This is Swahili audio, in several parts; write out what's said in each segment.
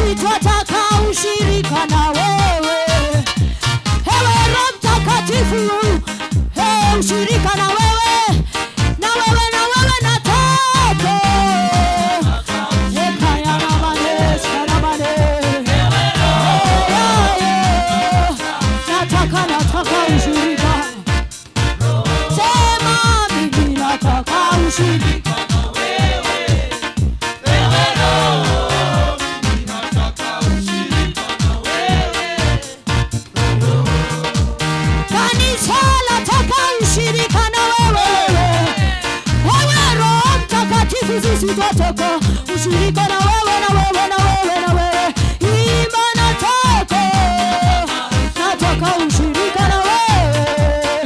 Sisi twataka ushirika na wewe. Ewe Roho Mtakatifu, hey, ushirika na wewe, na wewe, na wewe nataka. Nataka, nataka ushirika. Sema mimi nataka ushirika. Ewe Roho, mimi nataka ushirika na wewe. Kanisa lataka ushirika na wewe. Wewe Roho Mtakatifu, sisi twataka ushirika na wewe, na wewe, na wewe, na wewe. Imba nataka, nataka ushirika na wewe.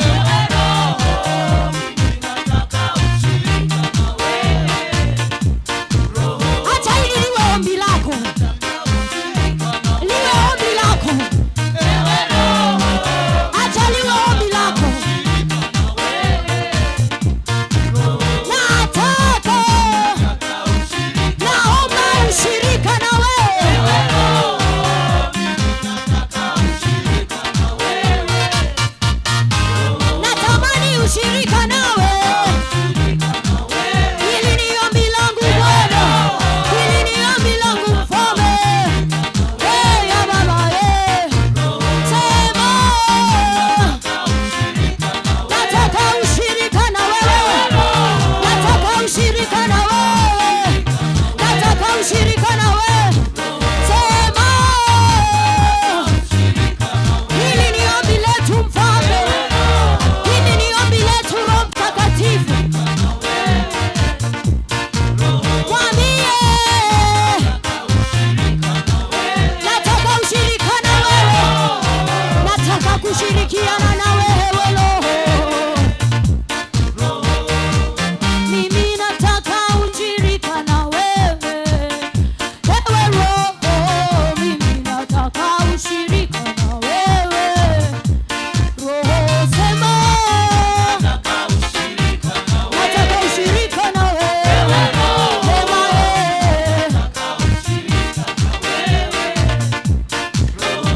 Ewe Roho, mimi nataka ushirika na wewe. Roho, Acha hili liwe ombi lako, nataka ushirika na liwe ombi lako, Ewe Roho, acha liwe ombi lako. ushirika na wewe. Roho, Nataka, nataka ushirika. Naomba ushirika na wewe. Ewe Roho, mimi nataka ushirika na wewe. Natamani ushirika nawe. Ushirika na wewe. Hili ni ombi langu Bwana, hili ni ombi langu Mfalme. Hey, ya Baba, hey. Sema, nataka ushirika na wewe, nataka ushirika na wewe, nataka ushirika na wewe. Sema, hili ni ombi letu Mfalme, hili ni ombi letu Roho Mtakatifu. Mwambie, nataka ushirika na wewe, nataka kushirikiana na wewe Roho. Mimi nataka ushirika na wewe, ewe Roho, mimi nataka ushirika na wewe Roho, sema Nataka ushirika na nataka ushirika na wewe, sema eh. Nataka ushirika na wewe.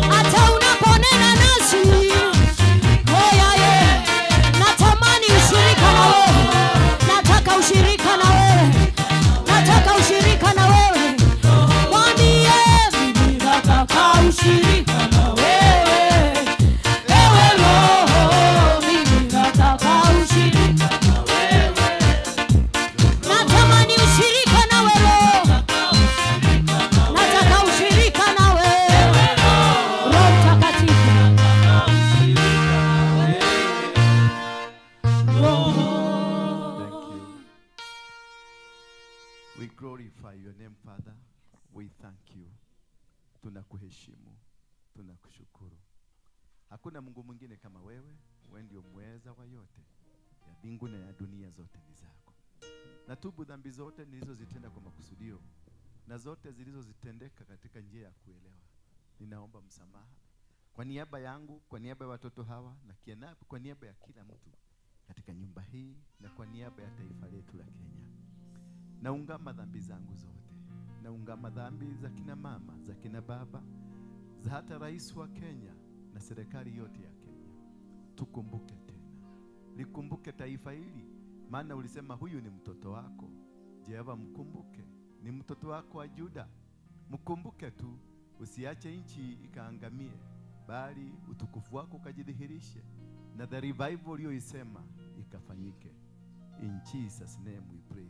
Hata unaponena nasi, oya ye, natamani ushirika na wewe, nataka ushirika na wewe, nataka ushirika na wewe. Mwambie mimi nataka ushirika na wewe, ewe Roho, mimi nataka ushirika na wewe, natamani ushirika na wewe, nataka ushirika na wewe, Roho Mtakatifu. Thank you. We glorify your name, Father. We thank you. Tunakuheshimu, tunakushukuru. Hakuna Mungu mwingine kama wewe. Wewe ndio mweza wa yote, ya mbingu na ya dunia zote ni zako. Natubu dhambi zote nilizozitenda kwa makusudio na zote zilizozitendeka katika njia ya kuelewa. Ninaomba msamaha kwa niaba yangu, kwa niaba ya watoto hawa na kwa niaba ya kila mtu katika nyumba hii na kwa niaba ya taifa letu la Kenya. Naungama dhambi zangu zote, naungama dhambi za kina mama, za kina baba, za hata rais wa Kenya na serikali yote ya Kenya. Tukumbuke tena, likumbuke taifa hili, maana ulisema huyu ni mtoto wako. Jehova, mkumbuke, ni mtoto wako wa Juda, mkumbuke tu, usiache nchi ikaangamie, bali utukufu wako ukajidhihirishe na the revival uliyoisema ikafanyike. In Jesus' name we pray.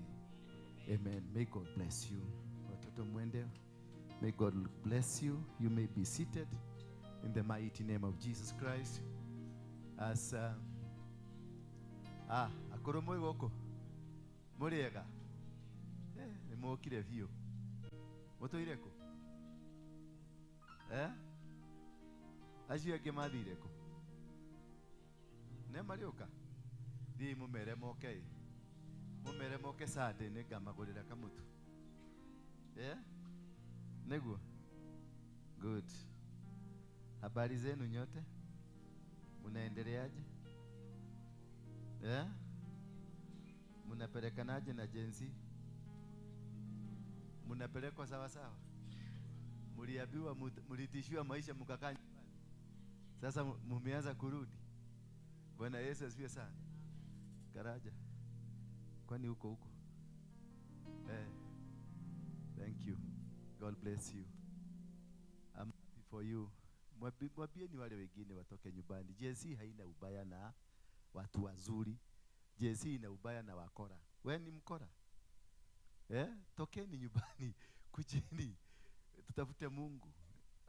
Amen. May God bless you. Watoto mwende. May God bless you. You may be seated in the mighty name of Jesus Christ. As akoro mwĩ gũkũ mũrĩega. Eh, nĩ mũkire biũ. Mũtũire kũ? Eh? Acio angĩ mathire kũ? Nĩ marĩũka? Thiĩi mũmere moke ĩ. Mũmere moke Sunday nĩngamagũrĩra kamũtu. Eh? Nĩguo? Good. Habari zenu nyote? Munaendeleaje? Eh? Munapelekanaje na Gen Z? Munapelekwa sawa sawa? Mliambiwa, mlitishiwa maisha mkakaa nyumbani. Sasa mumeanza kurudi. Bwana Yesu asifiwe sana. Karaja. Kwani huko huko? Eh. Thank you. God bless you. I'm happy for you. Mwambieni wale wengine watoke nyumbani. Gen Z haina ubaya na watu wazuri. Gen Z ina ubaya na wakora. Wewe ni mkora? Eh? Tokeni nyumbani. Kujeni. Tutafute Mungu.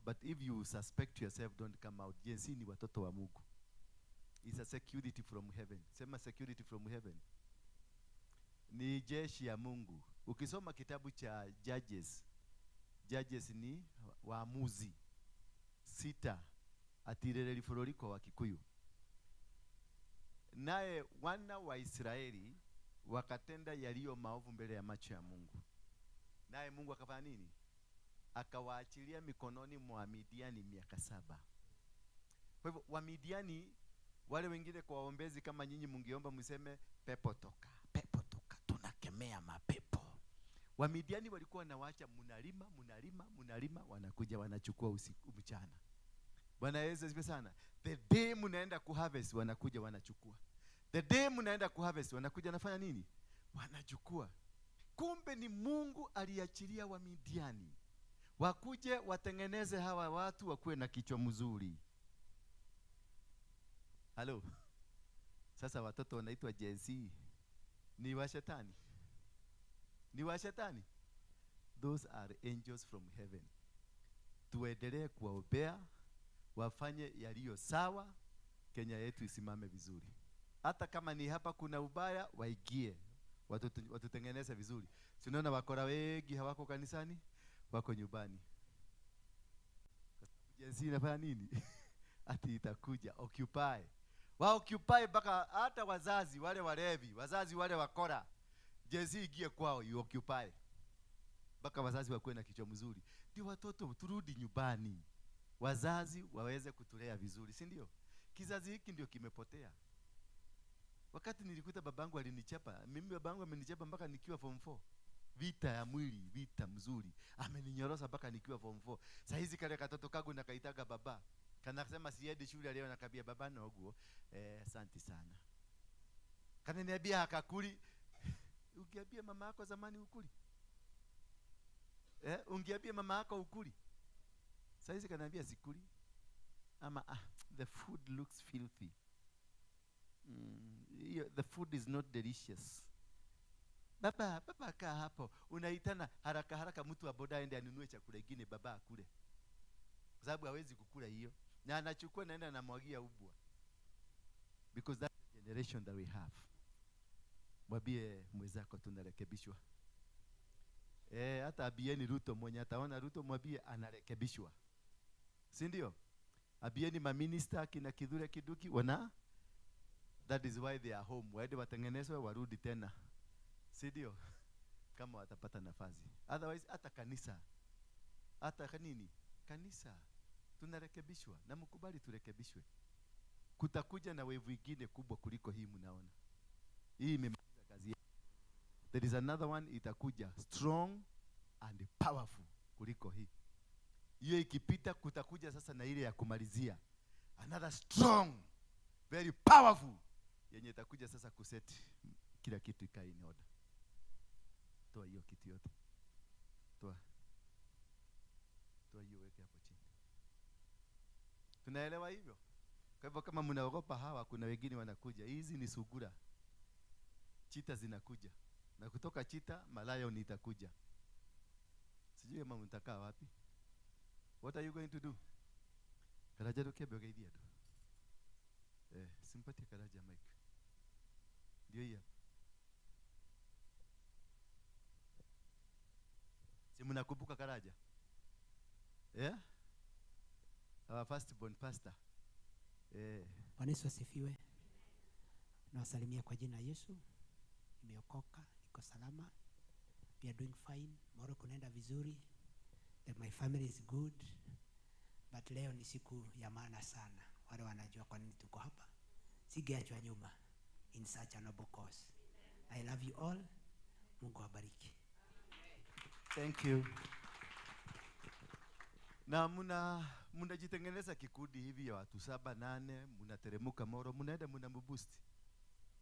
But if you suspect yourself, don't come out. Gen Z ni watoto wa Mungu. It's a security from heaven. Sema security from heaven. Ni jeshi ya Mungu. Ukisoma kitabu cha Judges, Judges ni waamuzi 6, atirereri bũrũri kwa Wakikuyu. Naye wana wa Israeli wakatenda yaliyo maovu mbele ya macho ya Mungu. Naye Mungu akafanya nini? Akawaachilia mikononi mwa Midiani miaka 7. Kwa hivyo Wamidiani wale wengine kwa waombezi kama nyinyi mungeomba mseme pepo toka, pepo toka, tunakemea mapepo. Wamidiani walikuwa wanawaacha mnalima, mnalima, mnalima, wanakuja wanachukua usiku mchana. Bwana Yesu asifiwe sana. The day mnaenda kuharvest wanakuja wanachukua. The day mnaenda kuharvest wanakuja wanafanya nini? Wanachukua. Kumbe ni Mungu aliachilia Wamidiani wakuje watengeneze hawa watu wakuwe na kichwa mzuri. Halo. Sasa watoto wanaitwa Gen Z ni wa shetani. Ni wa shetani. Those are angels from heaven. Tuendelee kuwaombea wafanye yaliyo sawa, Kenya yetu isimame vizuri. Hata kama ni hapa kuna ubaya, waigie watutengeneze vizuri. Si unaona wakora wengi hawako kanisani, wako nyumbani. Gen Z inafanya nini? Ati itakuja occupy. Wa occupy mpaka hata wazazi wale walevi, wazazi wale wakora. Gen Z ingie kwao, you occupy. Mpaka wazazi wakuwe na kichwa mzuri. Ndio watoto turudi nyumbani. Wazazi waweze kutulea vizuri, si ndio? Kizazi hiki ndio kimepotea. Wakati nilikuta babangu alinichapa, mimi babangu amenichapa mpaka nikiwa form 4. Vita ya mwili, vita mzuri. Ameninyorosa mpaka nikiwa form 4. Saa hizi kale katoto kangu nakaitaga baba. Kanasema siendi shule leo, nakabia baba noguo. Asante sana. Kananiambia hakakuli. Ukiambia mama yako zamani ukuli? Ungeambia mama yako ukuli? Saa hizi kananiambia sikuli. Ama the food looks filthy. The food is not delicious. Baba, baba kaa hapo. Unaitana haraka haraka mtu wa boda aende anunue chakula kingine baba akule. Kwa sababu hawezi kukula hiyo. Na anachukua naenda anamwagia ubwa. Because that's the generation that we have. Mwambie mwenzako tunarekebishwa. Hata abieni Ruto, mwenye ataona Ruto mwambie anarekebishwa. Si ndio? Abieni maminista kina Kithure Kindiki wana, that is why they are home. Waende watengenezwe warudi tena. Si ndio? Kama watapata nafasi. Otherwise hata kanisa, hata nini? Kanisa tunarekebishwa na mkubali turekebishwe. Kutakuja na wave nyingine kubwa kuliko hii mnaona. Hii imemaliza kazi. There is another one itakuja strong and powerful kuliko hii. Hiyo ikipita kutakuja sasa na ile ya kumalizia. Another strong, very powerful yenye itakuja sasa kuset kila kitu ikae in order. Toa hiyo kitu yote. Toa. Toa hiyo weke hapo chini. Tunaelewa hivyo? Kwa hivyo kama mnaogopa hawa, kuna wengine wanakuja. Hizi ni sugura. Chita zinakuja. Na kutoka chita, malayo ni itakuja. Sijui kama mtakaa wapi. What are you going to do? Karaja dokebe ogeithia tu. Simpatie Karaja mic. Ndio hiyo. Si mnakumbuka Karaja? Yeah? Our first born pastor. Bwana Yesu asifiwe. Nawasalimia kwa jina la Yesu. Nimeokoka, niko salama. We are doing fine. Moro kunaenda vizuri. That my family is good. But leo ni siku ya maana sana. Wale wanajua kwa nini tuko hapa. Sigeachwa nyuma in such a noble cause. I love you all. Mungu awabariki. Thank you. Na mnajitengeneza kikundi hivi ya watu 7 8, mnateremuka Moro, mnaenda mnamboost.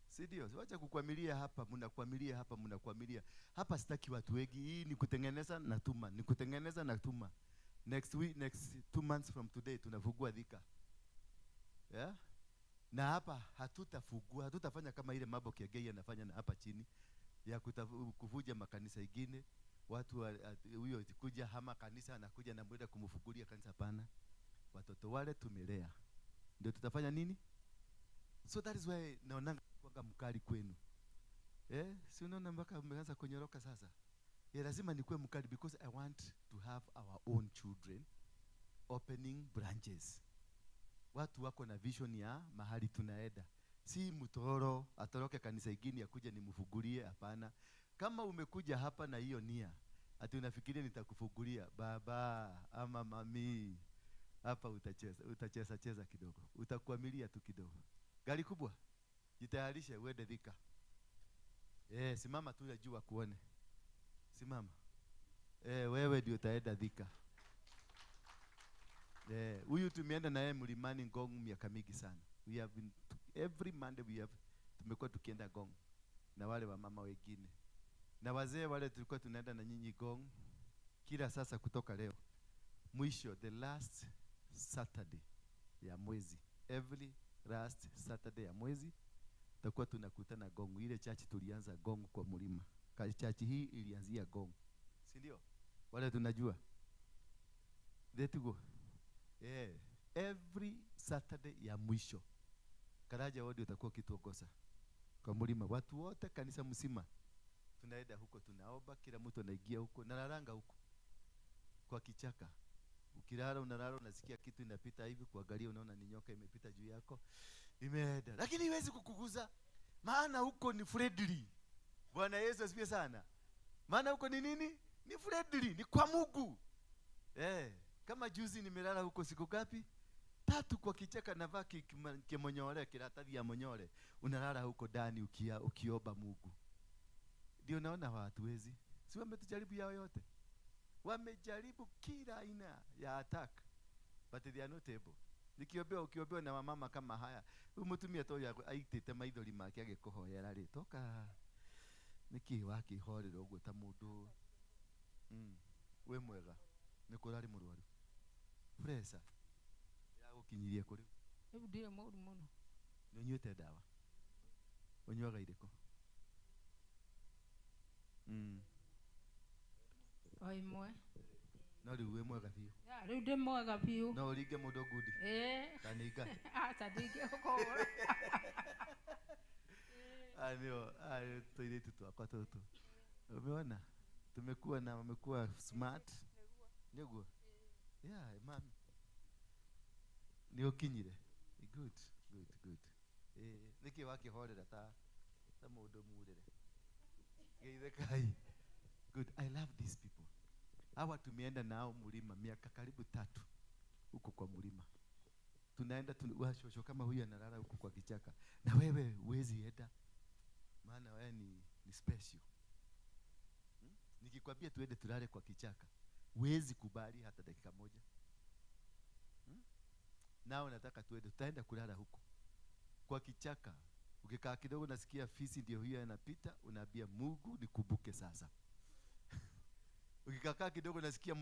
Si ndio? Wacha kukwamilia hapa, mnakwamilia hapa, mnakwamilia. Hapa sitaki watu wengi. Hii ni kutengeneza na tuma, ni kutengeneza na tuma. Next week, next 2 months from today tunafungua Thika. Yeah? Na hapa hatutafungua, hatutafanya kama ile mambo Kiengei anafanya na hapa chini ya kuvuja makanisa ingine. Watu huyo kuja hama kanisa anakuja na mwenda kumfungulia kanisa. Hapana. Watoto wale tumelea. Ndio tutafanya nini? So that is why naona kwa mkali kwenu. Si unaona mpaka mmeanza kunyoroka sasa. Lazima nikuwe mkali because I want to have our own children opening branches. Watu wako na vision ya mahali tunaenda. Si mtoro atoroke kanisa ingine akuje nimfungulie, hapana. Kama umekuja hapa na hiyo nia, ati unafikiria nitakufungulia baba ama mami, hapa utacheza cheza kidogo. Utakuamilia tu kidogo. Gari kubwa, jitayarishe uende Thika. Simama tu ya jua kuone. Simama. Wewe ndio utaenda Thika. Huyu tumeenda na yeye mlimani Ngong miaka mingi sana. We have been every Monday we have tumekuwa tukienda Ngong na wale wa mama wengine. Na wazee wale tulikuwa tunaenda na nyinyi Ngong kila sasa kutoka leo. Mwisho the last Saturday ya mwezi. Every last Saturday ya mwezi tutakuwa tunakutana Ngong. Ile church tulianza Ngong kwa mlima. Church hii ilianzia Ngong. Si ndio? Wale tunajua. There to go. Every Saturday ya mwisho. Karaja wodi utakuwa kituongoza kwa mlima. Watu wote kanisa mzima tunaenda huko, tunaomba, kila mtu anaingia huko, nalalanga huko kwa kichaka. Ukilala unalala unasikia kitu inapita hivi, kuangalia unaona ni nyoka imepita juu yako, imeenda. Lakini haiwezi kukuguza, maana huko ni friendly. Bwana Yesu asifiwe sana. Maana huko ni nini? Ni friendly, ni kwa Mungu. Kama juzi nimelala huko siku ngapi? 3 kwa kichaka, navaa kimonyole, kiratathi ya monyole. Unalala huko ndani ukiomba Mungu. Ndio naona watu wezi. Si wametujaribu yao yote. Wamejaribu kila aina ya attack. But they are not able. Nikiombewa ukiombewa na wamama kama haya, umutumia to ya aitite maithori make agikuhoyera ri toka. Niki wakihorera uguo ta mundu. We mwega. Nikurari murwaru. Pressure yagukinyirie kuri. Riu ndire mũru mũno. Ni unyuĩte ndawa? Ũnyuaga irĩkũ? O ĩmwe. No rĩu wĩ mwega biũ. Ya, rĩu ndĩ mwega biũ. No ũringe mũndũ ngundi? Ta nĩinga? Aca ndingĩkũhũra. Ndio, tũirĩtu twakwa tũtũ. Umeona? Tumekuwa na wamekuwa smart. Nĩguo? Yeah, mami. Nĩ ũkinyire? Good, good, good. Nĩkĩ wakĩhorera ta mũndũ murĩre? Geithĩkai. Good. I love these people. Hawa tumeenda nao mlima miaka karibu 3 huko kwa mlima. Tunaenda washosho kama huyu analala huko kwa kichaka. Na wewe huwezi enda. Maana wewe ni special. Nikikwambia tuende tulale kwa kichaka, huwezi kubali hata dakika moja. Nao nataka tuende, tutaenda kulala huko kwa kichaka. Ukikaa kidogo nasikia fisi ndio huyo anapita, unaambia Mungu nikumbuke sasa. Ukikaa kidogo nasikia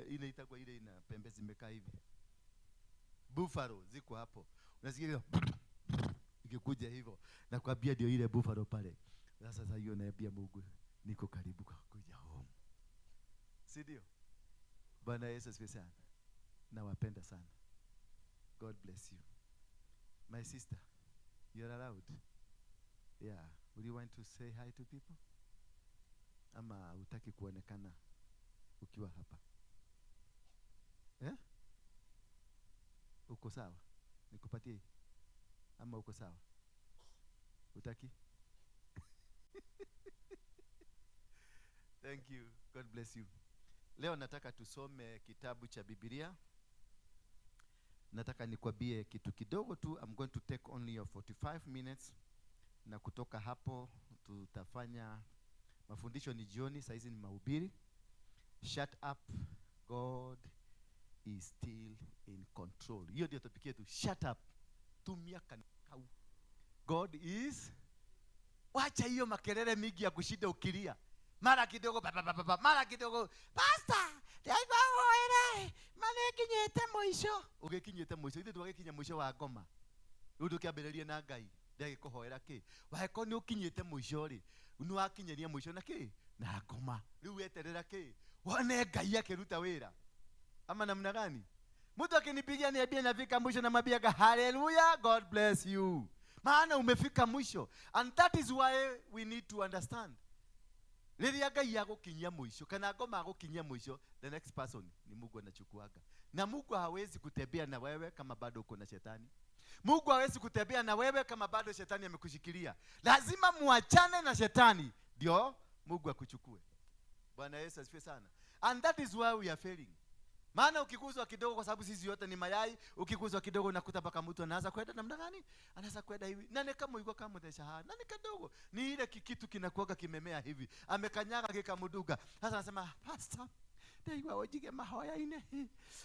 inaitwa ile ina pembe zimekaa hivi. Buffalo ziko hapo. Unasikia ikikuja hivyo, nakwambia ndio ile buffalo pale. Sasa hiyo naambia Mungu niko karibu kwa kuja home. Si ndio? Bwana Yesu asifiwe sana. Nawapenda sana. God bless you. My sister, you're allowed. Yeah. Would you want to say hi to people? Ama hutaki kuonekana ukiwa hapa? Uko sawa? Nikupatie? Ama uko sawa? Hutaki? Thank you. God bless you. Leo nataka tusome kitabu cha Biblia. Nataka nikwambie kitu kidogo tu. I'm going to take only your 45 minutes. Na kutoka hapo tutafanya mafundisho ni jioni, saa hizi ni mahubiri. Shut up, God is still in control. Hiyo ndio topic yetu. Shut up. Tumia kanau. God is. Wacha hiyo makelele mingi ya kushinda ukilia. Mara kidogo ba, ba, ba, ba, mara kidogo pastor, ndaigua woere, manekinyete mwisho. Ugikinyete mwisho, ithe twagikinya mwisho wa ngoma. Riu ndukiambiririe na Ngai, ndagikuhoera ki. Waheko ni ukinyite mwisho ri, ni wakinyeria mwisho na ki? Na ngoma. Riu weterera ki? Wone Ngai akiruta wira. Ama namna gani? Mtu akinipigia niambie nafika mwisho na mwambiaga hallelujah, God bless you. Maana umefika mwisho. And that is why we need to understand. Rĩrĩa Ngai agũkinyia mwisho kana ngoma agũkinyia mwisho, the next person ni Mungu anachukuaga. Na Mungu hawezi kutembea na wewe kama bado uko na shetani. Mungu hawezi kutembea na wewe kama bado shetani amekushikilia. Lazima muachane na shetani ndio Mungu akuchukue. Bwana Yesu asifiwe sana. And that is why we are failing. Maana ukikuzwa kidogo, kwa sababu sisi yote ni mayai, ukikuzwa kidogo unakuta mpaka mtu anaanza kwenda namna gani? Anaanza kwenda hivi. Na ni kama yuko kama mtesha, na ni kadogo. Ni ile kitu kinakuwa kimemea hivi. Amekanyaga kikamuduga. Sasa anasema, "Pastor, ndaigua wajige mahoya ine.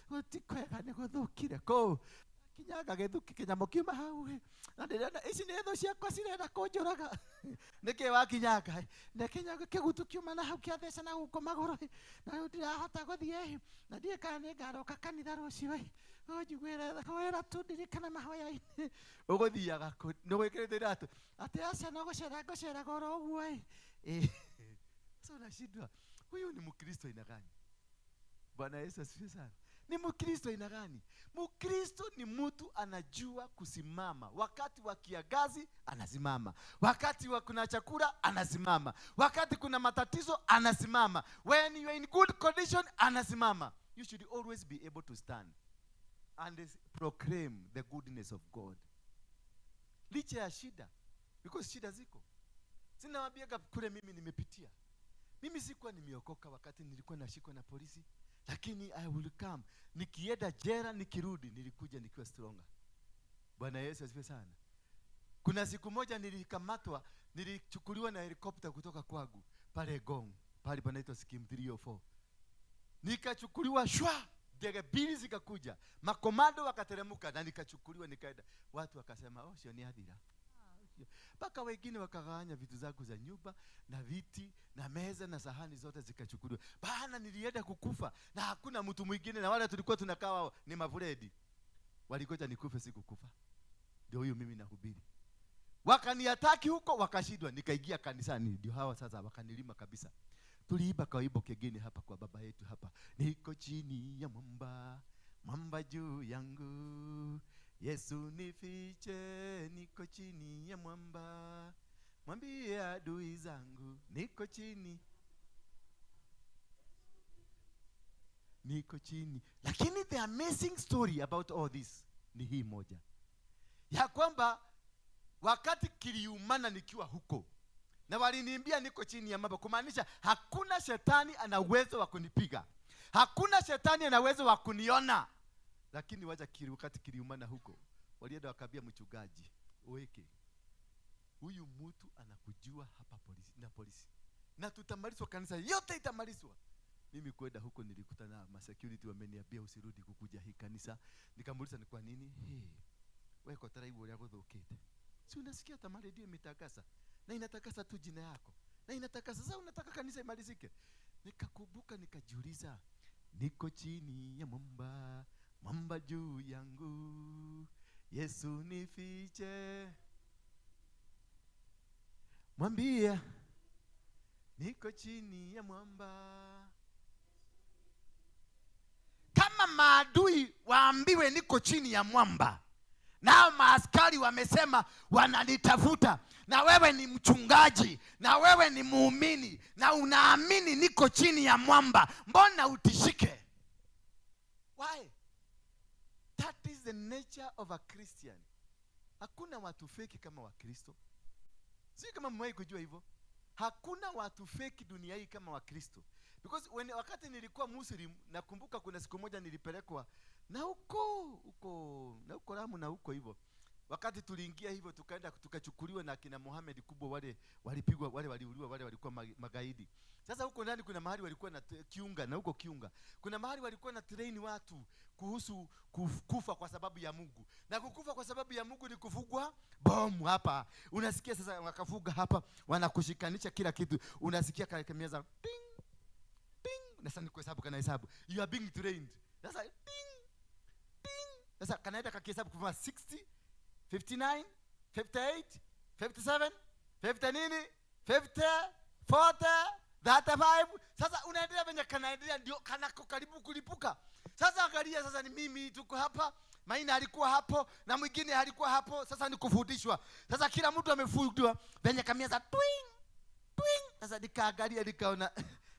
Gutikwega ni guthukire ko." Kinyaga githuki kinyamo kiuma hau. Na ndirenda ici ni thu ciakwa cirenda kunjuraga. Niki wakinyaga? Ndekinyaga kigutu kiuma na hau kiatheca na guko maguru. Na riu ndirahota guthie. Na ndiĩ kana nĩngaroka kanitha rũciũ. Ũnjiguĩre hoera tu ndirikane mahoya-inĩ. Ũgũthiaga kũ? Nĩgwĩkĩrĩte iratũ. Atĩ aca no gũcera ngũceraga oro ũguo ĩ. Sasa unashindwa. Huyu ni Mkristo aina gani? Bwana Yesu asifiwe sana. Ni Mkristo aina gani? Mkristo ni mtu anajua kusimama. Wakati wa kiangazi anasimama. Wakati wa kuna chakula anasimama. Wakati kuna matatizo anasimama. When you are in good condition anasimama. You should always be able to stand and proclaim the goodness of God. Licha ya shida, because shida ziko. Sinawaambiaga kule mimi nimepitia. Mimi sikuwa nimeokoka wakati nilikuwa nashikwa na polisi. Lakini I will come. Nikienda jela nikirudi, nilikuja nikiwa stronger. Bwana Yesu asifiwe sana. Kuna siku moja nilikamatwa, nilichukuliwa na helikopta kutoka kwangu pale Gong, pale panaitwa Scheme 304. Nikachukuliwa shwa, ndege mbili zikakuja, makomando wakateremka na nikachukuliwa nikaenda. Watu wakasema, "Oh, sio ni hadhira." Mpaka wengine wakagawanya vitu zangu za nyumba na viti na meza na sahani zote zikachukuliwa. Bana nilienda kukufa na hakuna mtu mwingine, na wale tulikuwa tunakaa wao ni mavuredi. Walikoja nikufe, sikukufa. Ndio huyu mimi nahubiri. Wakaniataki huko wakashindwa, nikaingia kanisani. Ndio hawa sasa wakanilima kabisa. Tuliiba kaibo kegeni hapa kwa baba yetu hapa. Niko chini ya mwamba, mwamba juu yangu. Yesu nifiche, niko chini ya mwamba. Mwambie adui zangu, niko chini. Niko chini. Lakini the amazing story about all this ni hii moja. Ya kwamba wakati kiliumana nikiwa huko, na waliniambia niko chini ya mwamba, kumaanisha hakuna shetani ana uwezo wa kunipiga. Hakuna shetani ana uwezo wa kuniona. Lakini wacha wakati kiliumana huko, walienda wakaambia mchungaji, "Uweke. Huyu mtu anakujua hapa polisi na polisi. Na tutamalizwa, kanisa yote itamalizwa." Mimi kwenda huko nilikutana na security wameniambia usirudi kukuja hii kanisa. Nikamuuliza ni kwa nini? Hey, wewe kwa taraibu ulia guthukite. Si unasikia hata redio imetakasa. Na inatakasa tu jina yako. Na inatakasa sasa unataka kanisa imalizike. Nikakumbuka nikajiuliza, niko chini ya mwamba, mwamba juu yangu. Yesu nifiche. Mwambie niko chini ya mwamba. Kama maadui waambiwe niko chini ya mwamba, nao maaskari wamesema wananitafuta, na wewe ni mchungaji, na wewe ni muumini, na unaamini niko chini ya mwamba, mbona utishike? Why? That is the nature of a Christian. Hakuna watu feki kama Wakristo. Sio kama mmewahi kujua hivyo. Hakuna watu feki dunia hii kama Wakristo. Because when wakati nilikuwa Muslim, nakumbuka kuna siku moja nilipelekwa na huko huko na huko Lamu na huko hivyo. Wakati tuliingia hivyo tukaenda tukachukuliwa na kina Mohamed kubwa, wale walipigwa, wale waliuliwa, wale walikuwa magaidi. Sasa huko ndani kuna mahali walikuwa na kiunga, na huko kiunga kuna mahali walikuwa na train watu kuhusu kufa kwa sababu ya Mungu. Na kukufa kwa sababu ya Mungu ni kufugwa bomu hapa. Unasikia sasa wakafuga hapa, wanakushikanisha kila kitu. Unasikia kamiaza ting ting, na sasa ni kuhesabu, kana hesabu. You are being trained. Sasa ting ting. Sasa kanaenda kakihesabu kufuma 60 59, 58, 57, 50 nini, 50, 40, 35. Sasa unaendelea venye kanaendelea, ndio kanako karibu kulipuka. Sasa angalia, sasa ni mimi tuko hapa, Maina alikuwa hapo na mwingine alikuwa hapo. Sasa ni kufundishwa. Sasa kila mtu amefundishwa venye kamiaza twing twing. Sasa nikaangalia nikaona,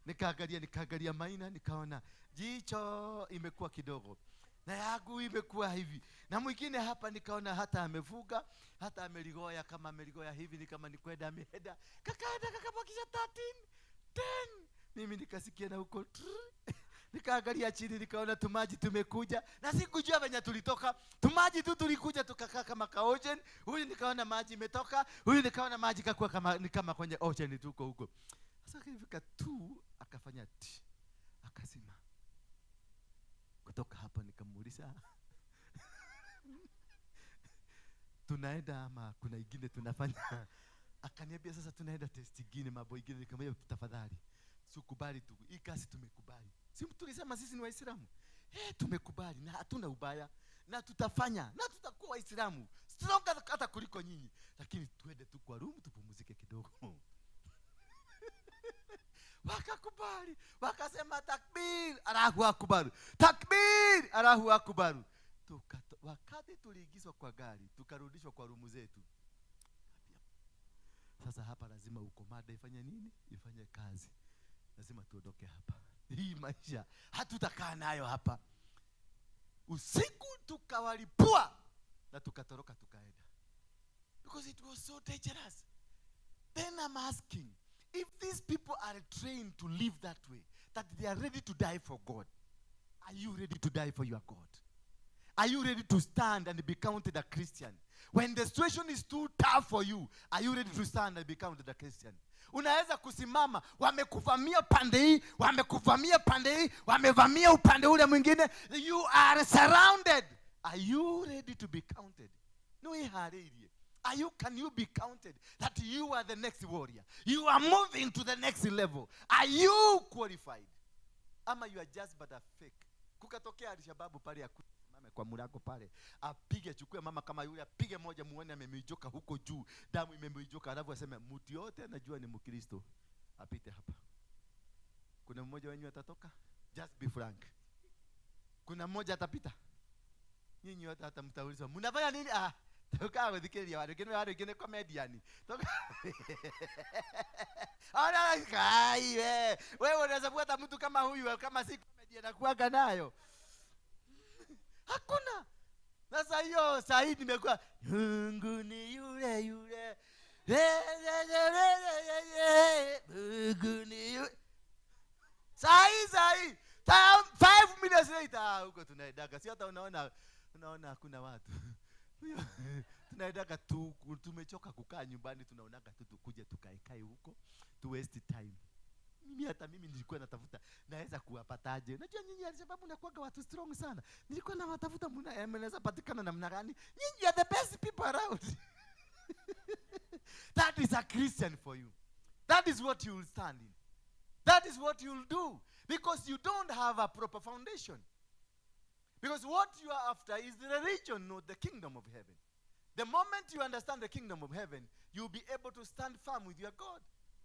nikaangalia Maina nikaona jicho imekuwa kidogo na yangu imekuwa hivi, na mwingine hapa nikaona hata amevuga, hata ameligoya, kama ameligoya hivi ni kama ni kwenda ameenda, kakaenda kakabakisha 13 10. Mimi nikasikia na huko nikaangalia chini nikaona tumaji tumekuja, na sikujua venye tulitoka. Tumaji tu tulikuja tukakaa kama ka ocean. Huyu nikaona maji imetoka, huyu nikaona maji kakuwa kama ni kama kwenye ocean tuko huko. Sasa kilifika tu akafanya t, akasema. Kutoka hapa nikamuuliza tunaenda ama kuna ingine tunafanya? Akaniambia sasa tunaenda test ingine, mambo ingine. Nikamwambia tafadhali sikubali tu hii kazi, tumekubali. Si tulisema sisi ni Waislamu? Tumekubali na hatuna ubaya na tutafanya na tutakuwa Waislamu stronger hata kuliko nyinyi, lakini tuende tu kwa room tupumzike kidogo. Wakakubali, wakasema takbir, Allahu akbar, takbir, Allahu akbar. Wakati tuliingizwa kwa gari, tukarudishwa kwa rumu zetu. Sasa hapa lazima ukomada ifanye nini? Ifanye kazi. Lazima tuondoke hapa. Hii maisha hatutakaa nayo hapa. Usiku tukawalipua na tukatoroka tukaenda. Because it was so dangerous. Then I'm asking, if these people are trained to live that way, that they are ready to die for God, are you ready to die for your God? Are you ready to stand and be counted a Christian? When the situation is too tough for you, are you ready to stand and be counted a Christian? Unaweza kusimama, wamekuvamia pande hii, wamekuvamia pande hii, wamevamia upande ule mwingine, you are surrounded. Are you ready to be counted? No, can you be counted that you are the next warrior? You are moving to the next level. Are you qualified? Ama you are just but a fake. Kukatokea Alshababu pale akusimame kwa mlango pale, apige, chukue mama kama yule, apige moja, muone amemijoka huko juu, damu imemijoka, alafu aseme mtu yote anajua ni Mkristo, apite hapa. Kuna mmoja wenyu atatoka? Just be frank. Kuna mmoja atapita? Nyinyi wote hata mtaulizwa, mnafanya nini? Ah, toka wethikiria watu kene watu kene comedian. Toka. Ona kai we. Wewe unaweza kuwa mtu kama huyu kama si comedian anakuaga nayo. Hakuna. Sasa hiyo sahi nimekuwa Mungu ni yule yule. Mungu ni yule. Sahi sahi. 5 minutes later huko tunaendaga. Si hata unaona hakuna watu. Tunaendaga tu, tumechoka kukaa nyumbani, tunaonaga tu tukuje tukaekae huko tu waste time. Mimi hata mimi nilikuwa natafuta naweza kuwapataje. Unajua nyinyi Alshababu mnakuwa watu strong sana. Nilikuwa nawatafuta mnaweza patikana namna gani? Nyinyi are the best people around. That is a Christian for you. That is what you will stand in. That is what you will do, because you don't have a proper foundation. Because what you are after is the religion, not the kingdom of heaven. The moment you understand the kingdom of heaven, you'll be able to stand firm with your God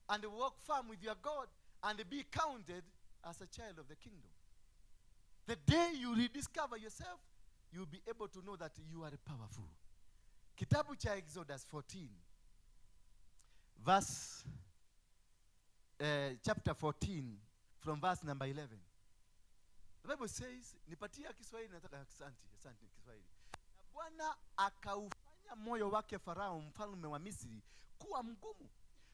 and walk firm with your God and be counted as a child of the kingdom. The day you rediscover yourself, you'll be able to know that you are powerful. Kitabu cha Exodus 14, verse, chapter 14, from verse number 11. The Bible says, nipatia Kiswahili, nataka asante, asante Kiswahili. Na Bwana akaufanya moyo wake Farao mfalme wa Misri kuwa mgumu,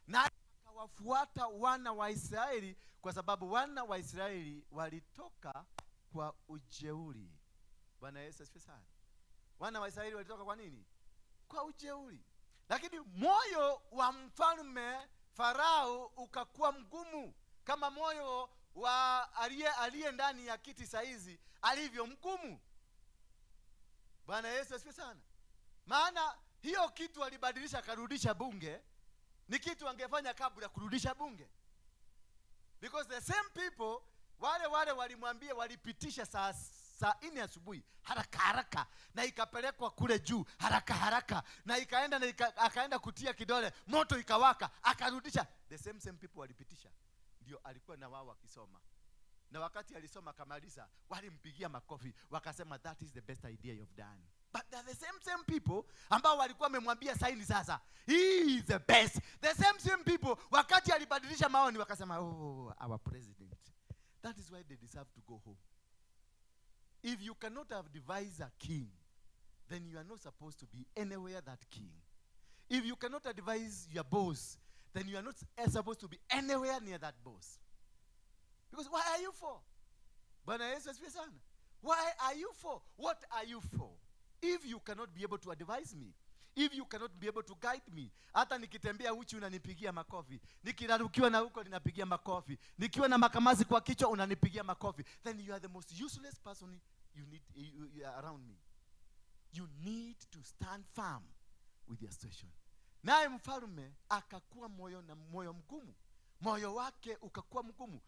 na akawafuata wana wa Israeli, kwa sababu wana wa Israeli walitoka kwa ujeuri. Bwana Yesu asifiwe sana. Wana wa Israeli walitoka kwa nini? Kwa ujeuri. Lakini moyo wa mfalme Farao ukakuwa mgumu kama moyo wa aliye ndani ya kiti saizi alivyo mgumu. Bwana Yesu asifiwe sana. Maana hiyo kitu alibadilisha akarudisha bunge, ni kitu angefanya kabla kurudisha bunge. Because the same people wale walimwambia, walipitisha saa 4 asubuhi haraka haraka, na ikapelekwa kule juu haraka haraka, na ikaenda na akaenda kutia kidole, moto ikawaka, akarudisha. The same people walipitisha, ndio alikuwa na wao wakisoma. Na wakati alisoma akamaliza, walimpigia makofi, wakasema that is the best idea you've done. But they're the same people ambao walikuwa wamemwambia saini sasa, he is the best. The same people wakati alibadilisha maoni wakasema, oh, our president. That is why they deserve to go home. If you cannot have devised a king, then you are not supposed to be anywhere that king. If you cannot advise your boss, then you are not supposed to be anywhere near that boss. Because why are you for? Bwana Yesu asifiwe sana. Why are you for? What are you for? If you cannot be able to advise me, if you cannot be able to guide me, hata nikitembea uchi unanipigia makofi, nikirarukiwa na huko ninapigia makofi, nikiwa na makamasi kwa kichwa unanipigia makofi, then you are the most useless person you need you around me. You need to stand firm with your station. Naye mfalme akakuwa moyo na moyo mgumu. Moyo wake ukakuwa mgumu.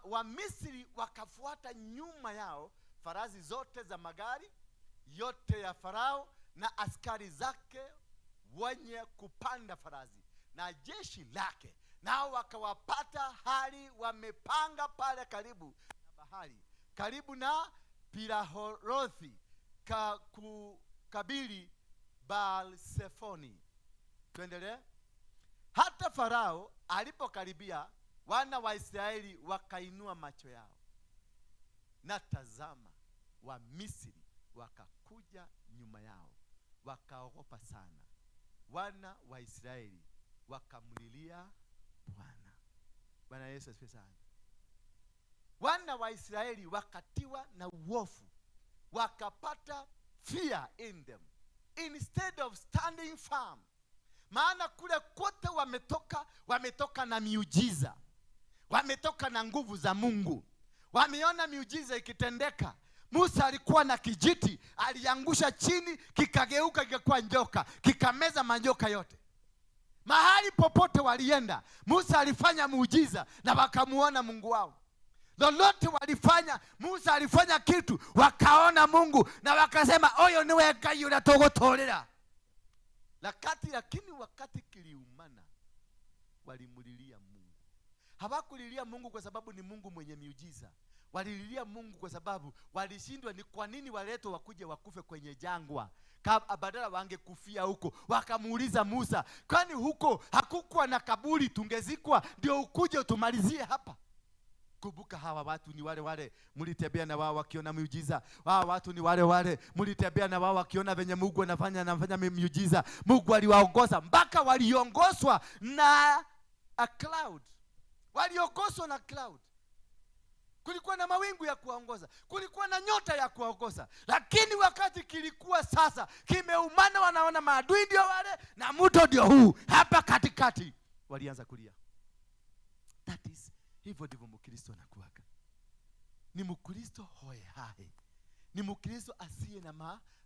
Wa Misri wakafuata nyuma yao farasi zote za magari yote ya Farao na askari zake wenye kupanda farasi na jeshi lake, nao wakawapata hali wamepanga pale karibu na bahari, karibu na Pirahorothi, kukabili Baal-Sefoni. Tuendelee. Hata Farao alipokaribia, wana wa Israeli wakainua macho yao, na tazama, wa Misri wakakuja nyuma yao, wakaogopa sana. Wana wa Israeli wakamlilia Bwana. Bwana Yesu asifiwe sana. Wana wa Israeli wakatiwa na uofu, wakapata fear in them instead of standing firm. Maana kule kote wametoka, wametoka na miujiza, wametoka na nguvu za Mungu, wameona miujiza ikitendeka. Musa alikuwa na kijiti, aliangusha chini, kikageuka kikakuwa njoka, kikameza manjoka yote. Mahali popote walienda, Musa alifanya muujiza na wakamuona Mungu wao. Lolote walifanya, Musa alifanya kitu, wakaona Mungu na wakasema, oyo niwe Ngai uria tuguturira. Lakini wakati kiliumana, walimulilia Mungu. Hawakulilia Mungu kwa sababu ni Mungu mwenye miujiza. Walililia Mungu kwa sababu walishindwa ni kwa nini waletwe wakuje wakufe kwenye jangwa, badala wangekufia huko. Wakamuuliza Musa, kwani huko hakukuwa na kaburi tungezikwa ndio ukuje utumalizie hapa? Kumbuka hawa watu ni wale wale mlitembea na wao wakiona miujiza. Hawa watu ni wale wale mlitembea na wao wakiona venye Mungu anafanya miujiza. Mungu aliwaongoza mpaka waliongozwa na a cloud. Waliongozwa na cloud. Kulikuwa na mawingu ya kuwaongoza, kulikuwa na nyota ya kuwaongoza. Lakini wakati kilikuwa sasa kimeumana, wanaona maadui ndio wale na mto ndio huu hapa katikati, walianza kulia. That is, hivyo ndivyo Mkristo anakuwaga. Ni Mkristo hoe hae, ni Mkristo asiye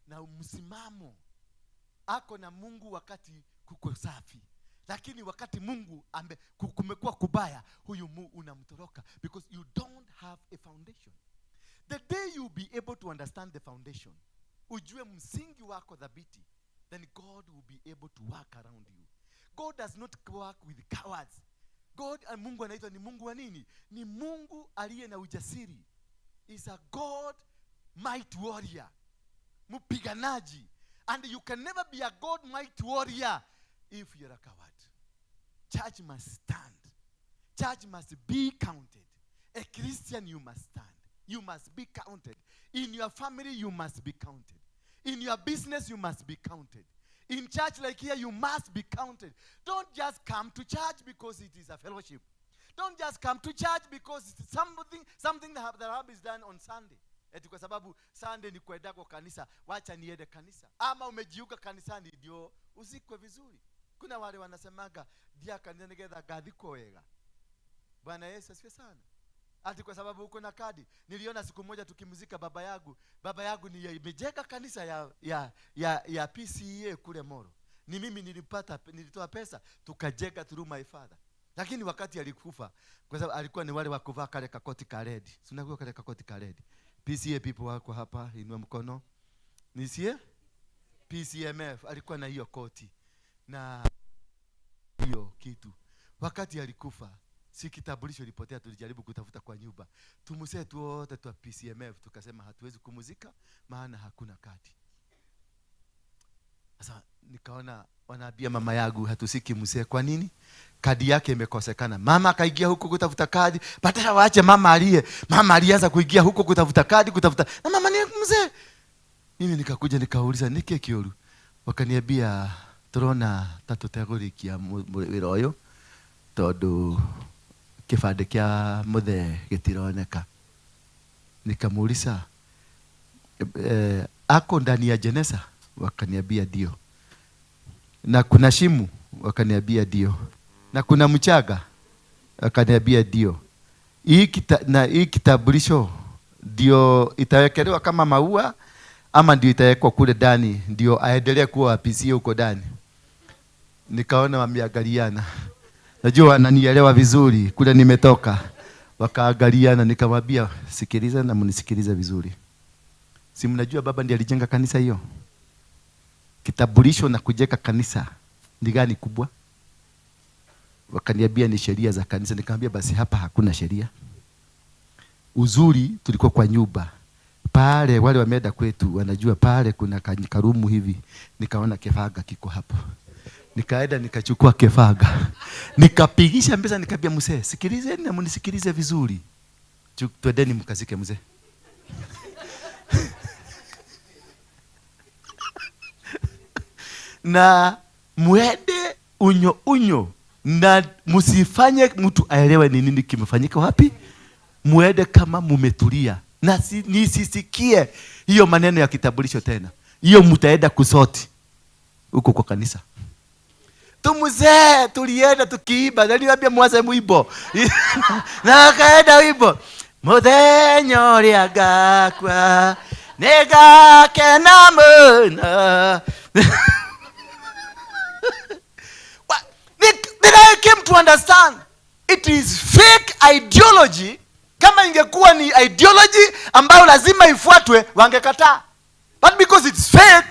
na msimamo. Ako na Mungu wakati kuko safi, lakini wakati Mungu kumekuwa kubaya, huyu unamtoroka because you don't have a foundation. The day you be able to understand the foundation, ujue msingi wako thabiti, then God will be able to work around you. God does not work with cowards. God, Mungu anaitwa ni Mungu wa nini? Ni Mungu aliye na ujasiri. Is a God might warrior. Mpiganaji. And you can never be a God might warrior if you're a coward. Church must stand. Church must be counted. A Christian, you must stand. You must be counted. In your family, you must be counted. In your business, you must be counted. In church like here, you must be counted. Don't just come to church because it is a fellowship. Don't just come to church because it's something that is done on Sunday. Eti kwa sababu Sunday ni kwenda kwa kanisa, wacha niende kanisa. Ama umejiunga kanisani ndio uzikwe vizuri. Kuna wale wanasemaga dia kanisa nigetha ngathikwo wega. Bwana Yesu asifiwe sana. Ati kwa sababu uko na kadi. Niliona siku moja tukimzika baba yangu. Baba yangu ni imejenga kanisa ya PCEA kule Moro. Ni mimi nilitoa pesa tukajenga through my father. Lakini wakati alikufa, kwa sababu alikuwa ni wale wa kuvaa kale kakoti ka red. Si unajua kale kakoti ka red. PCA people wako hapa, inua mkono. Nisie? PCMF alikuwa na hiyo koti na hiyo kitu. Wakati alikufa, si kitambulisho ilipotea, tulijaribu kutafuta kwa nyumba. Tumusee tu wote tu PCMF, tukasema hatuwezi kumuzika maana hakuna kadi. Sasa nikaona wanaambia mama yangu hatusiki mzee. Kwa nini? Kadi yake imekosekana. Mama akaingia huko kutafuta kadi. Badala waache mama alie. Mama alianza kuingia huko kutafuta kadi, kutafuta. Na mama ni mzee. Mimi nikakuja nikauliza nike kioru. Wakaniambia turona tatutegurikia wira uyu tondu kibande kia muthe gitironeka. Nikamuuliza ako ndani ya jeneza? Wakaniambia ndio. Na kuna shimu? Wakaniambia ndio. Na kuna mchanga? Wakaniambia ndio. Na hii kitambulisho ndio itawekelewa kama maua ama ndio itawekwa kule ndani ndio aendelee kuwa PCA huko ndani? Nikaona wameangaliana. Najua wananielewa vizuri kule nimetoka. Wakaangaliana, nikamwambia sikiliza na mnisikilize vizuri. Si mnajua baba ndiye alijenga kanisa hiyo? Kitambulisho na kujenga kanisa ni gani kubwa? Wakaniambia ni sheria za kanisa. Nikamwambia basi hapa hakuna sheria. Uzuri tulikuwa kwa nyumba pale, wale wameenda kwetu wanajua pale kuna karumu hivi. Nikaona kefaga kiko hapo. Nikaenda nikachukua kefaga, nikapigisha mbeza, nikamwambia mzee, sikilizeni na mnisikilize vizuri. Twendeni mkazike mzee. Na muende unyo unyo, na msifanye mtu aelewe ni nini kimefanyika wapi. Muende kama mumetulia, na nisisikie hiyo maneno ya kitambulisho tena. Hiyo mtaenda kusoti huko kwa kanisa. Tumzee tulienda tukiiba, niliwaambia mwanze mwimbo. Na akaenda wimbo. Muthenya uria ngakua nĩngakena mũno. Then I came to understand it is fake ideology. Kama ingekuwa ni ideology ambayo lazima ifuatwe, wangekataa. But because it's fake,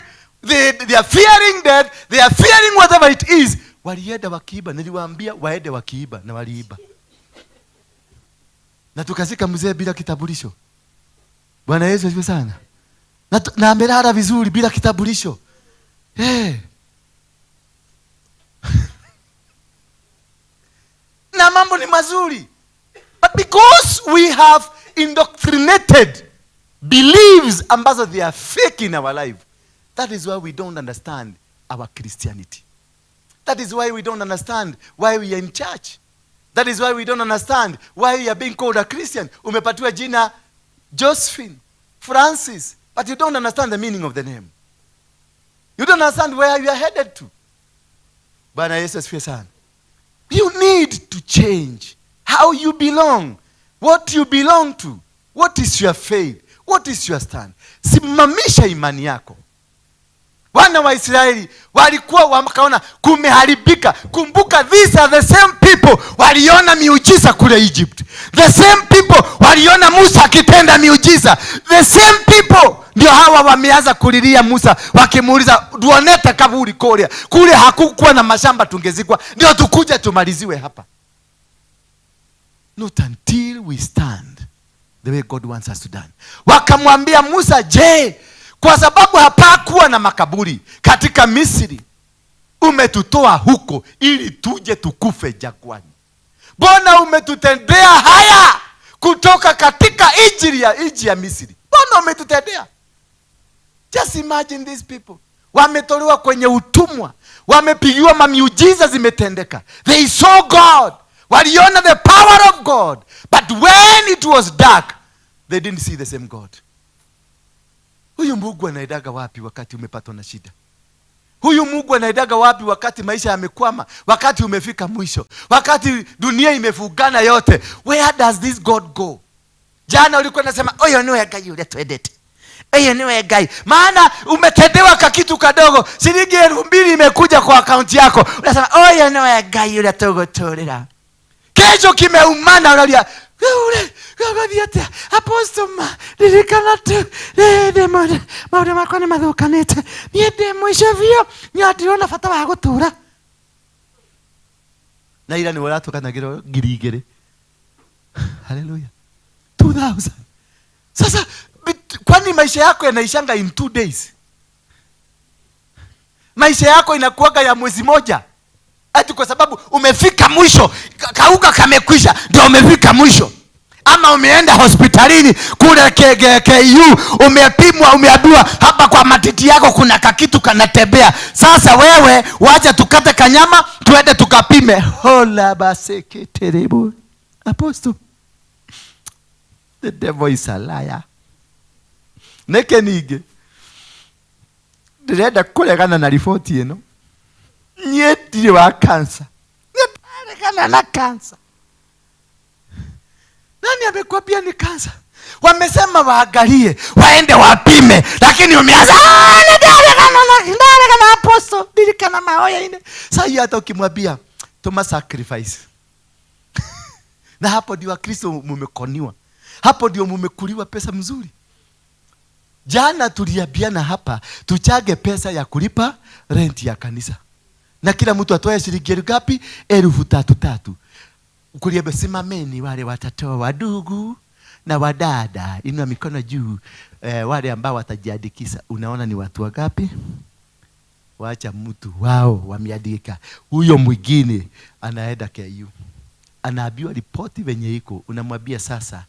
they are fearing death, they are fearing whatever it is. Walienda wakiiba, niliwaambia waende wakiiba na waliiba. Na tukazika mzee bila kitambulisho. Bwana Yesu asifiwe sana. Na amelala vizuri bila kitambulisho. Hey. Na mambo ni mazuri. But because we have indoctrinated beliefs ambazo they are fake in our life, that is why we don't understand our Christianity. That is why we don't understand why we are in church. That is why we don't understand why we are being called a Christian. Umepatiwa jina Josephine, Francis, but you don't understand the meaning of the name. You don't understand where you are headed to. Bwana Yesu asifiwe sana. You need to change how you belong, what you belong to, what is your faith, what is your stand. Simamisha imani yako. Wana wa Israeli walikuwa wakaona kumeharibika. Kumbuka, these are the same people waliona miujiza kule Egypt. The same people waliona Musa akitenda miujiza. The same people ndio hawa wameanza kulilia Musa wakimuuliza, tuonete kaburi kule. Kule hakukuwa na mashamba tungezikwa, ndio tukuja tumaliziwe hapa. Not until we stand the way God wants us to stand. Wakamwambia Musa, je, kwa sababu hapakuwa na makaburi katika Misri, umetutoa huko ili tuje tukufe jangwani? Mbona umetutendea haya kutoka katika nchi ya Misri? Mbona umetutendea? Just imagine these people. Wametolewa kwenye utumwa, wamepigiwa mamiujiza zimetendeka. They saw God. Waliona the power of God. But when it was dark, they didn't see the same God. Huyu Mungu anaendaga wapi wakati umepatwa na shida? Huyu Mungu anaendaga wapi wakati maisha yamekwama, wakati umefika mwisho, wakati dunia imefugana yote? Where does this God go? Jana ulikuwa unasema oyo niwe Ngai uria twendete, oyo niwe Ngai, maana umetendewa kakitu kadogo, shilingi 2000 imekuja kwa akaunti yako, unasema oyo niwe Ngai uria tuguturira. Kesho kimeumana, unalia ule gagothiete apostle ma ririkana tu rĩndĩ maũndũ makwa nĩ mathũkanĩte, niĩ ndĩ mũico biũ, niĩ ndirona bata wa gũtũra. Na ira nĩ ũratũkanagĩrwo 2000. Hallelujah. 2000. Sasa kwani maisha yako yanaishanga in 2 days? Maisha yako inakuwaga ya mwezi moja? Ati kwa sababu umefika mwisho, kauka kamekwisha, ndio umefika mwisho. Ama umeenda hospitalini kule KKU, umepimwa, umeambiwa hapa kwa matiti yako kuna kakitu kanatembea. Sasa wewe wacha tukate kanyama tuende tukapime. Hola baseketerebo. Apostle, the devil is a liar. Neke nige ndirenda kuregana na riboti ino. Niĩ ndirĩ wa cancer. Nĩndaregana na cancer. Nani amekwambia ni cancer? Wamesema waangalie, waende wapime, lakini umeanza ndaregana apostle, ndirikana mahoya ine. Sasa hata ukimwambia tuma sacrifice. Na hapo ndio Wakristo mumekoniwa. Hapo ndio mumekuliwa pesa mzuri. Jana tuliambiana hapa tuchage pesa ya kulipa rent ya kanisa. Na kila mtu atoe shilingi ngapi? 3,000. Kuliambiwa simameni wale watatoa, wadugu na wadada, inua mikono juu, wale ambao watajiandikisha. Unaona ni watu wangapi? Wacha mtu wao wameandika. Huyo mwingine anaenda KU. Anaambiwa ripoti venye iko. Unamwambia sasa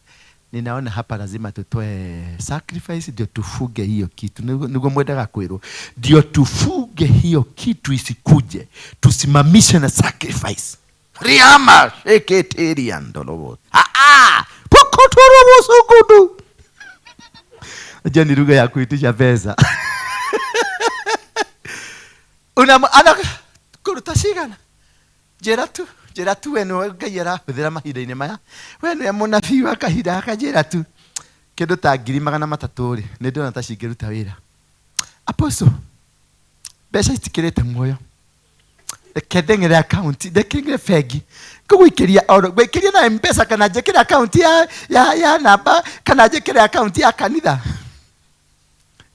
ninaona hapa lazima tutoe sacrifice ndio tufuge hiyo kitu. Niguo mwendaga kwirwo. Ndio tufuge hiyo kitu isikuje. Tusimamishe na sacrifice. Riama sheketeria ndolobo. Pokotorobo sukudu. Unajua ni lugha ya kuitisha pesa. Ana kuruta cigana. Njĩra tu, njĩra tu we nĩwe Ngai arahũthĩra mahinda-inĩ maya. We nĩwe mũnabii wa kahinda gaka, njĩra tu. Kĩndũ ta 300,000 rĩ, nĩ ndĩrona ta cingĩruta wĩra. Apostle, mbeca itikĩrĩte muoyo. Reke ndeng'ere akaunti, reke ng'ere bengi. Ngũgũikĩria oro, ngũikĩria na M-Pesa kana njĩkĩre akaunti ya namba kana njĩkĩre akaunti ya kanitha.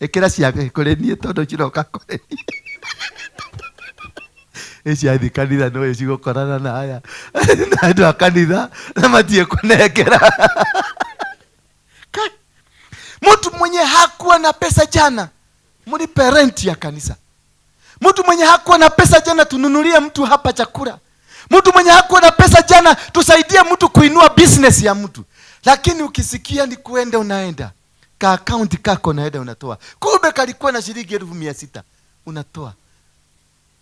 Ĩkĩra cia kũrĩ niĩ tondũ ciroka kũrĩ niĩ. Ĩci kanitha no ĩcigũkorana na aya na andũ a kanitha na matie kũnengera. Mtu mwenye hakuwa na pesa jana mlipe rent ya kanisa. Mtu mwenye hakuwa na pesa jana tununulie mtu hapa chakula. Mtu mwenye hakuwa na pesa jana tusaidie mtu kuinua business ya mtu. Lakini ukisikia ni kuenda unaenda. Ka account kako unaenda unatoa. Kumbe kalikuwa na shilingi 600,000 unatoa.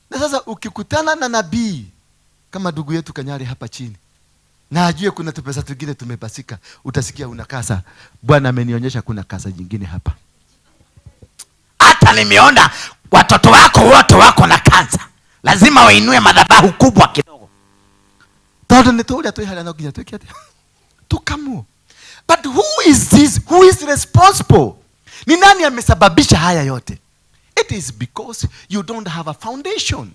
Na sasa ukikutana na nabii kama ndugu yetu Kanyari hapa chini, na ajue kuna tupesa tugine tumepasika, utasikia unakasa. Bwana amenionyesha kuna kasa jingine hapa. Hata nimeona watoto wako wote wako na kansa. Lazima wainue madhabahu kubwa kidogo. Tondu ni tuuria twi haria no nginya twike atia? Tukamuo. But who is this? Who is responsible? Ni nani amesababisha haya yote? It is because you don't have a foundation.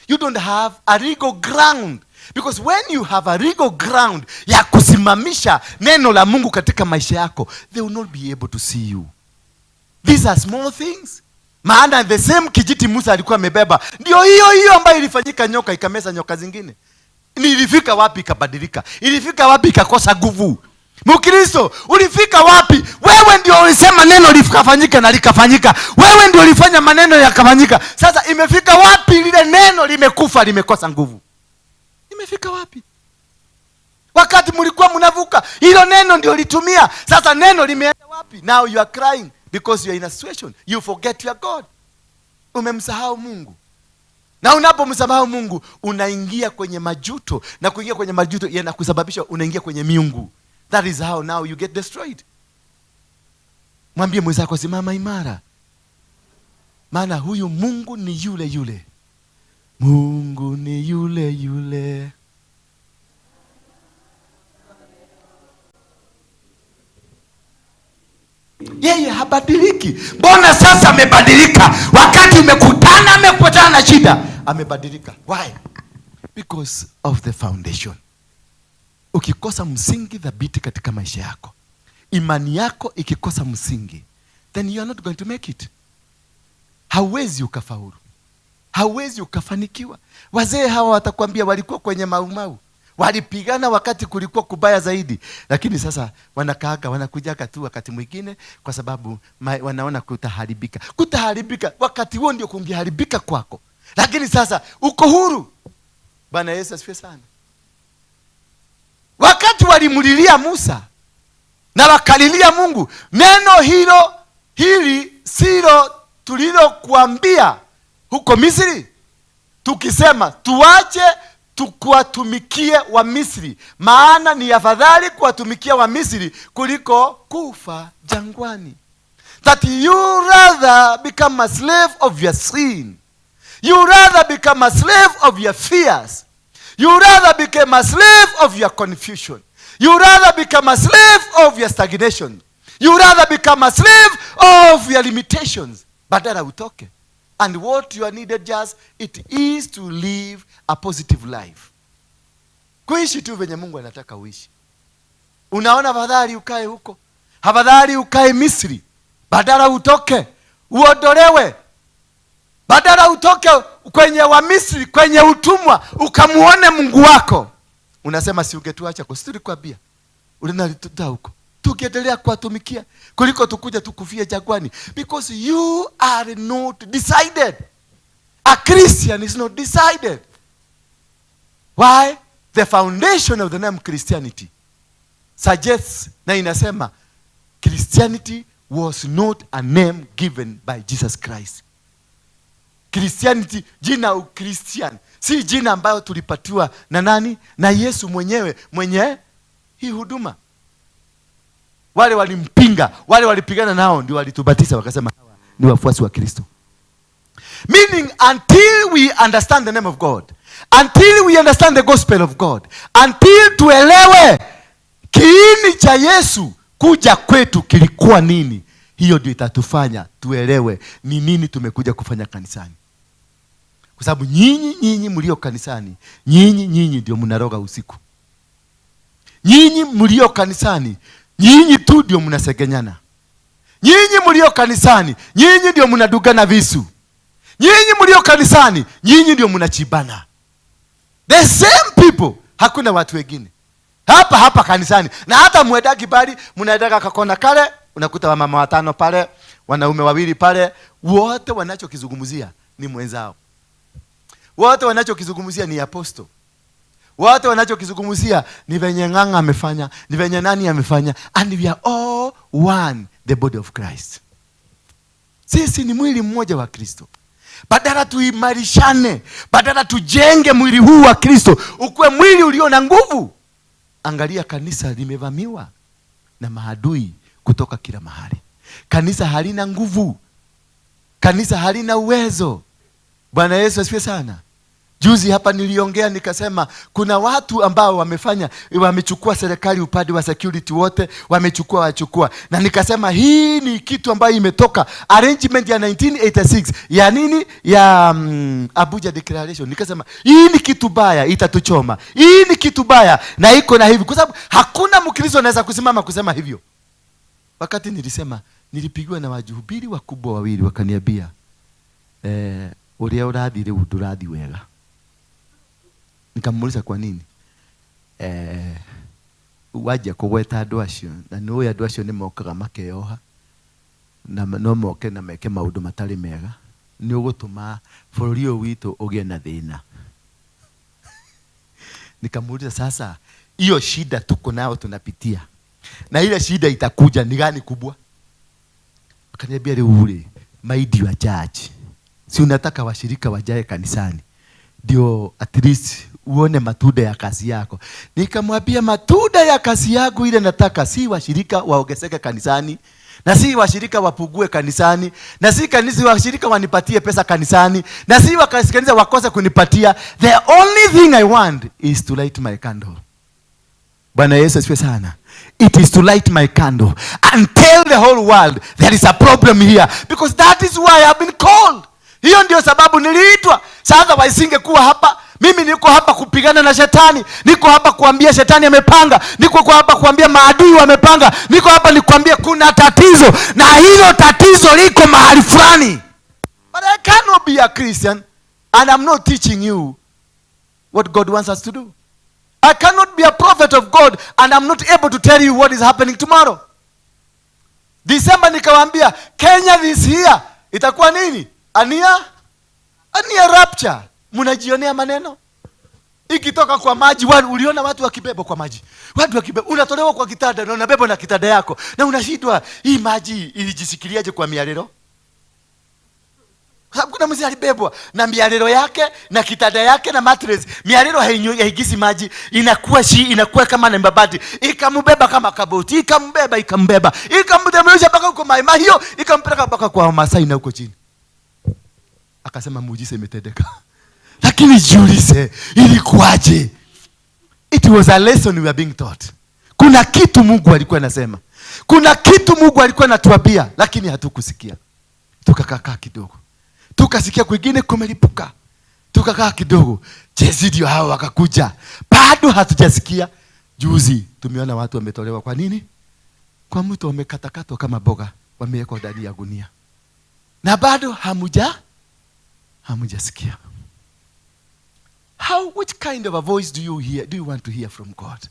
You don't have a legal ground. Because when you have a legal ground ya kusimamisha neno la Mungu katika maisha yako, they will not be able to see you. These are small things. Maana the same kijiti Musa alikuwa amebeba ndio hiyo hiyo ambayo ilifanyika nyoka ikameza nyoka zingine. Ni ilifika wapi ikabadilika? Ilifika wapi ikakosa nguvu? Mkristo, ulifika wapi? Wewe ndio ulisema neno likafanyika na likafanyika. Wewe ndio ulifanya maneno yakafanyika. Sasa imefika wapi lile neno limekufa, limekosa nguvu? Imefika wapi? Wakati mlikuwa mnavuka, hilo neno ndio litumia. Sasa neno limeenda wapi? Now you are crying because you are in a situation. You forget your God. Umemsahau Mungu. Na unapomsahau Mungu, unaingia kwenye majuto, na kuingia kwenye majuto yanakusababisha unaingia kwenye miungu. That is how now you get destroyed. Mwambie mwenzako simama imara, maana huyu Mungu ni yule yule. Mungu ni yule yule. Yeye habadiliki. Mbona sasa amebadilika? Wakati amekutana na shida, amebadilika. Why? Because of the foundation. Ukikosa msingi thabiti katika maisha yako, imani yako ikikosa msingi, then you are not going to make it. Hauwezi ukafaulu, hauwezi ukafanikiwa. Wazee hawa watakwambia walikuwa kwenye maumau, walipigana wakati kulikuwa kubaya zaidi, lakini sasa wanakaaga, wanakujaga tu wakati mwingine, kwa sababu wanaona kutaharibika. Kutaharibika wakati huo ndio kungeharibika kwako, lakini sasa uko huru. Bwana Yesu asifiwe sana. Wakati walimulilia Musa na wakalilia Mungu, neno hilo hili silo tulilokuambia huko Misri, tukisema tuache tukuwatumikie wa Misri, maana ni afadhali kuwatumikia wa Misri kuliko kufa jangwani. That you rather become a slave of your sin. You rather become a slave of your fears. You rather become a slave of your confusion. You rather become a slave of your stagnation. You rather become a slave of your limitations. Badala utoke. And what you are needed just, it is to live a positive life. Kuishi tu venye Mungu anataka uishi. Unaona, afadhali ukae huko, afadhali ukae Misri, badala utoke, uondolewe. Badala utoke kwenye wa Misri, kwenye utumwa, ukamuone Mungu wako. Unasema si ungetuacha kwa sisi tulikwambia. Ulinalituta huko. Tukiendelea kuwatumikia kuliko tukuja tukufie jangwani, because you are not decided. A Christian is not decided. Why? The foundation of the name Christianity suggests, na inasema Christianity was not a name given by Jesus Christ. Christianity, jina Ukristian, si jina ambayo tulipatiwa na nani? Na Yesu mwenyewe, mwenye hii huduma. Wale walimpinga, wale walipigana nao ndio walitubatiza wakasema hawa ni wafuasi wa Kristo. Meaning until we understand the name of God, until we understand the gospel of God, until tuelewe kiini cha Yesu kuja kwetu kilikuwa nini, hiyo ndio itatufanya tuelewe ni nini tumekuja kufanya kanisani. Kwa sababu nyinyi mlio kanisani, nyinyi ndio mnaroga usiku. Nyinyi mlio kanisani, nyinyi tu ndio mnasegenyana. Nyinyi mlio kanisani, nyinyi ndio mnadugana visu. Nyinyi mlio kanisani, nyinyi ndio mnachibana. The same people, hakuna watu wengine. Hapa hapa kanisani. Na hata mwedagi bali, mnaedaga kakona kale, unakuta wamama watano pale, wanaume wawili pale, wote wanachokizungumzia ni mwenzao. Wote wanachokizungumzia ni apostle. Wote wanachokizungumzia ni venye Ng'ang'a amefanya, ni venye nani amefanya, and we are all one, the body of Christ. Sisi ni mwili mmoja wa Kristo. Badala tuimarishane, badala tujenge mwili huu wa Kristo ukuwe mwili ulio na nguvu. Angalia, kanisa limevamiwa na maadui kutoka kila mahali. Kanisa halina nguvu. Kanisa halina uwezo. Bwana Yesu asifiwe sana. Juzi hapa niliongea nikasema kuna watu ambao wamechukua serikali upande wa security wote, wachukua. Na nikasema hii ni kitu ambayo imetoka arrangement ya 1986 ya nini? Ya Abuja Declaration. Nikasema hii ni kitu baya, itatuchoma. Hii ni kitu baya na iko na hivi, kwa sababu hakuna Mkristo anaweza kusimama kusema hivyo. Wakati nilisema, nilipigiwa na wahubiri wakubwa wawili wakaniambia, uria urathi riu ndurathi wega. Nikamuuliza kwa nini? Waje kugweta andu acio, na nĩ andu acio nĩ mokaga makeoha na no moke na meke maundu matari mega, nĩ ũgũtũma bũrũri ũyũ witũ ũgĩe na thĩna. Nikamuuliza sasa, hiyo shida tuko nayo tunapitia, na ile shida itakuja ni gani kubwa? Akaniambia rĩu rĩ, mind your church, si unataka washirika wajae kanisani ndio at least uone matunda ya kazi yako. Nikamwambia matunda ya kazi yangu ile nataka si washirika waongezeke kanisani, Na si washirika wapugue kanisani, na si kanisa washirika wanipatie pesa kanisani, na si kanisa wakose kunipatia. The only thing I want is to light my candle. Bwana Yesu asifiwe sana. It is to light my candle and tell the whole world there is a problem here, because that is why I've been called. Hiyo ndio sababu niliitwa. Sasa wasingekuwa hapa. Mimi niko hapa kupigana na shetani. Niko hapa kuambia shetani amepanga. Niko hapa kuambia maadui wamepanga. Niko hapa nikuambia kuna tatizo, na hilo tatizo liko mahali fulani. But I cannot be a Christian and I'm not teaching you what God wants us to do. I cannot be a prophet of God and I'm not able to tell you what is happening tomorrow. December nikawaambia Kenya this year itakuwa nini? Ania rapture. Mnajionea maneno ikitoka kwa maji. Uliona watu wakibebwa kwa maji, watu wakibebwa, unatolewa kwa kitanda na unabebwa na kitanda yako, na unashindwa hii maji ilijishikiliaje kwa mialelo? Kwa sababu kuna mzee alibebwa na mialelo yake na kitanda yake na mattress. Mialelo haingisi maji, inakuwa inakuwa kama na mbabati, ikambeba kama kaboti, ikambeba ikamtembelisha mpaka huko Mai Mahiu, ikampeleka mpaka kwa Masai na huko chini. Akasema muujiza imetendeka. Lakini jiulize, ilikuwaje? It was a lesson we were being taught. Kuna kitu Mungu alikuwa anasema. Kuna kitu Mungu alikuwa anatuambia, lakini hatukusikia. Tukakaa kidogo. Tukasikia kwingine kumelipuka. Tukakaa kidogo. Jezi hao wakakuja. Bado hatujasikia. Juzi tumeona watu wametolewa kwa nini? Kwa mtu wamekatakatwa kama boga, wamewekwa ndani ya gunia. Na bado hamujasikia. Which kind of a voice do you hear? Do you want to hear from God?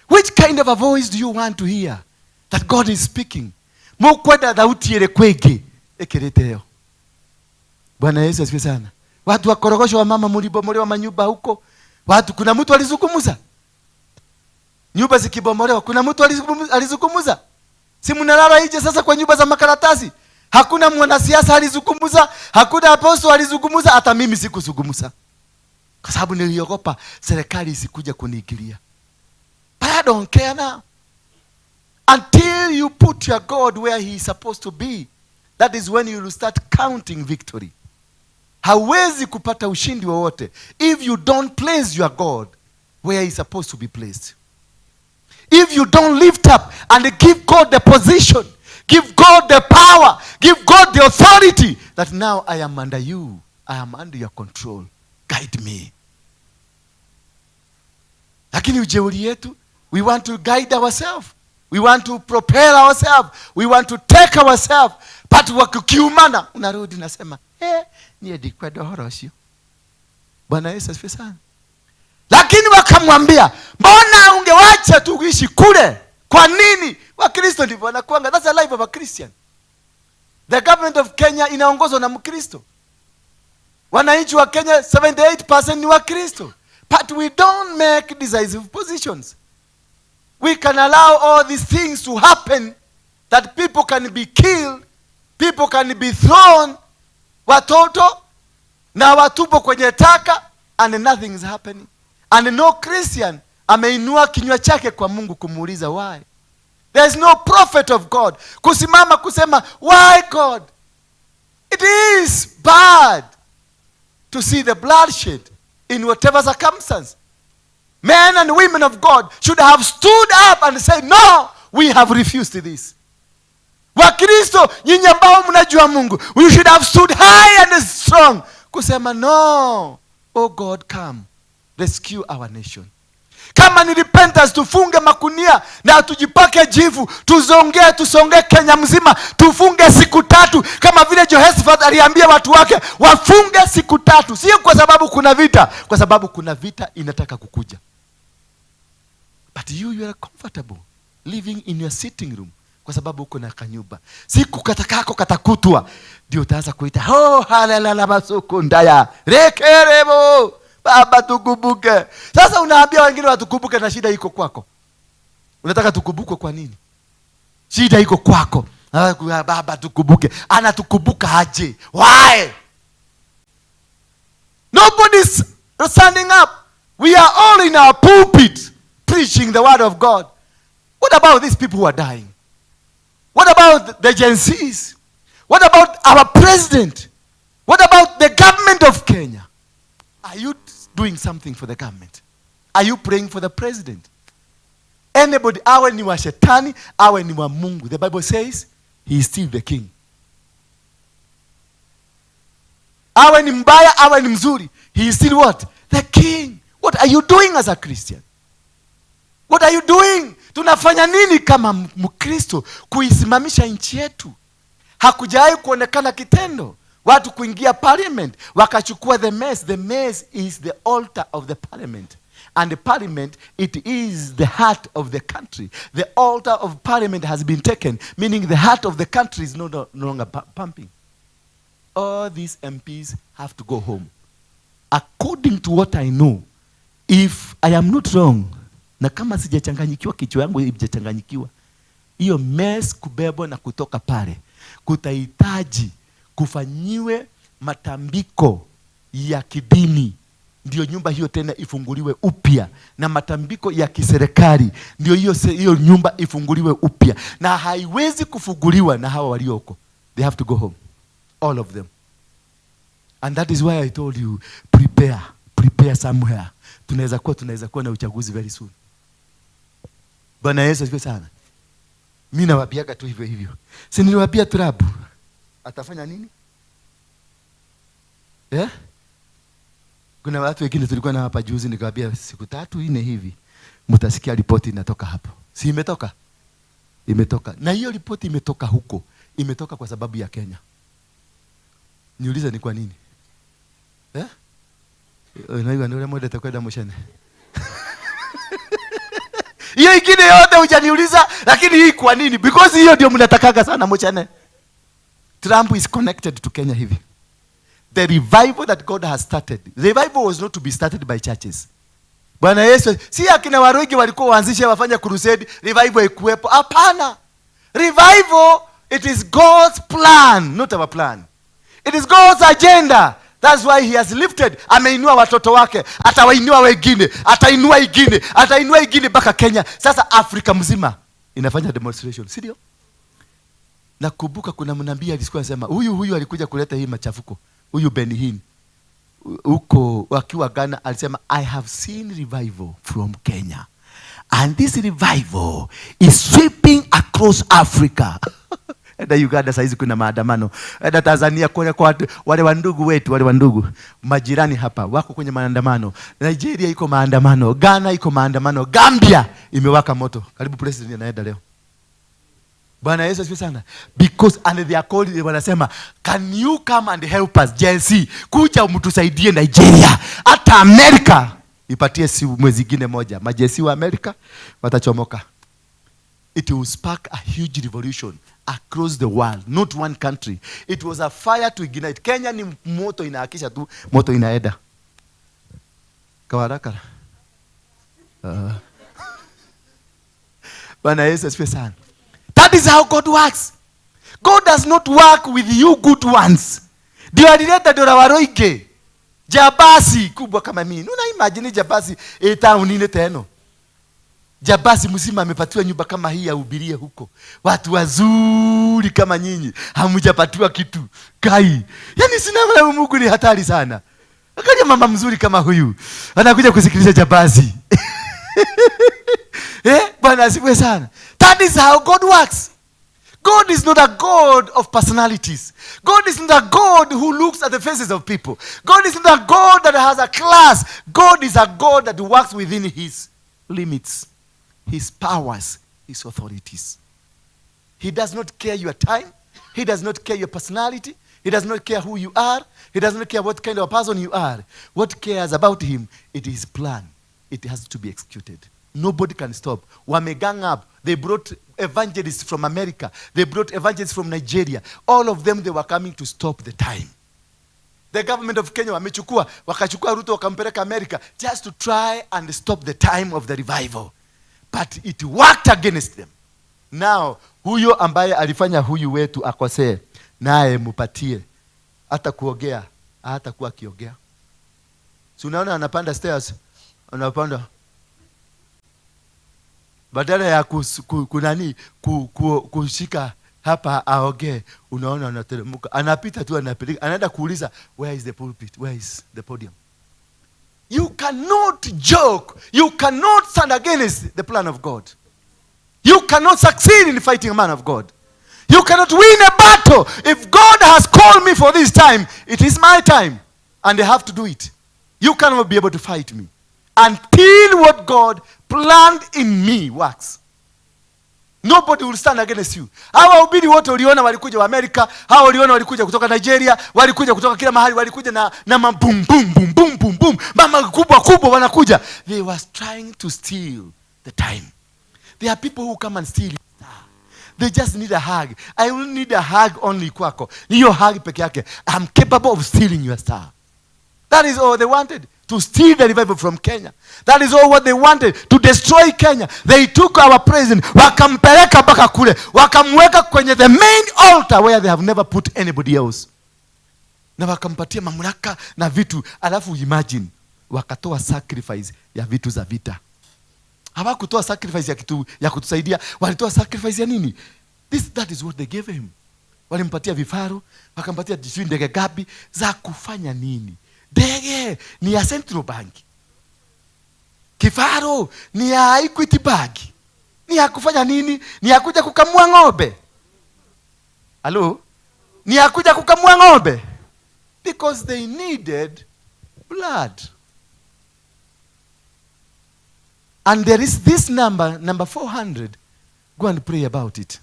Which kind of a voice do you want to hear that God is speaking? Mukwenda thauti ile kwingi ikirete. Bwana Yesu asifiwe sana. Watu wakorogosho wa mama mulibomolewa manyumba huko. Watu, kuna mtu alizungumza? Nyumba zikibomolewa, kuna mtu alizungumza? Si mnalala nje sasa kwa nyumba za makaratasi? Hakuna mwanasiasa alizungumza, hakuna apostle alizungumza, hata mimi sikuzungumza. Kwa sababu niliogopa serikali isikuja kuniingilia. But I don't care now. Until you put your God where he is supposed to be, that is when you will start counting victory. Hawezi kupata ushindi wowote if you don't place your God where he is supposed to be placed. If you don't lift up and give God the position, give God the power, give God the authority that now I am under you, I am under your control. Guide me. Lakini ujeuri yetu, we want to guide ourselves. We want to propel ourselves. We want to take ourselves. But wakikiumana, unarudi nasema, niye ndikwenda ũhoro ũcio. Bwana Yesu asifiwe sana. Lakini wakamwambia, mbona ungewacha tuishi kule? Kwa nini? Wakristo ndivyo wanakuanga. That's the life of a Christian. The government of Kenya inaongozwa na Mkristo. Wananchi wa Kenya 78% ni Wakristo. But we don't make decisive positions. We can allow all these things to happen, that people can be killed, people can be thrown, watoto na watupo kwenye taka, and nothing is happening. And no Christian ameinua kinywa chake kwa Mungu kumuuliza why. There is no prophet of God kusimama kusema why God. It is bad to see the bloodshed in whatever circumstance. Men and women of God should have stood up and said, no, we have refused this. Wakristo, nyinyi ambao mnajua Mungu, we should have stood high and strong kusema no, oh God, come rescue our nation. Kama ni repentance, tufunge makunia na tujipake jivu, tusonge Kenya mzima, tufunge siku 3, kama vile Jehoshaphat aliambia watu wake wafunge siku 3. Sio kwa sababu kuna vita, kwa sababu kuna vita inataka kukuja. But you are comfortable living in your sitting room kwa sababu uko na kanyumba. Siku katakako katakutwa ndio utaanza kuita oh halala masukundaya rekerebo baba tukumbuke. Sasa unaambia wengine watukumbuke na shida iko kwako. Unataka tukumbukwe kwa nini? Shida iko kwako. Baba tukumbuke. Anatukumbuka aje? Why? Nobody's standing up. We are all in our pulpit preaching the word of God. What about these people who are dying? What about the Gen Zs? What about our president? What about the government of Kenya? Are you doing something for the government? Are you praying for the president? Anybody, awe ni wa shetani, awe ni wa Mungu. The Bible says he is still the king. Awe ni mbaya, awe ni mzuri, he is still what? The king. What are you doing as a Christian? What are you doing? Tunafanya nini kama Mkristo kuisimamisha nchi yetu? Hakujawahi kuonekana kitendo watu kuingia parliament wakachukua the mess. The mess is the altar of the parliament. And the parliament, it is the heart of the country. The altar of parliament has been taken, meaning the heart of the country is no longer pumping. All these MPs have to go home. According to what I know, if I am not wrong, na kama sijachanganyikiwa, kichwa yangu haijachanganyikiwa, hiyo mess kubebwa na kutoka pale kutahitaji kufanyiwe matambiko ya kidini, ndio nyumba hiyo tena ifunguliwe upya, na matambiko ya kiserikali ndio hiyo nyumba ifunguliwe upya. Na haiwezi kufunguliwa na hawa walioko. They have to go home, all of them. And that is why I told you, prepare somewhere. Tunaweza kuwa na uchaguzi very soon. Bwana Yesu asifiwe sana. Mimi nawaambiaga tu hivyo hivyo. Si niliwaambia Trump atafanya nini? Eh? Kuna watu wengine tulikuwa na hapa juzi, nikawaambia siku 3-4 hivi mtasikia ripoti inatoka hapo. Si imetoka? Imetoka. Na hiyo ripoti imetoka huko. Imetoka kwa sababu ya Kenya. Niulize ni kwa nini? Eh? Unaiwa ndio mwende kwenda mshane. Hiyo ingine yote hujaniuliza, lakini hii kwa nini? Because hiyo ndio mnatakaga sana mshane. Trump is connected to Kenya hivi. The revival that God has started. The revival was not to be started by churches. Bwana Yesu, si akina Warugi walikuwa waanzishe wafanye crusade, revival ikuwepo. Hapana. Revival, it is God's plan, not our plan. It is God's agenda. That's why he has lifted. Ameinua watoto wake, atawainua wengine, atainua ingine, atainua ingine mpaka Kenya. Sasa Afrika mzima inafanya demonstration, si ndio? Nakumbuka kuna mnabii alikuwa anasema, huyu alikuja kuleta hii machafuko. Huyu Benny Hinn huko wakiwa Ghana alisema, I have seen revival from Kenya, and this revival is sweeping across Africa. Enda Uganda saizi kuna maandamano. Enda Tanzania kule kwa watu, wale wandugu wetu, wale wandugu majirani hapa wako kwenye maandamano. Nigeria iko maandamano, Ghana iko maandamano, Gambia imewaka moto. Karibu president anaenda leo. Bwana Yesu asifiwe sana. Because and they are called, wanasema, can you come and help us Gen Z? Kuja mtusaidie Nigeria. Hata Amerika ipatie si mwezi mwingine moja. Majeshi wa Amerika watachomoka. It will spark a huge revolution across the world, not one country. It was a fire to ignite. Kenya ni moto inahakisha tu, moto inaenda. Kawarakara. Bwana Yesu asifiwe sana. That is how God works. God does not work with you good ones. Ndio alileta Dora Waroige. Jabasi kubwa kama mimi. Una imagine jabasi town teno. Jabasi mzima amepatiwa nyumba kama hii ahubirie huko. Watu wazuri kama nyinyi hamjapatiwa kitu. Kai. Yaani sina maana, Mungu ni hatari sana. Akaja mama mzuri kama huyu anakuja kusikiliza jabasi. Bwana asifiwe sana. That is how God works. God is not a God of personalities. God is not a God who looks at the faces of people. God is not a God that has a class. God is a God that works within his limits, his powers, his authorities. He does not care your time. He does not care your personality. He does not care who you are. He does not care what kind of person you are. What cares about him? It is his plan. It has to be executed. Nobody can stop. Wame gang up. They brought evangelists from America. They brought evangelists from Nigeria. All of them, they were coming to stop the time. The government of Kenya wamechukua, wakachukua Ruto wakampeleka America just to try and stop the time of the revival. But it worked against them. Now, huyo ambaye alifanya huyu wetu akosee, naye mupatie hata kuogea, hata kuwa akiogea. Si unaona anapanda stairs, anapanda. Badala ya kushika Hapa aongee, unaona anateremka, anapita tu, anapeleka, anaenda kuuliza where is the pulpit, where is the podium. You cannot joke, you cannot stand against the plan of God. You cannot succeed in fighting a man of God. You cannot win a battle. If God has called me for this time, it is my time, and I have to do it. You cannot be able to fight me until what God planned in me works. Nobody will stand against you. Hawa wahubiri wote uliona walikuja wa Amerika, hawa uliona walikuja kutoka Nigeria, walikuja kutoka kila mahali, walikuja na mabum bum bum bum bum bum, mama kubwa kubwa wanakuja. They was trying to steal the time. There are people who come and steal your star. They just need a hug. I will need a hug only kwako. Hiyo hug peke yake. I'm capable of stealing your star. That is all they wanted. To steal the revival from Kenya. That is all what they wanted. To destroy Kenya. They took our president. Wakampeleka mpaka kule. Wakamweka kwenye the main altar where they have never put anybody else. Na wakampatia mamlaka na vitu. Alafu imagine, wakatoa sacrifice ya vitu za vita. Hawakutoa sacrifice ya kitu ya kutusaidia, walitoa sacrifice ya nini? That is what they gave him. Walimpatia vifaru, wakampatia sijui ndege gapi za kufanya nini? Ndege ni ya Central Bank. Kifaru ni ya Equity Bank. Ni ya kufanya nini? Ni ya kuja kukamua ng'ombe. Hello? Ni ya kuja kukamua ng'ombe. Because they needed blood. And there is this number, number 400. Go and pray about it.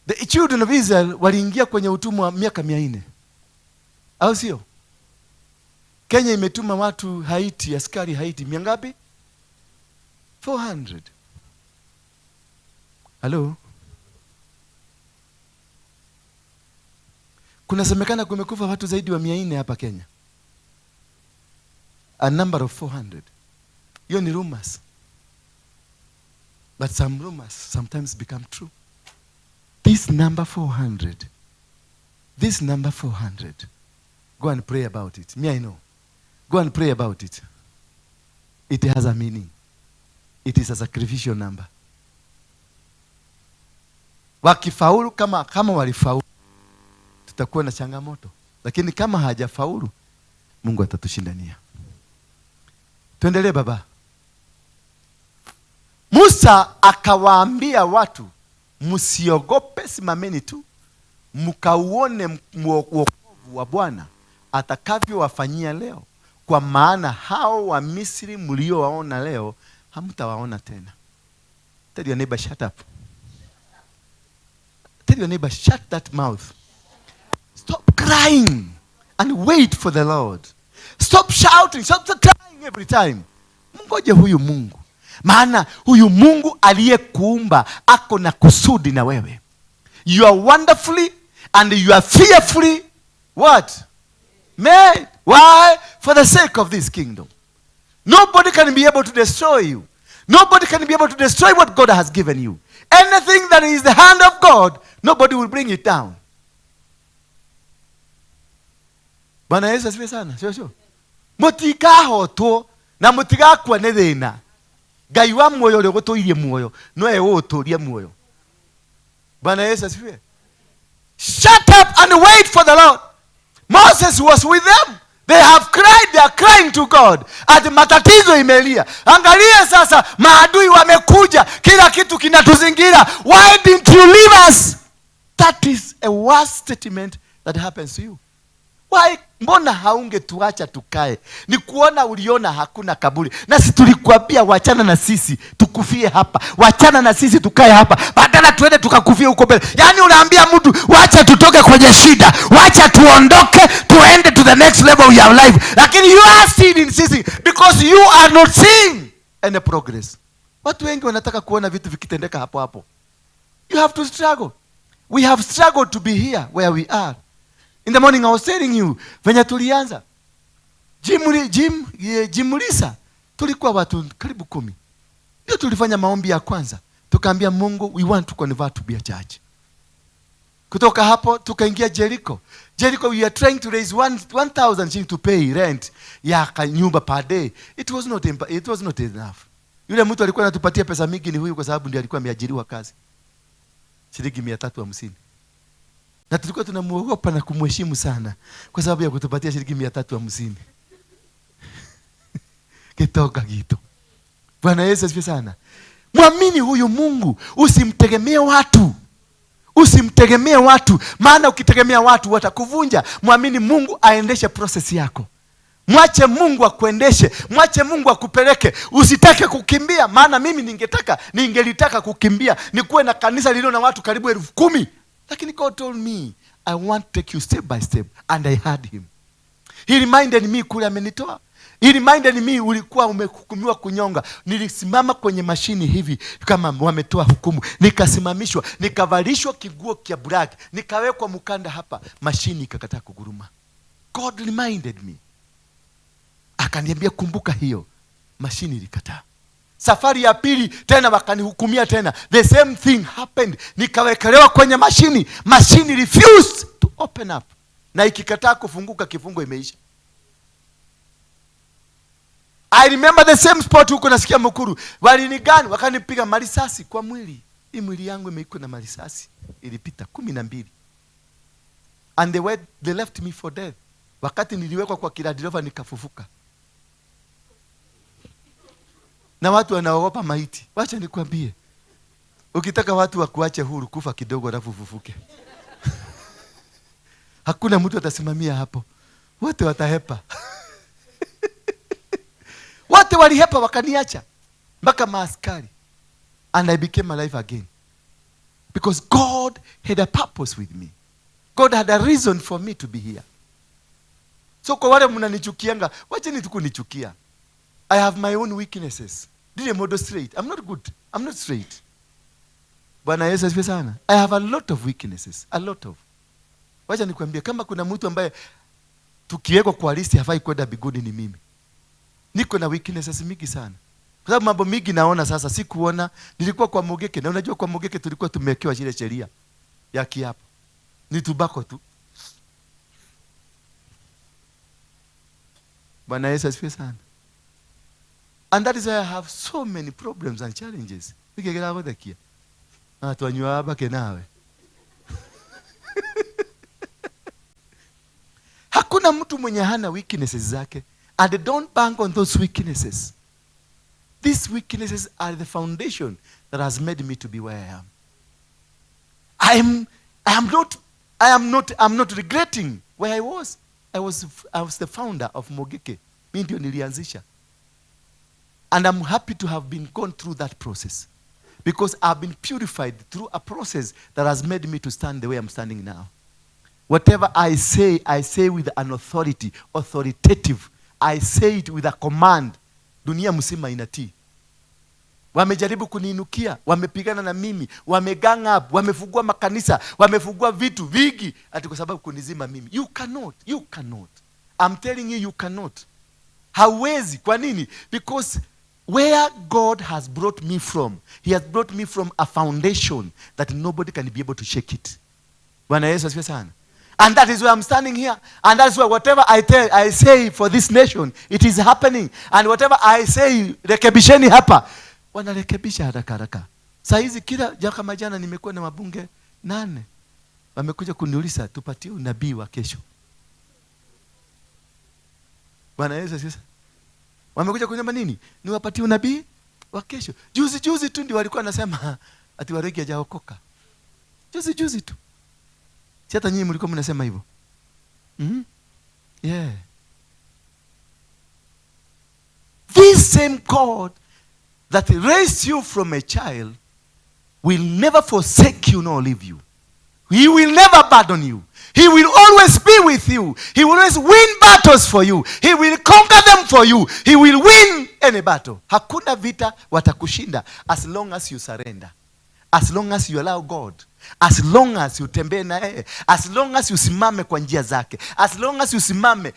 The children of Israel waliingia kwenye utumwa miaka 400. Au sio? Kenya imetuma watu Haiti, askari Haiti, mia ngapi? 400. Hello? Kunasemekana kumekufa watu zaidi wa 400 hapa Kenya. A number of 400. Hiyo ni rumors. But some rumors sometimes become true. This number 400. This number 400. Go and pray about it. Me, I know. Go and pray about it. It has a meaning. It is a sacrificial number. Wakifaulu kama walifaulu, tutakuwa na changamoto. Lakini kama hajafaulu, Mungu atatushindania. Tuendelee baba. Musa akawaambia watu, msiogope, simameni tu, mkauone wokovu wa Bwana atakavyowafanyia leo, kwa maana hao wa Misri mliowaona leo hamtawaona tena. Tell your neighbor, shut up. Tell your neighbor, shut that mouth. Stop crying and wait for the Lord. Stop shouting, stop crying every time. Mngoje huyu Mungu. Maana huyu Mungu aliyekuumba ako na kusudi na wewe. You are wonderfully and you are fearfully what? Made. Why? For the sake of this kingdom. Nobody can be able to destroy you. Nobody can be able to destroy what God has given you. Anything that is the hand of God, nobody will bring it down. Bwana Yesu asifiwe sana. Sio sio. Mutikahotwo na mutigakua nĩ thĩna. Ngai wa muoyo ũrĩa ũgũtũirie muoyo, no egũgũtũria muoyo. Bwana Yesu asifiwe. Shut up and wait for the Lord. Moses was with them. They have cried, they are crying to God. Ati matatizo imelia. Angalia sasa, maadui wamekuja, kila kitu kinatuzingira. Why didn't you leave us? That is a worst statement that happens to you. Why? Mbona haungetuacha tukae? Ni kuona uliona hakuna kaburi. Na si tulikuambia wachana na sisi tukufie hapa. Wachana na sisi tukae hapa. Badala tuende tukakufie huko mbele. Yaani unaambia mtu wacha tutoke kwenye shida, wacha tuondoke tuende to the next level of your life. Lakini you are still insisting because you are not seeing any progress. Watu wengi wanataka kuona vitu vikitendeka hapo hapo. You have to struggle. We have struggled to be here where we are. In the morning I was telling you, venye tulianza Jim Lisa, tulikuwa watu karibu 10. Ndio tulifanya maombi ya kwanza. Tukaambia Mungu, we want to convert to be a church. Kutoka hapo tukaingia Jericho. Jericho we are trying to raise 1,000 shillings to pay rent ya nyumba per day. It was not enough. Yule mtu alikuwa anatupatia pesa mingi ni huyu, kwa sababu ndiye alikuwa ameajiriwa kazi. Shilingi 350. Na tulikuwa tunamuogopa na kumheshimu sana kwa sababu ya kutupatia shilingi 350. Kitoka kitu. Bwana Yesu asifiwe sana. Mwamini huyu Mungu, usimtegemee watu. Usimtegemee watu, maana ukitegemea watu watakuvunja. Mwamini Mungu aendeshe process yako. Mwache Mungu akuendeshe, mwache Mungu akupeleke. Usitake kukimbia, maana mimi ningelitaka kukimbia, nikuwe na kanisa lililo na watu karibu 10,000. Lakini God told me, I want to take you step by step, and I heard him. He reminded me kule amenitoa. He reminded me ulikuwa umehukumiwa kunyonga. Nilisimama kwenye mashini hivi kama wametoa hukumu. Nikasimamishwa, nikavalishwa kiguo kia black, nikawekwa mkanda hapa, mashini ikakataa kuguruma. God reminded me. Akaniambia kumbuka hiyo. Mashini ilikataa. Safari ya pili tena wakanihukumia tena. The same thing happened. Nikawekelewa kwenye mashini. Mashini refused to open up. Na ikikataa kufunguka, kifungo imeisha. I remember the same spot huko nasikia Mukuru. Walinigani wakanipiga marisasi kwa mwili. Hii mwili yangu imeiko na marisasi. Ilipita 12. And they left me for death. Wakati niliwekwa kwa Land Rover nikafufuka. Na watu wanaogopa maiti. Wacha nikwambie. Ukitaka watu wakuache huru, kufa kidogo alafu ufufuke. Hakuna mtu atasimamia hapo. Wote watahepa. Wote walihepa wakaniacha. Mpaka maaskari. And I became alive again. Because God had a purpose with me. God had a reason for me to be here. So kwa wale mnanichukianga, wacheni tu kunichukia. I have my own weaknesses. Dile modo straight. I'm not good. I'm not straight. Bwana Yesu asifiwe sana. I have a lot of weaknesses. A lot of. Wacha nikwambie, kama kuna mtu ambaye tukiwekwa kwa list hafai kwenda mbinguni ni mimi. Niko na weaknesses mingi sana. Kwa sababu mambo mingi naona sasa, sikuona. Nilikuwa kwa Mugeke, na unajua kwa Mugeke tulikuwa tumewekewa zile sheria ya kiapo. Ni tubako tu. Bwana Yesu asifiwe sana. And that is why I have so many problems and challenges. Nikigera gothekia. Na twanyua bake nawe. Hakuna mtu mwenye hana weaknesses zake. And don't bank on those weaknesses. These weaknesses are the foundation that has made me to be where I am. I'm not regretting where I was. I was the founder of Mugeke. Mimi ndio nilianzisha. And I'm happy to have been gone through that process. Because I've been purified through a process that has made me to stand the way I'm standing now. Whatever I say, I say with an authority, authoritative. I say it with a command. Dunia mzima inatii. Wamejaribu kuniinukia, wamepigana na mimi, wamegang up, wamefungua makanisa, wamefungua vitu vingi ati kwa sababu kunizima mimi. You cannot, you cannot. I'm telling you, you cannot. Hawezi. Kwa nini? Because where God has brought me from, he has brought me from a foundation that nobody can be able to shake it. Bwana Yesu asifiwe sana. And that is why I'm standing here. And that's why whatever I tell, I say for this nation, it is happening. And whatever I say, rekebisheni hapa. Wanarekebisha haraka haraka. Saa hizi kila kama jana nimekuwa na mabunge 8. Wamekuja kuniuliza tupatie unabii wa kesho. Bwana Yesu asifiwe. Wamekuja kuniambia nini? Niwapatie unabii wa kesho. Juzi juzi tu ndio walikuwa wanasema ati Waruinge hajaokoka. Juzi juzi tu. Si hata nyinyi mlikuwa mnasema hivyo? Yeah. This same God that raised you from a child will never forsake you nor leave you. He will never abandon you. He will always be with you. He will always win battles for you. He will conquer them for you. He will win any battle. Hakuna vita watakushinda as long as you surrender. As long as you allow God. As long as you tembee na yeye. As long as you simame kwa njia zake. As long as you simame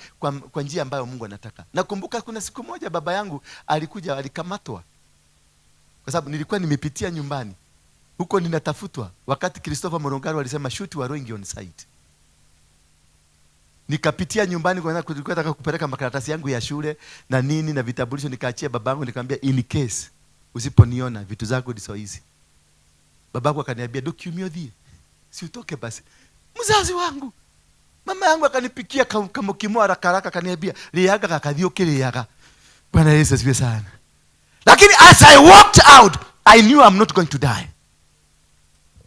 kwa njia ambayo Mungu anataka. Nakumbuka kuna siku moja baba yangu alikuja, alikamatwa. Kwa sababu nilikuwa nimepitia nyumbani. Huko ninatafutwa wakati Christopher Murungaru alisema shoot Waruinge on sight. Nikapitia nyumbani kwa sababu nilikuwa nataka kupeleka makaratasi yangu ya shule na nini na vitambulisho, nikaachia babangu, nikamwambia in case usiponiona vitu zako ndizo hizi. Babangu akaniambia ndukiumia uthie, si utoke basi. Mzazi wangu, mama yangu akanipikia kamukimo haraka haraka, akaniambia liaga kakathio kiriaga. Bwana Yesu asifiwe sana. Lakini as I walked out, I knew I'm not going to die.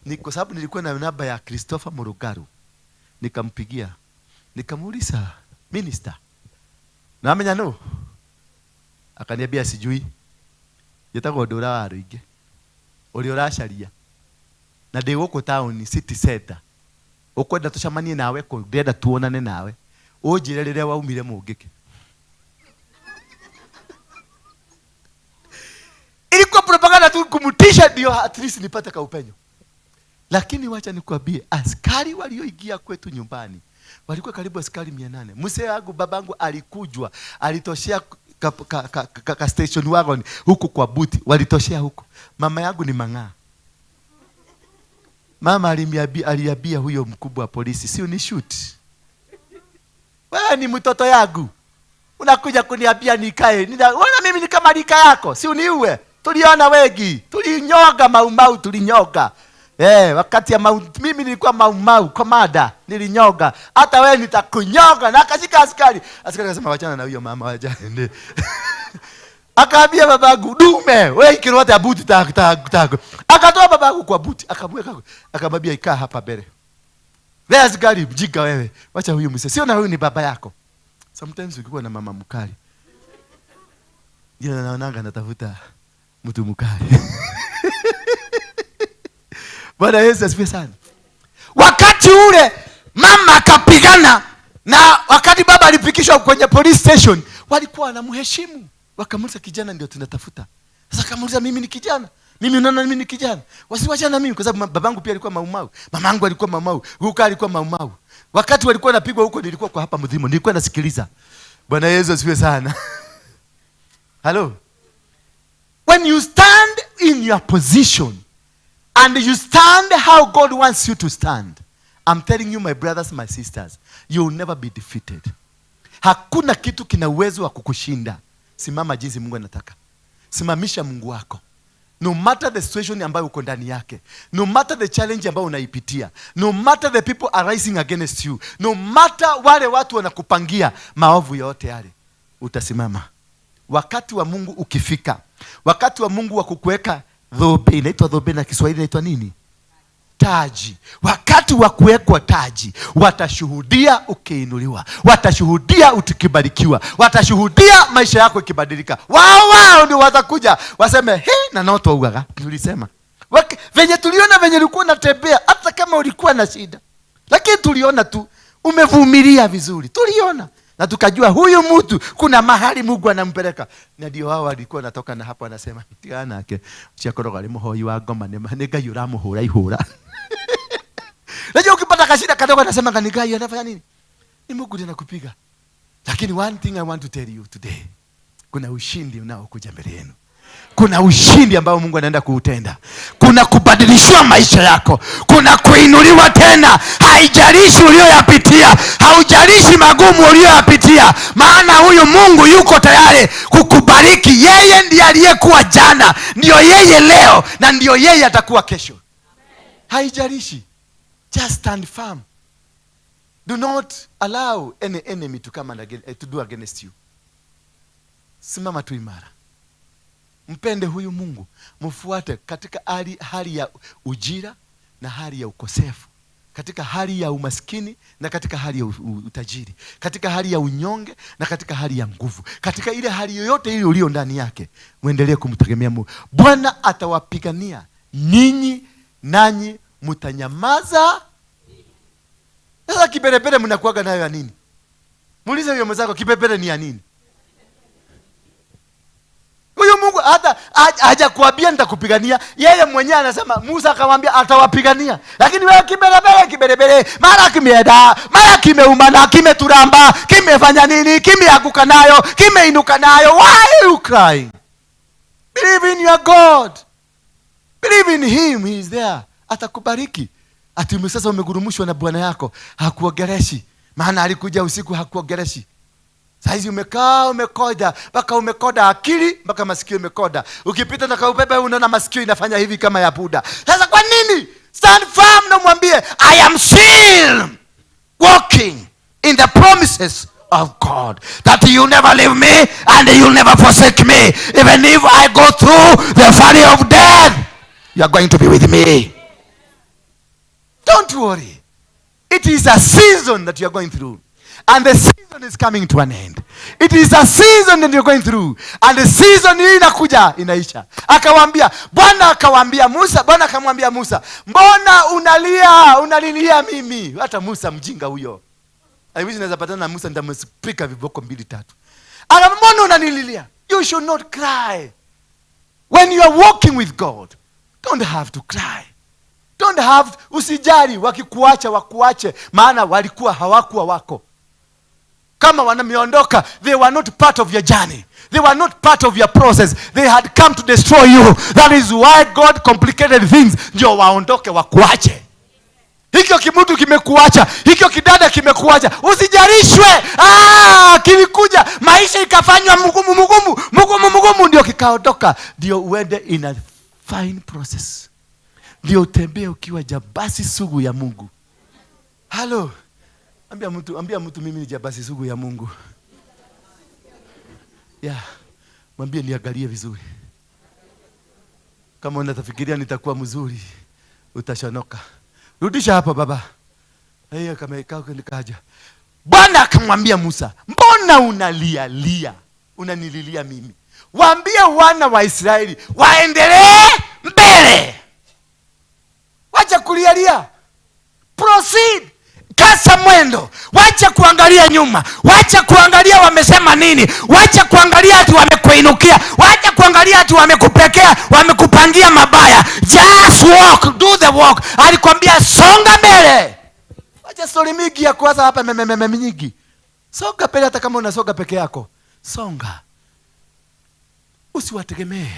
Ni kwa sababu nilikuwa na namba ya Christopher Murugaru. Nikampigia. Nikamuuliza, minister, namenya no? Akaniambia sijui. Njĩtagwo Ndũra wa Rũingĩ. Ũrĩa ũracaria. Na ndĩ gũkũ town city center. Ũkwenda tũcemanie nawe kũ? Ndĩrenda tuonane nawe. Ũnjĩre rĩrĩa waumire Mũngĩkĩ. Ilikuwa propaganda tu kumtisha ndio at least nipate kaupenyo. Lakini wacha nikwambie, askari walioingia kwetu nyumbani walikuwa karibu askari 800. Mzee wangu babangu alikujwa, alitoshea ka station wagon huku kwa buti, walitoshea huko. Mama yangu ni mang'aa. Mama aliambia huyo mkubwa wa polisi, si unishoot. Wewe ni mtoto yangu. Unakuja kuniambia nikae. Wewe mimi ni kama rika yako, si uniue. Tuliona wengi, tulinyoga maumau, tulinyoga. Wakati ya mimi nilikuwa maumau komanda, nilinyoga. Hata wewe nitakunyoga. Na akashika askari. Askari akasema wachana na huyo mama, wachana. Akaambia babangu, dume, wewe ikirota buti tak tak tak. Akatoa babangu kwa buti, akamweka, akamwambia ikaa hapa mbele. Wewe askari mjinga wewe, wacha huyu mzee. Sio na huyu ni baba yako. Sometimes ukikuwa na mama mkali, ndio naonanga natafuta mtu mkali. Bwana Yesu asifiwe sana. Wakati ule mama akapigana, na wakati baba alifikishwa kwenye police station, walikuwa wanamheshimu. Wakamuuliza, kijana ndio tunatafuta. Sasa akamuuliza, mimi ni kijana? Mimi unaona mimi ni kijana? Wasiwachana na mimi kwa sababu babangu pia alikuwa maumau, mamangu alikuwa maumau, huko alikuwa maumau. Wakati walikuwa wanapigwa huko nilikuwa kwa hapa Mudhimo, nilikuwa nasikiliza. Bwana Yesu asifiwe sana. Hello. When you stand in your position and you stand how God wants you to stand, I'm telling you my brothers, my sisters, you will never be defeated. Hakuna kitu kina uwezo wa kukushinda. Simama jinsi Mungu anataka. Simamisha Mungu wako. No matter the situation ambayo uko ndani yake, no matter the challenge ambayo unaipitia, no matter the people are rising against you, no matter wale watu wanakupangia maovu yote yale, utasimama. Wakati wa Mungu ukifika, wakati wa Mungu wa kukuweka dhobe, inaitwa dhobe na Kiswahili inaitwa nini? Taji. Wakati wa kuwekwa taji, watashuhudia ukiinuliwa, watashuhudia ukibarikiwa, watashuhudia maisha yako ikibadilika. Wao ndio watakuja waseme, he, na noto ugaga tulisema. Venye tuliona venye ulikuwa unatembea, hata kama ulikuwa na shida, lakini tuliona tu umevumilia vizuri, tuliona na tukajua huyu mtu kuna mahali Mungu anampeleka. Na ndio hao walikuwa natoka na hapo anasema tigana yake chiakoroga ari muhoi wa ngoma ni Ngai uramuhura ihura. Najua ukipata kashida kadogo anasema ni Ngai anafanya nini? Ni Mungu ndiye anakupiga. Lakini one thing I want to tell you today, kuna ushindi unaokuja mbele yenu. Kuna ushindi ambao Mungu anaenda kuutenda. Kuna kubadilishwa maisha yako. Kuna kuinuliwa tena. Haijalishi uliyoyapitia, haujalishi magumu uliyoyapitia, maana huyu Mungu yuko tayari kukubariki. Yeye ndiye aliyekuwa jana, ndio yeye leo, na ndio yeye atakuwa kesho. Haijalishi. Just stand firm. Do not allow any enemy to come and to do against you. Simama tu imara. Mpende huyu Mungu, mfuate katika hali ya ujira na hali ya ukosefu, katika hali ya umaskini na katika hali ya utajiri, katika hali ya unyonge na katika hali ya nguvu, katika ile hali yoyote ile ulio ndani yake, muendelee kumtegemea Mungu. Bwana atawapigania ninyi, nanyi mtanyamaza. Sasa kiberebere mnakuaga nayo ya nini? Muulize huyo mwenzako, kiberebere ni ya nini? Huyu Mungu hata hajakuambia nitakupigania. Yeye mwenyewe anasema, Musa akamwambia atawapigania. Lakini wewe kiberebere kiberebere, mara kimeenda, mara kimeumana, kimeturamba, kimefanya nini, kimeanguka nayo, kimeinuka nayo. Why are you crying? Believe in your God. Believe in him, he is there. Atakubariki. Ati sasa umegurumushwa na bwana yako, hakuogeleshi. Maana alikuja usiku hakuogeleshi. Saizi umekaa umekoda, mpaka umekoda akili, mpaka masikio imekoda. Ukipita na kaupepe unaona masikio inafanya hivi kama ya Buddha. Sasa kwa nini? Stand firm na mwambie, I am still walking in the promises of God, that you never leave me and you never forsake me. Even if I go through the valley of death, you are going to be with me. Don't worry. It is a season that you are going through, and the season is coming to an end. It is a season that you're going through, and the season hii inakuja inaisha. Akawaambia, Bwana akawaambia Musa, Bwana akamwambia Musa, mbona unalia, unalilia mimi? Hata Musa mjinga huyo. I wish naweza patana na Musa nitamspika viboko 2-3. Akamwambia, mbona unanililia? You should not cry. When you are walking with God, don't have to cry. Don't have, usijali wakikuacha wakuache, maana walikuwa hawakuwa wako. Kama wanameondoka, they were not part of your journey. They were not part of your process. They had come to destroy you. That is why God complicated things. Ndio waondoke wakuache. Hikyo kimutu kimekuacha, hikyo kidada kimekuacha. Usijarishwe. Kilikuja, maisha ikafanywa mgumu mgumu, mgumu mgumu, ndio kikaondoka. Ndio uende in a fine process. Ndio utembee ukiwa jabasi sugu ya Mungu. Hello. Ambia mtu mimi ni jabasi sugu ya Mungu. Yeah. Mwambie niangalie vizuri. Kama unatafikiria nitakuwa mzuri, utashonoka. Rudisha hapa baba. Hiyo kama ikao nikaja. Bwana akamwambia Musa, mbona unalia lia? Unanililia mimi. Waambie wana wa Israeli waendelee mbele. Wacha kulialia. Proceed. Kasa mwendo. Wacha kuangalia nyuma. Wacha kuangalia wamesema nini. Wacha kuangalia ati wamekuinukia. Wacha kuangalia ati wamekupekea, wamekupangia mabaya. Just walk, do the walk. Alikwambia songa mbele. Wacha story mingi ya kuanza hapa meme nyingi. Songa mbele hata kama unasonga peke yako. Songa. Usiwategemee.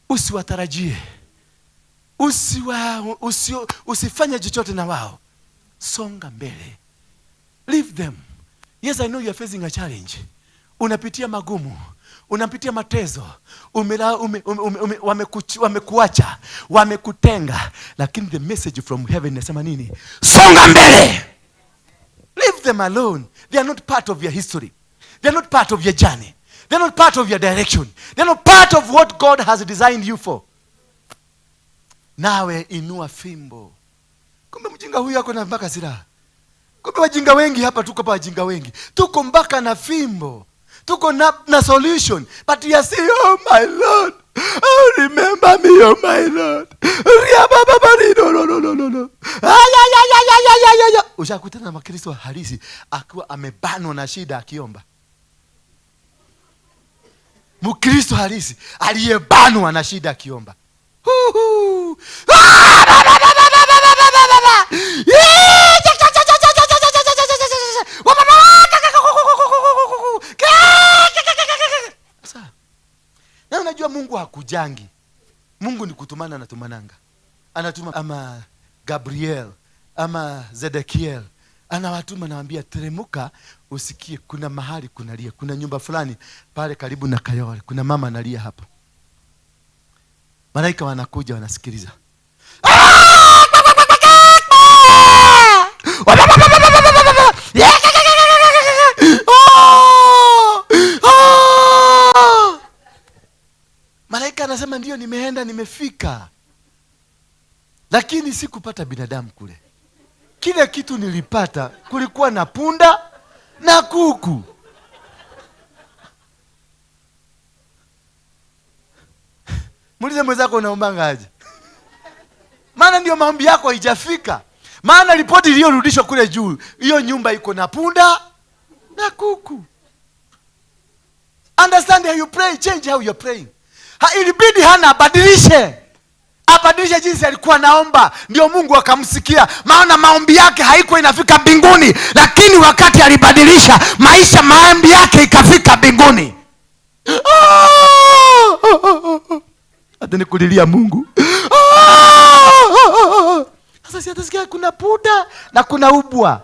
Usiwatarajie. Usifanye chochote na wao. Songa mbele. Leave them. Yes, I know you are facing a challenge. Unapitia magumu, unapitia mateso, wamekuacha, wamekutenga, lakini the message from heaven inasema nini? Songa mbele. Leave them alone. They are not part of your history. They are not part of your journey. They are not part of your direction. They are not part of what God has designed you for. Nawe inua fimbo. Kumbe mjinga huyu ako na mpaka silaha. Kumbe wajinga wengi hapa, tuko pa wajinga wengi. Tuko mpaka na fimbo. Tuko na solution. But you are saying, oh my Lord, oh remember me, oh my Lord. No, no, no, no. Ushakutana na Mkristo halisi akiwa amebanwa na shida akiomba. Mkristo halisi aliyebanwa na shida akiomba. Huhu. Na unajua Mungu hakujangi. Mungu ni kutumana na tumananga. Anatuma ama Gabriel ama Zedekiel. Anawatuma, anawaambia teremuka usikie kuna mahali kunalia, kuna nyumba fulani pale karibu na Kayole, kuna mama analia hapo. Malaika wanakuja wanasikiliza. Malaika anasema ndio nimeenda nimefika. Lakini sikupata binadamu kule. Kile kitu nilipata kulikuwa na punda na kuku. Muulize mwenzako unaombanga aje? Maana ndio maombi yako haijafika. Maana ripoti iliyorudishwa kule juu, hiyo nyumba iko na punda na kuku. Understand how you pray, change how you're praying. Ilibidi Hana abadilishe. Abadilishe jinsi alikuwa naomba, ndio Mungu akamsikia. Maana maombi yake haikuwa inafika mbinguni, lakini wakati alibadilisha maisha, maombi yake ikafika mbinguni. Hata nikulilia Mungu. Sasa si atasikia kuna punda na kuna ubwa.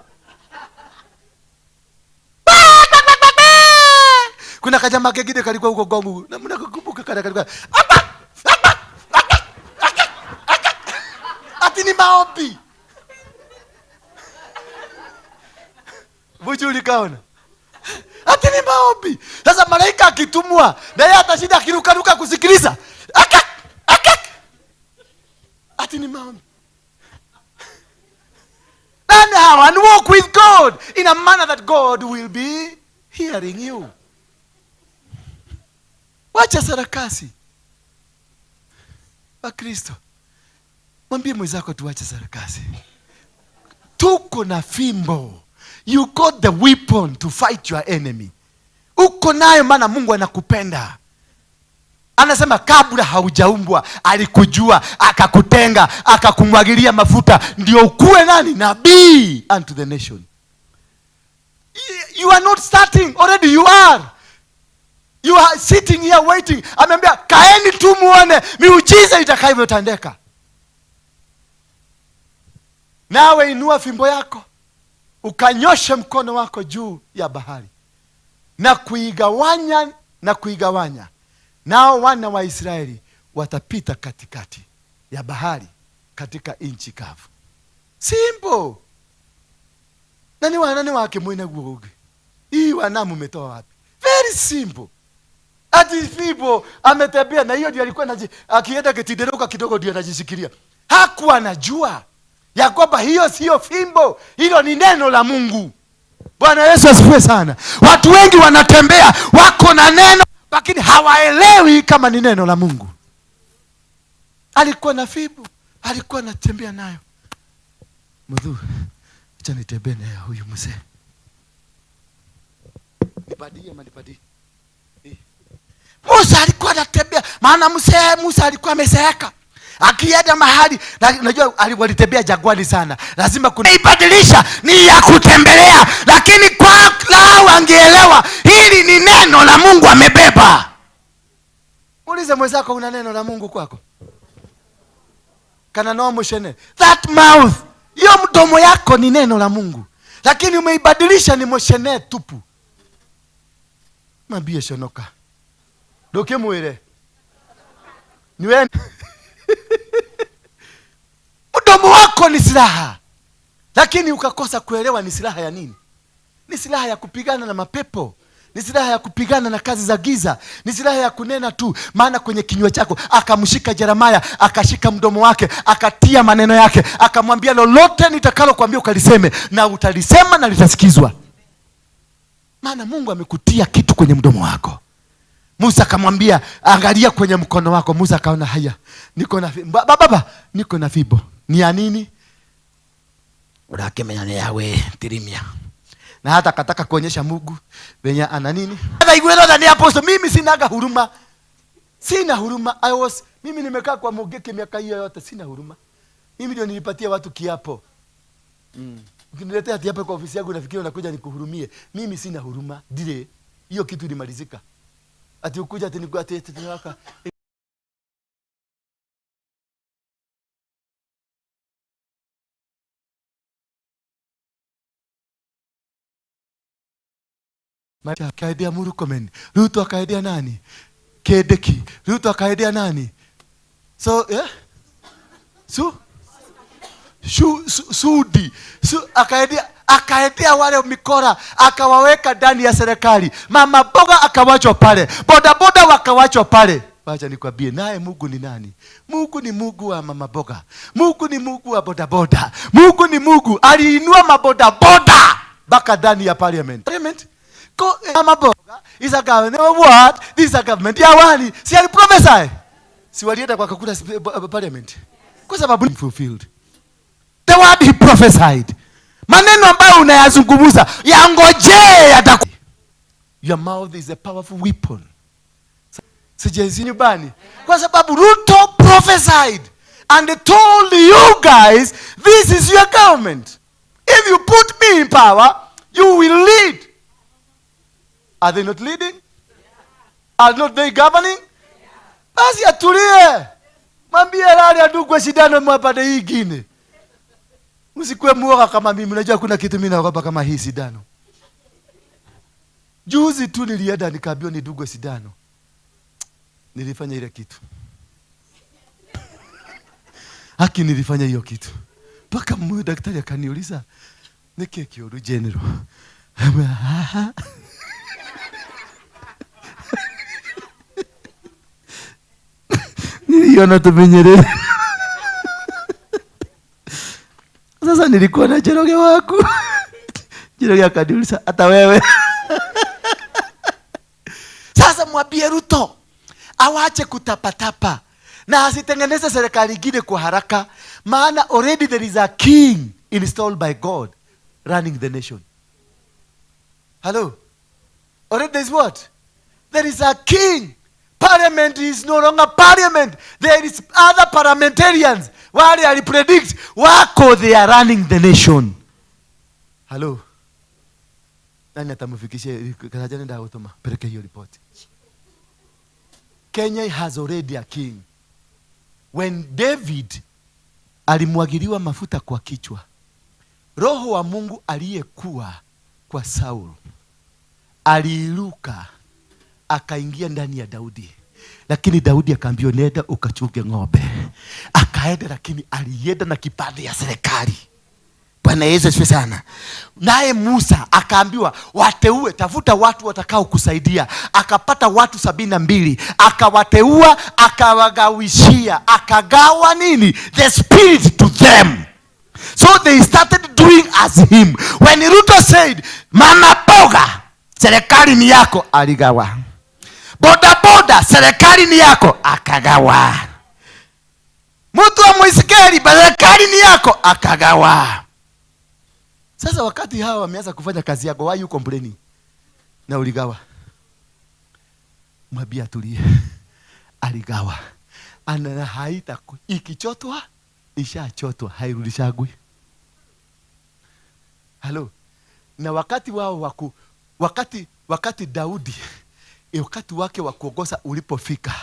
Kuna kajamaa kengine kalikuwa huko Gongo. Na mnakumbuka kana kalikuwa. Aba! Aba! Aba! Aba! Ati ni maombi. Vuchu ulikaona. Ati ni maombi. Sasa malaika akitumwa na yeye atashinda akirukaruka kusikiliza. Aka! Aka! Ati ni maombi. Learn how and walk with God in a manner that God will be hearing you. Wacha sarakasi. Wakristo, mwambie mwenzako tuache sarakasi. Tuko na fimbo. You got the weapon to fight your enemy. Uko nayo maana Mungu anakupenda. Anasema kabla haujaumbwa alikujua, akakutenga, akakumwagilia mafuta ndio ukue nani? Nabii unto the nation. You are not starting already, you are. You are sitting here waiting. Ameambia kaeni tu muone miujiza itakavyotendeka. Nawe inua fimbo yako ukanyoshe mkono wako juu ya bahari na kuigawanya, na kuigawanya. Nao wana wa Israeli watapita katikati ya bahari katika nchi kavu. Simple. Nani wa nani wake mwene guoge? Hii wanamu umetoa wapi? Very simple. Ati fimbo ametembea na hiyo ndio alikuwa akienda kitideruka kidogo ndio anajishikilia. Hakuwa anajua ya kwamba hiyo sio fimbo, hilo ni neno la Mungu. Bwana Yesu asifiwe sana. Watu wengi wanatembea wako na neno lakini hawaelewi kama ni neno la Mungu. Alikuwa na fimbo, alikuwa anatembea nayo. Mudhu, acha nitembee naye huyu mzee. Nipadie ama nipadie? Musa alikuwa anatembea, maana mzee Musa alikuwa amezeeka. Akienda mahali, unajua walitembea jangwani sana. Lazima kuna ibadilisha ni ya kutembelea, lakini kwa lao angeelewa hili ni neno la Mungu amebeba. Ulize mwenzako, una neno la Mungu kwako? Kana no moshene. That mouth, hiyo mdomo yako ni neno la Mungu. Lakini umeibadilisha ni moshene tupu. Mambie shonoka. Doke mwire. Niwe mdomo wako ni silaha. Lakini ukakosa kuelewa ni silaha ya nini? Ni silaha ya kupigana na mapepo. Ni silaha ya kupigana na kazi za giza. Ni silaha ya kunena tu. Maana kwenye kinywa chako akamshika Jeremiah, akashika mdomo wake, akatia maneno yake, akamwambia lolote nitakalo kuambia ukaliseme, na utalisema na litasikizwa. Maana Mungu amekutia kitu kwenye mdomo wako. Musa akamwambia angalia kwenye mkono wako. Musa akaona haya, niko na baba, niko na fimbo. Ni ya nini? Urakemenya ni yawe tirimia. Na hata akataka kuonyesha Mungu venye ana nini. Hata iguelo ni apostle, mimi sinaga huruma. Sina huruma. Mimi nimekaa kwa Mugeke miaka hiyo yote sina huruma. Mimi ndio nilipatia watu kiapo. Ukiniletea kiapo kwa ofisi yangu nafikiri unakuja nikuhurumie. Mimi sina huruma. Dire hiyo kitu ilimalizika. Ati ukuja ati nikuate ati akaendea Murkomen, Ruto akaendea nani? Kedeki, Ruto akaendea nani? So, yeah? Su? Sudi. Su, akaendea wale mikora, akawaweka ndani ya serikali. Mama boga akawachwa pale, boda boda wakawachwa pale. Wacha nikwambie, naye Mungu ni nani? Mungu ni Mungu wa mama boga. Mungu ni Mungu wa boda boda. Mungu ni Mungu aliinua maboda boda mpaka ndani ya parliament. Parliament? Mama boga is a government. What? This is a government. Ya wani. Si aliprophesy. Si walienda kwa kakula parliament. Kwa sababu fulfilled. The word he prophesied. Maneno ambayo unayazungumza yangojee yataku. Your mouth is a powerful weapon. Sijezi nyumbani. Kwa sababu Ruto prophesied and told you guys this is your government. If you put me in power, you will lead. Are they not leading? Are not they governing? Basi atulie. Mwambie lali adugwe shidano mwapade hii ingine. Msikuwe muoga kama mimi. Unajua kuna kitu mimi naogopa kama hii sindano. Juzi tu nilienda nikaambiwa nidungwe sindano. Nilifanya ile kitu. Haki nilifanya hiyo kitu. Mpaka mmoja daktari akaniuliza, "Niki kioru general?" Niliona tumenyerere. Sasa nilikuwa na Njoroge wangu. Njoroge akaniuliza, "Hata wewe?" Sasa mwambie Ruto awache kutapatapa na asitengeneze serikali ingine kwa haraka, maana already there is a king installed by God running the nation. Hello? Already there is what? There is a king. Parliament is no longer parliament. There is other parliamentarians. Wale alipredict wako, they are running the nation. Hello? Nani atamfikishia Karanja? Nenda gutuma peleke hiyo report. Kenya has already a king. When David alimwagiliwa mafuta kwa kichwa, Roho wa Mungu aliyekuwa kwa Saul aliiruka akaingia ndani ya Daudi. Lakini Daudi akaambiwa, nenda ukachunge ng'ombe. Akaenda, lakini alienda na kipande ya serikali. Bwana Yesu asifiwe sana. Naye Musa akaambiwa, wateue, tafuta watu watakao kusaidia. Akapata watu 72, akawateua, akawagawishia, akagawa nini? The spirit to them. So they started doing as him. When Ruto said, "Mama boga, serikali ni yako," aligawa. Boda boda, serikali ni yako, akagawa. Mtu wa mwisikeli, serikali ni yako, akagawa. Sasa wakati hawa wameanza kufanya kazi yako, why you complaining? Na uligawa. Mwambie atulie. Aligawa. Ana haita ikichotwa, ishachotwa, hairudishagwi. Hello. Na wakati wao waku, wakati Daudi, wakati wake wa kuongoza ulipofika,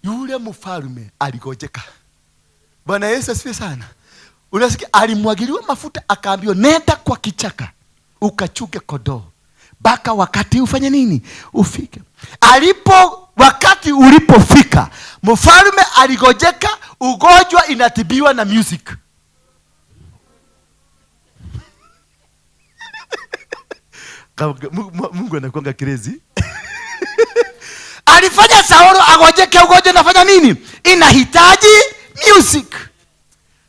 yule mfalme aligojeka. Bwana Yesu asifiwe sana. Unasikia, alimwagiliwa mafuta akaambiwa, nenda kwa kichaka ukachuke kondoo mpaka wakati ufanye nini? Ufike. Alipo wakati ulipofika, mfalme aligojeka. Ugonjwa inatibiwa na music. Mungu anakuanga crazy. Alifanya Saulo agojeke ugonjwa inafanya nini? Inahitaji music.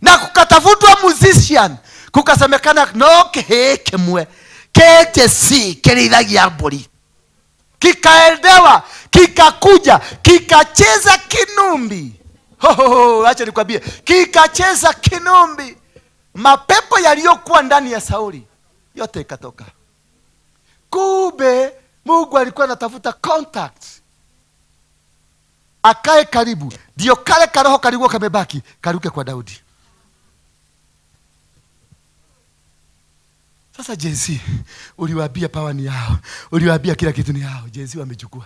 Na kukatafutwa musician, kukasemekana no kihii kimwe kete si kirithagia mburi, kikaendewa, kikakuja, kikacheza kinumbi. Ho, ho, ho, acha nikwambie, kikacheza kinumbi. Mapepo yaliyokuwa ndani ya Sauli yote ikatoka. Kumbe Mungu alikuwa anatafuta contact, akae karibu, ndio kale karoho kalikuwa kamebaki karuke kwa Daudi. Sasa Gen Z, uliwaambia power ni yao, uliwaambia kila kitu ni yao. Gen Z wamechukua.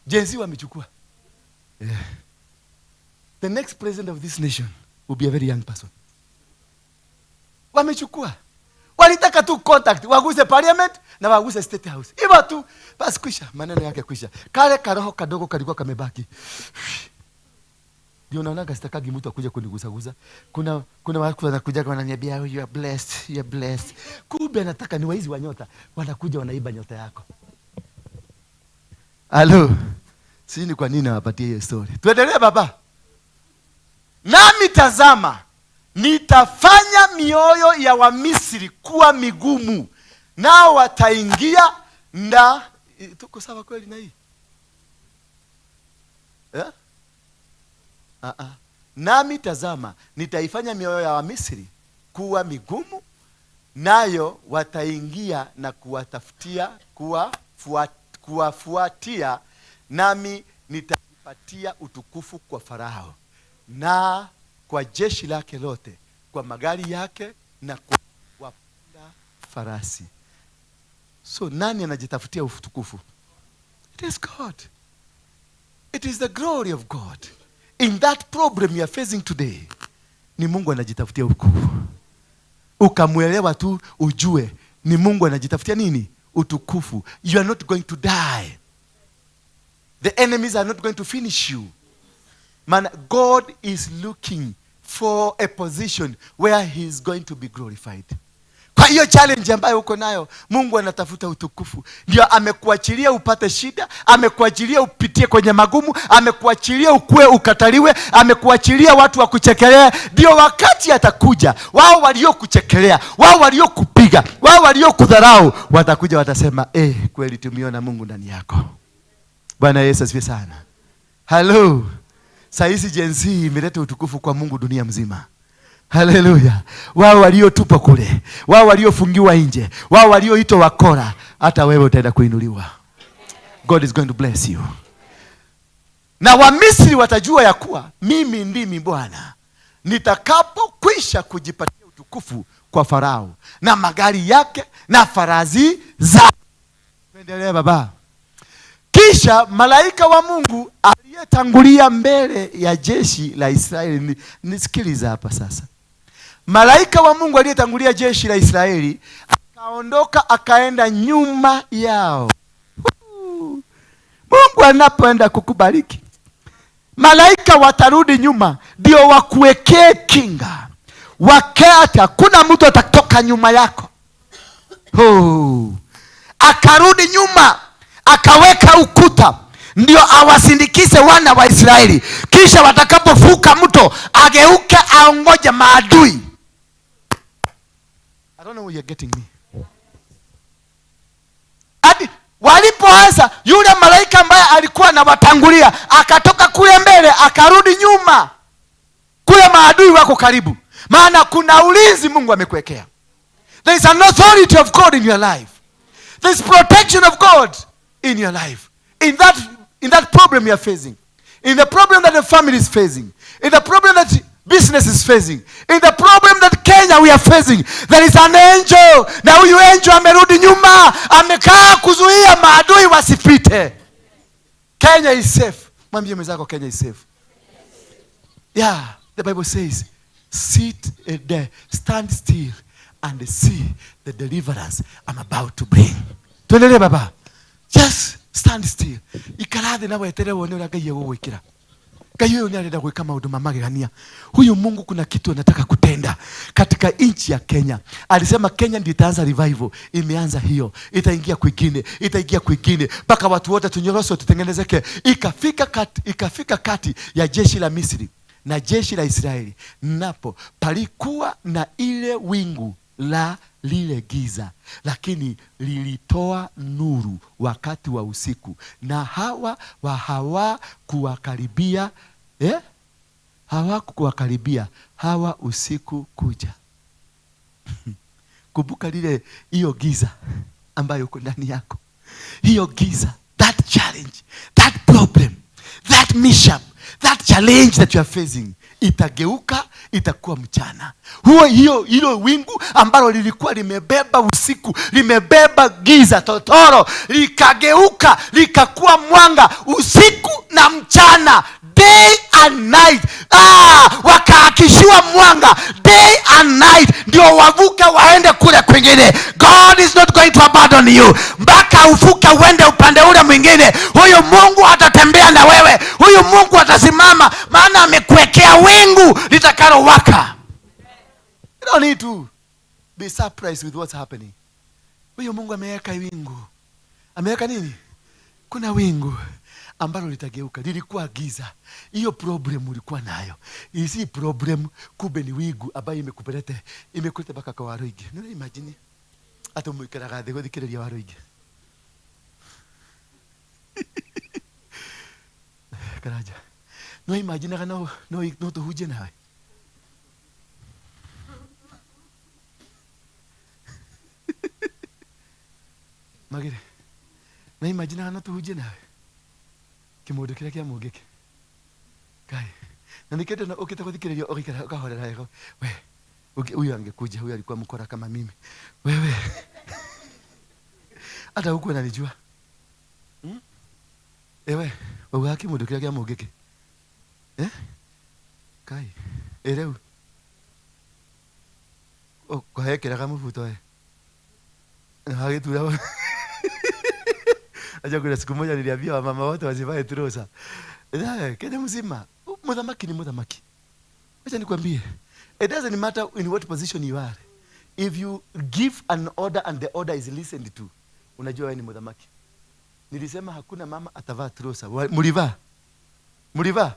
Gen Z wamechukua. Yeah. The next president of this nation will be a very young person. Wamechukua. Walitaka tu contact, waguse parliament na waguse state house. Hivyo tu, basi kwisha, maneno yake kwisha. Kale karoho kadogo kalikuwa kamebaki. Ndio naonaga sitakagi mtu akuja kunigusagusa. Kuna watu wanakuja wananiambia, oh, you are blessed, you are blessed. Kumbe anataka ni waizi wa nyota, wanakuja wanaiba nyota yako. Halo. Si ni kwa nini nawapatia hiyo story? Tuendelee baba. Nami tazama, nitafanya mioyo ya Wamisri kuwa migumu, nao wataingia na tuko sawa kweli na hii? Eh? Nami tazama, nitaifanya mioyo ya Wamisri kuwa migumu, nayo wataingia na kuwatafutia, kuwafuatia, nami nitaipatia utukufu kwa Farao na kwa jeshi lake lote, kwa magari yake na kwa wapanda farasi. So nani anajitafutia utukufu? It is God. It is the glory of God. In that problem you are facing today, ni Mungu anajitafutia utukufu. Ukamuelewa tu ujue ni Mungu anajitafutia nini? utukufu. You are not going to die. The enemies are not going to finish you. Man, God is looking for a position where he is going to be glorified. Kwa hiyo challenge ambayo uko nayo, Mungu anatafuta utukufu. Ndio amekuachilia upate shida, amekuachilia upitie kwenye magumu, amekuachilia ukue ukataliwe, amekuachilia watu wakuchekelea. Ndio wakati atakuja, wao waliokuchekelea, wao waliokupiga, wao waliokudharau, watakuja watasema, kweli tumeona Mungu ndani yako. Bwana Yesu asifiwe sana. Hello. Saisi Gen Z imeleta utukufu kwa Mungu dunia mzima. Haleluya. Wao waliotupa kule, wao waliofungiwa nje, wao walioitwa wakora, hata wewe utaenda kuinuliwa. God is going to bless you. Na Wamisri watajua ya kuwa mimi ndimi Bwana nitakapokwisha kujipatia utukufu kwa Farao na magari yake na farasi zake. Tuendelee baba. Kisha malaika wa Mungu aliyetangulia mbele ya jeshi la Israeli, nisikiliza hapa sasa. Malaika wa Mungu aliyetangulia jeshi la Israeli akaondoka akaenda nyuma yao. Mungu anapoenda kukubariki, malaika watarudi nyuma ndio wakuwekee kinga. Wakati hakuna mtu atatoka nyuma yako. Akarudi nyuma, akaweka ukuta ndio awasindikize wana wa Israeli. Kisha watakapovuka mto ageuke aongoje maadui. I don't know where you're getting me. Hadi walipoanza, yule malaika ambaye alikuwa anawatangulia akatoka kule mbele akarudi nyuma. Kule maadui wako karibu. Maana kuna ulinzi Mungu amekuwekea. There is an authority of God in your life. There is protection of God in your life. In that problem you are facing, in the problem that the family is facing, in the problem that business is facing, in the problem that Kenya we are facing, there is an angel. Na huyu angel amerudi nyuma, amekaa kuzuia maadui wasipite. Kenya is safe. Mwambie mwenzako Kenya is safe. Yeah, the Bible says, sit there, stand still and see the deliverance I'm about to bring. Tuendelee baba. Just stand still. Ikarathe na wetere wone uria Ngai egũgwĩkĩra. Ngai huyu nĩ arenda gwĩka maũndũ ma magegania. Huyu Mungu kuna kitu anataka kutenda katika nchi ya Kenya. Alisema Kenya ndio itaanza revival. Imeanza hiyo. Itaingia kwingine, itaingia kwingine mpaka watu wote tunyoroshwe tutengenezeke. Ikafika kati ya jeshi la Misri na jeshi la Israeli. Napo palikuwa na ile wingu la lile giza, lakini lilitoa nuru wakati wa usiku, na hawakuwakaribia hawakuwakaribia hawa usiku kuja. Kumbuka lile hiyo giza ambayo uko ndani yako, hiyo giza, that challenge, that problem, that mishap, that challenge that you are facing, itageuka itakuwa mchana. Huo hiyo hilo wingu ambalo lilikuwa limebeba usiku, limebeba giza totoro, likageuka likakuwa mwanga usiku na mchana, day and night. Wakaakishiwa mwanga day and night ndio wavuke waende kule kwingine. God is not going to abandon you mpaka uvuke uende upande ule mwingine. Huyu Mungu atatembea na wewe, huyu Mungu atasimama, maana amekuwekea wingu litakalowaka. You don't need to be surprised with what's happening. Huyu Mungu ameweka wingu. Ameweka nini? Kuna wingu ambalo litageuka. Lilikuwa giza. Hiyo problem ulikuwa nayo, isi problem kumbe ni wingu ambayo imekuleta mpaka kwa Waruingi. Nuna imagine hata muikaraga thĩ gũthikĩrĩria Waruingi. Karaja. No imagine kana no tuhunjie nawe. Magire. Na imagine kana tuhunjie nawe. Kĩmũndũ kĩrĩa kĩa mũngĩkĩ. Kai. Na nikete na ukita kuthikĩrĩria ũgaikara ũkahorera wega. We, huyu angekuja, huyu alikuwa mkora kama mimi. Wewe. Hata huku ananijua. Ewe, wauga kĩmũndũ kĩrĩa kĩa mũngĩkĩ. Eh? Kai. Ereu. Kwahekeraga mũbuto we. Na hagĩtura. Najua kuna siku moja niliambia wamama wote wasivae trouser. Kenya mzima, muthamaki ni muthamaki. Acha nikwambie, it doesn't matter in what position you are. If you give an order and the order is listened to, unajua wewe ni muthamaki. Nilisema hakuna mama atavaa trouser. Mulivaa? Mulivaa?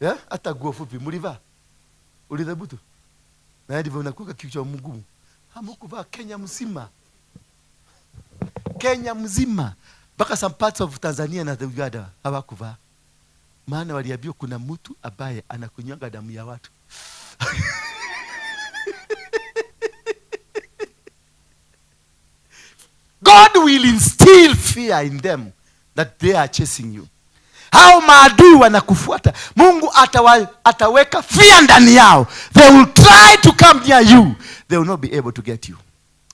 Yeah? Hata nguo fupi mulivaa? Ulithubutu? Na ndivyo unakuwa kichwa mgumu. Hamukuvaa Kenya mzima. Kenya mzima mpaka some parts of Tanzania na Uganda hawakuvaa. Maana waliambiwa kuna mtu ambaye anakunywanga damu ya watu. God will instill fear in them that they are chasing you. Hao maadui wanakufuata, Mungu ataweka fear ndani yao. They will try to come near you. They will not be able to get you.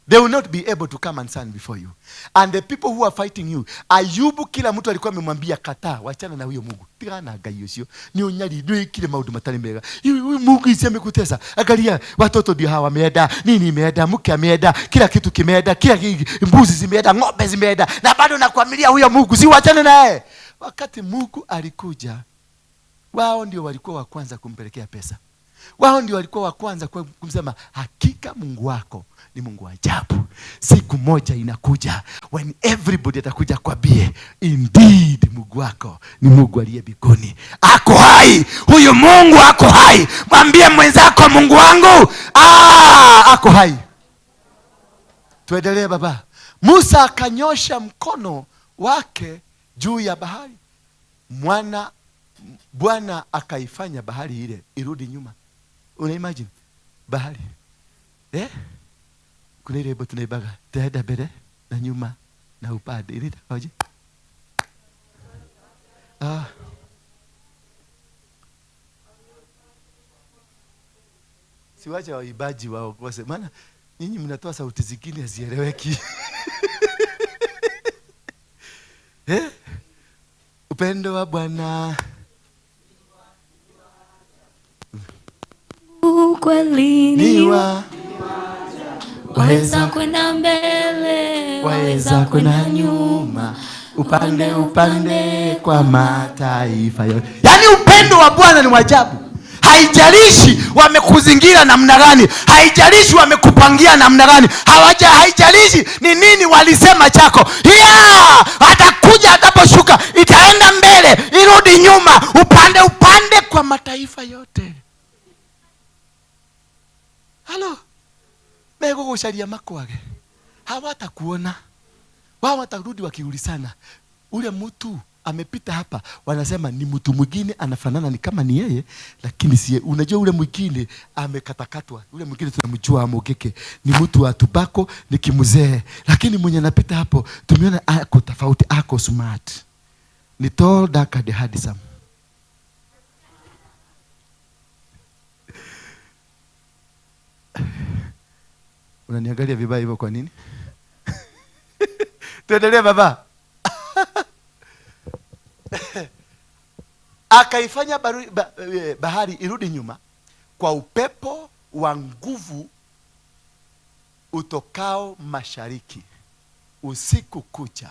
They will not be able to come and stand before you. And the people who are fighting you, Ayubu kila mtu alikuwa amemwambia kataa, wachana na huyo Mungu. Tigana Ngai ucio. Ni unyari ni kile maundu matari mega. Huyu Mungu isi amekutesa. Angalia watoto ndio hawa wameenda, nini imeenda, mke ameenda, kila kitu kimeenda, kila mbuzi zimeenda, ng'ombe zimeenda, na bado nakuamilia huyo Mungu, si wachane naye. Wakati Mungu alikuja, wao ndio walikuwa wa kwanza kumpelekea pesa. Wao ndio walikuwa wa kwanza kumsema hakika Mungu wako ni Mungu wa ajabu. Siku moja inakuja when everybody atakuja kwambie indeed Mungu wako ni Mungu aliye mbinguni. Ako hai. Huyu Mungu ako hai. Mwambie mwenzako Mungu wangu ako hai. Tuendelee baba. Musa akanyosha mkono wake juu ya bahari. Bwana akaifanya bahari ile irudi nyuma. Una imagine bahari. Kuna ile ibo tunaibaga taenda mbele na nyuma na upande. Ile itakoje? Siwache waibaji waokose, maana nyinyi mnatoa sauti zingine hazieleweki. Upendo wa Bwana ukweli ni wa waweza kwenda mbele, waweza kwenda nyuma, upande upande kwa mataifa yote. Yaani upendo wa Bwana ni wa ajabu. Haijalishi wamekuzingira namna gani, haijalishi wamekupangia namna gani, haijalishi ni nini walisema chako. Atakuja ataposhuka, itaenda mbele, irudi nyuma, upande upande kwa mataifa yote. Halo. Megugucaria makwage. Hawatakuona. Wao watarudi wakiulizana. Ule mtu amepita hapa, wanasema ni mtu mwingine anafanana ni kama ni yeye, lakini si yeye. Unajua ule mwingine amekatakatwa. Ule mwingine tunamjua Amogeke, ni mtu wa tobacco, ni kimzee. Lakini mwenye anapita hapo tumeona ako tofauti, ako smart. Ni tall, dark and handsome. Unaniangalia vibaya hivyo kwa nini? Tuendelee baba. Akaifanya bahari irudi nyuma kwa upepo wa nguvu utokao mashariki usiku kucha.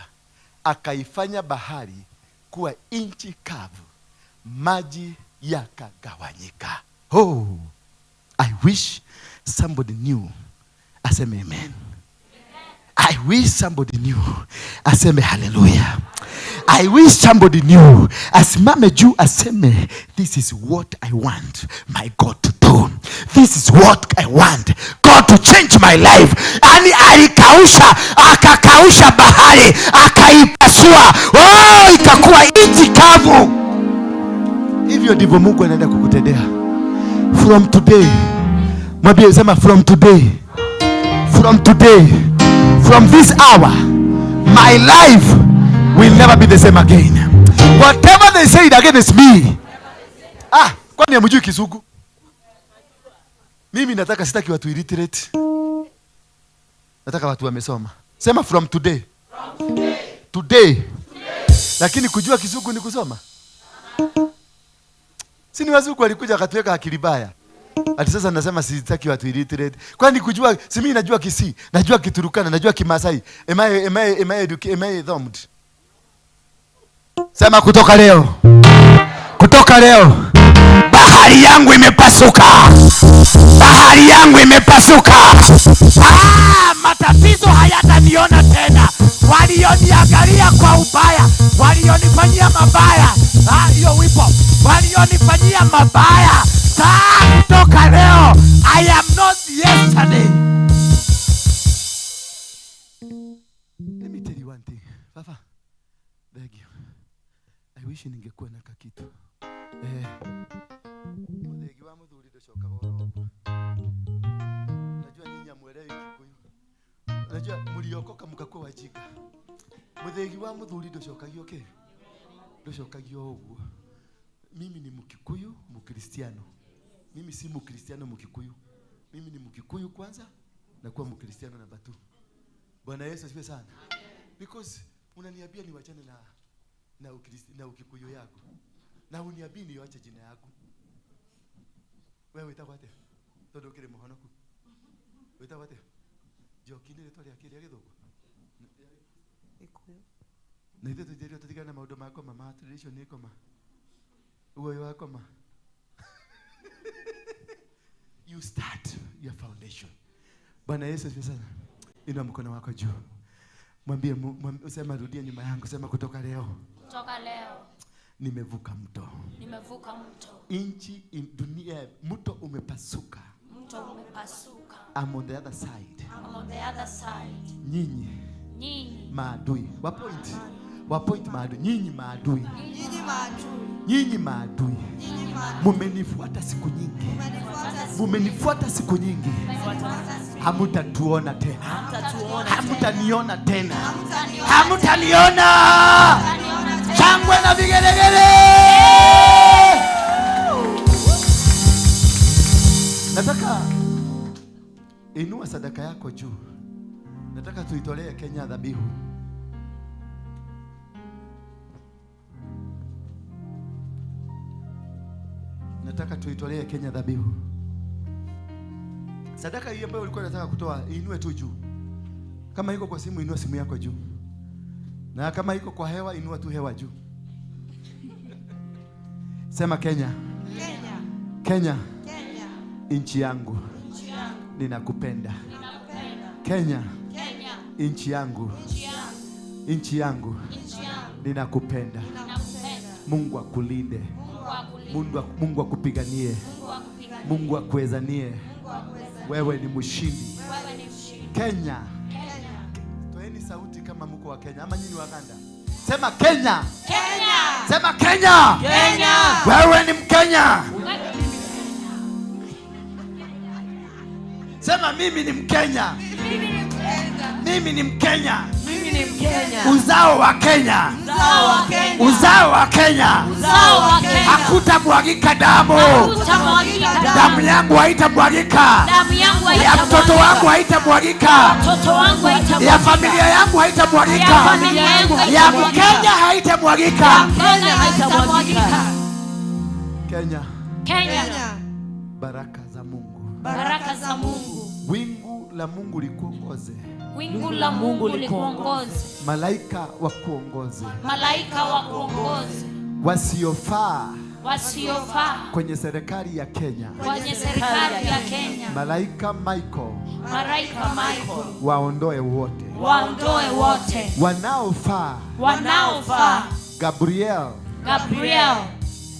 Akaifanya bahari kuwa nchi kavu, maji yakagawanyika. Oh, I wish somebody knew. Aseme amen. I wish somebody knew. Aseme hallelujah. I wish somebody knew. Asimame juu aseme, this is what I want my God to do. This is what I want God to change my life. Ani alikausha, akakausha bahari, akaipasua. Oh, ikakuwa nchi kavu. Hivyo ndivyo Mungu anaenda kukutendea. From today. Mwambie, sema from today. From today, from this hour, my life will never be the same again. Whatever they said against me. Kwani hamjui Kizungu? Mimi nataka, sitaki watu illiterate. Nataka watu wamesoma. Sema from today. From today. Today. Today. Lakini kujua Kizungu ni kusoma? Si ni wazungu walikuja wakatuweka akili baya. Ati sasa nasema sitaki watu illiterate. Kwani kujua, si mimi najua Kisii, najua Kiturukana, najua Kimasai. Am I thumbed? Sema kutoka leo. Kutoka leo. Bahari yangu imepasuka. Bahari yangu imepasuka. Matatizo hayataniona tena. Walioniangalia kwa ubaya, walionifanyia mabaya. Hiyo wipo. Walionifanyia mabaya. Kutoka leo, I am not yesterday. Let me tell you one thing. Fafa, beg you. I wish ningekuwa na kakitu. Muthegi wa muthuri nducokaga oro ũguo. Najua nyinyi hamuelewi Kikuyu. Najua mliokoka mkakuwa wajinga. Muthegi wa muthuri nducokagio kĩ? Nducokagio ũguo. Mimi ni Mkikuyu Mkristiano. Mimi si Mkristiano Mkikuyu. Mimi ni Mkikuyu kwanza na kuwa Mkristiano namba 2. Bwana Yesu asifiwe sana. Because unaniambia niwachane na Ukristo na Ukikuyu yako. Na uniambie niache jina yako. Wewe witagwo atia? Tondu ukiri muhonoku. Witagwo atia? Njoki nĩ rĩtwa rĩa kĩrĩa gĩthũngũ. Gĩkũyũ. Na ithuĩ tũthĩrĩrio tũtigane na maũndũ ma ngoma, ma tradition nĩ ngoma. Ũguo wa ngoma. You start your foundation. Bwana Yesu asifiwe sana. Inua mkono wako juu. Mwambie, usema rudia nyuma yangu, sema kutoka leo. Kutoka leo. Nimevuka mto. Nimevuka mto. Inchi, dunia, mto umepasuka. Mto umepasuka. I'm on the other side. I'm on the other side. Nyinyi. Nyinyi. Maadui. Wapoint. Wapoint maadui. Nyinyi maadui. Nyinyi maadui. Nyinyi maadui. Mumenifuata siku nyingi. Mumenifuata siku nyingi. Hamutatuona tena. Hamutaniona tena. Hamutaniona. Shangwe na vigelegele. Nataka inua sadaka yako juu. Nataka tuitolee Kenya dhabihu. Nataka tuitolee Kenya dhabihu. Sadaka hii ambayo ulikuwa unataka kutoa, inue tu juu. Kama iko kwa simu, inua simu yako juu. Na kama iko kwa hewa, inua tu hewa juu. Sema Kenya. Kenya. Kenya. Kenya. Nchi yangu. Nchi yangu. Ninakupenda. Ninakupenda. Kenya. Kenya. Nchi yangu. Nchi yangu. Nchi yangu. Nchi yangu. Ninakupenda. Ninakupenda. Mungu akulinde. Mungu akulinde. Mungu akupiganie. Mungu akupiganie. Mungu akuwezanie. Wewe ni mshindi. Wewe ni mshindi. Kenya. Kenya. Toeni sauti kama mko wa Kenya ama nyinyi Waganda. Sema Kenya. Kenya. Sema Kenya. Kenya. Wewe ni Mkenya. Sema mimi ni Mkenya. Mimi ni Mkenya. Mimi ni Mkenya. Mimi ni Mkenya. Uzao wa Kenya. Uzao wa Kenya. Uzao wa Kenya. Uzao wa Kenya. Hakutamwagika damu. Hakutamwagika damu. Damu yangu haitamwagika. Damu yangu Ya mtoto wangu haitamwagika. Mtoto wangu haitamwagika. Ya familia yangu haitamwagika. Ya familia yangu Ya Mkenya haitamwagika. Kenya haitamwagika. Kenya. Kenya. Baraka za Mungu. Baraka za Mungu. Wingu la Mungu likuongoze. Wingu la Mungu likuongoze. Malaika wakuongoze. Malaika wakuongoze. Wasiofaa. Wasiofaa. Kwenye serikali ya Kenya. Kwenye serikali ya Kenya. Malaika Michael. Malaika Michael. Waondoe wote. Waondoe wote. Wanaofaa. Wanaofaa. Gabriel. Gabriel.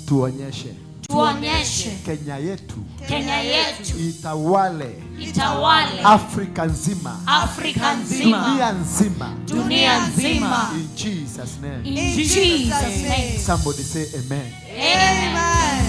Tuonyeshe. Tuonyeshe. Kenya yetu. Kenya yetu. Itawale. Itawale. Afrika nzima. Afrika nzima. Dunia nzima. Dunia nzima. In Jesus name. In Jesus name. Somebody say amen. Amen.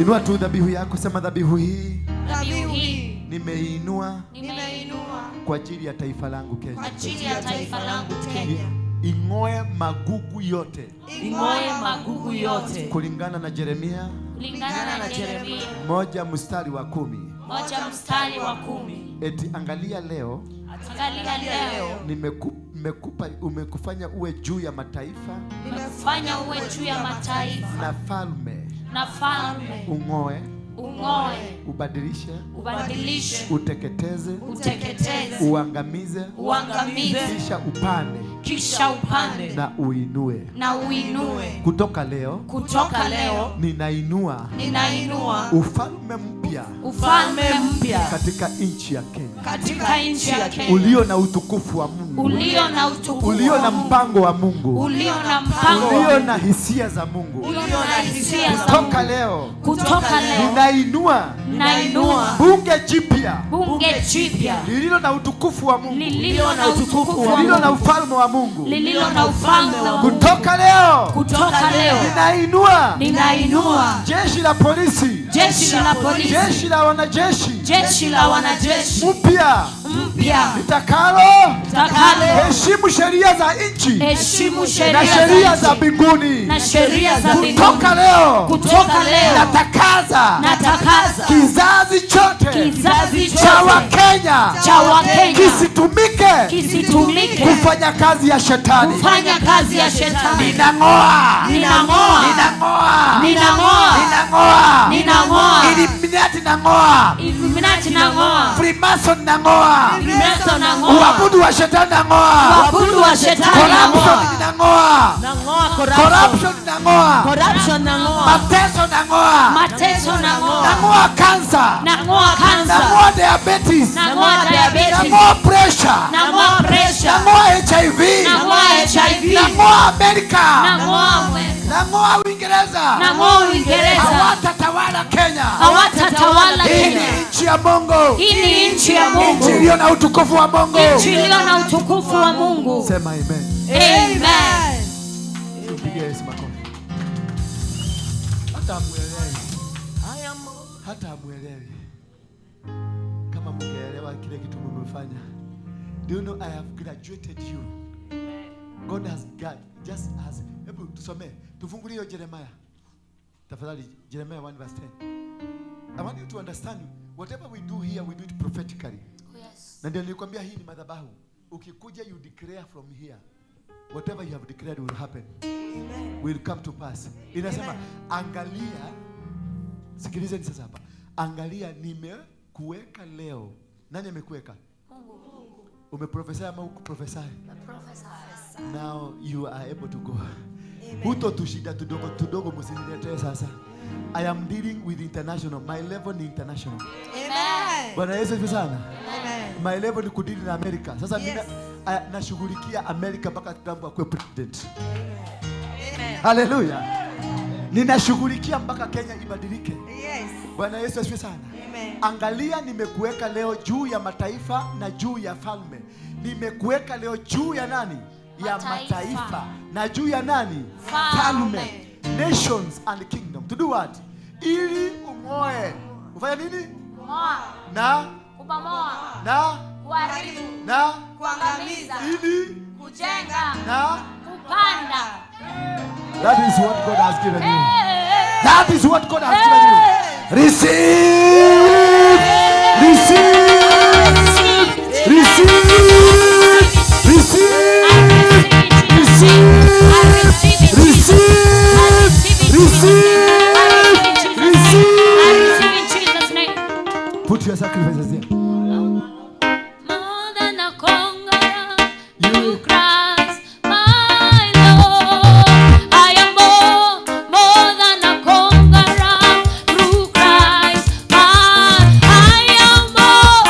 Inua tu dhabihu yako, sema dhabihu hii. Dhabihu hii. Nimeinua. Nimeinua. Kwa ajili ya taifa langu Kenya. Kwa ajili ya taifa langu Kenya. Ing'oe magugu yote. Ing'oe magugu yote. Kulingana na Yeremia. Kulingana na Yeremia 1:10. 1:10. Eti angalia leo. Angalia leo. Nimekupa, umekufanya uwe juu ya mataifa. Nimekufanya uwe juu ya mataifa. Na falme. Na falme. Ung'oe. Ung'oe. Ubadilishe. Ubadilishe. Uteketeze. Uteketeze. Uangamize. Uangamize. Kisha upande. Kisha upande. Na uinue. Na uinue. Kutoka leo. Kutoka leo. Ninainua. Ninainua. Ufalme mpya. Ufalme mpya. Katika nchi ya Kenya. Katika nchi ya Kenya. Ulio na utukufu wa Mungu. Ulio na utukufu. Ulio na mpango wa Mungu. Ulio na mpango. Ulio na hisia za Mungu. Ulio na hisia za Mungu. Kutoka leo. Kutoka leo. Ninainua. Ninainua. Bunge jipya. Bunge jipya. Lililo na utukufu wa Mungu. Lililo na utukufu wa Mungu. Lililo na ufalme wa Mungu. Lililo na ufalme wa Mungu. Kutoka leo. Kutoka leo. Ninainua. Ninainua. Jeshi la polisi. Jeshi la polisi. Jeshi la wanajeshi. Jeshi la wanajeshi. Mpya. Mpya. Litakalo. Litakalo. Heshimu sheria za nchi. Heshimu sheria na sheria za mbinguni. Na sheria za mbinguni. Kutoka leo. Kutoka leo. Natakaza. Natakaza. Kizazi chote. Kizazi chote. Cha Wakenya. Cha Wakenya. Kisitumike. Kisitumike. Kufanya kazi ya shetani. Kufanya kazi ya shetani. Ninang'oa. Ninang'oa. Ninang'oa. Ninang'oa. Ninang'oa. Ninang'oa. Illuminati nang'oa. Illuminati nang'oa. Freemason nang'oa. Freemason nang'oa. Uabudu wa shetani nang'oa. Uabudu wa shetani nang'oa. Corruption nang'oa. Nang'oa corruption. Corruption nang'oa. Corruption nang'oa. Mateso nang'oa. Mateso nang'oa. Nang'oa cancer. Nang'oa cancer. Nang'oa diabetes. Nang'oa diabetes. Nang'oa pressure. Nang'oa pressure. Nang'oa HIV. Nang'oa HIV. Nang'oa Amerika. Nang'oa Amerika. Nang'oa Uingereza. Nang'oa Uingereza. Hawatatawala Kenya. Hawatatawala Hii Kenya. ni nchi ya Mungu. Hii ni nchi ya Mungu. Nchi iliyo na utukufu wa Mungu. Nchi iliyo na utukufu wa Mungu. Sema amen. Amen. Tupige Yesu makofi. Hata hamuelewi. Hata hamuelewi. Kama mngeelewa kile kitu mmefanya. Do you know I have graduated you? God has got just as. Hebu tusome. Tufungulie hiyo Jeremiah. Tafadhali Jeremiah 1 verse 10. I want you to understand whatever we do here we do it prophetically. Yes. Na ndio nilikwambia hii ni madhabahu. Ukikuja you declare from here. Whatever you have declared will happen. Amen. Will come to pass. Inasema angalia, sikilizeni sasa hapa. Angalia nimekuweka leo. Nani amekuweka? Mungu. Umeprophesy ama hukuprophesy? Prophesy. Now you are able to go. Huto tushida tudogo tudogo msiniletee sasa. I am dealing with international. My level ni international. Amen. Bwana Yesu asifiwe sana. Amen. My level ni kudili na Amerika. Sasa Yes. mimi nashughulikia Amerika mpaka Trump akuwe president. Amen. Hallelujah. Ninashughulikia mpaka Kenya ibadilike. Yes. Bwana Yesu asifiwe sana. Amen. Angalia nimekuweka leo juu ya mataifa na juu ya falme. Nimekuweka leo juu ya nani? Ya Mataifa. mataifa na juu ya nani? Falme. Nations and kingdom. To do what? Ili ung'oe. Ufanye nini? Ng'oa. Na Kubomoa. na Kuharibu. na Kuangamiza. ili Kujenga. na Kupanda. That is what God has given you. Hey. That is what God has given you. Receive! Receive! Receive! Receive! Receive! Receive! Receive! Receive! Put your sacrifices there. More than a conqueror, You- through Christ, my Lord. I am more than a conqueror through Christ, my. I am more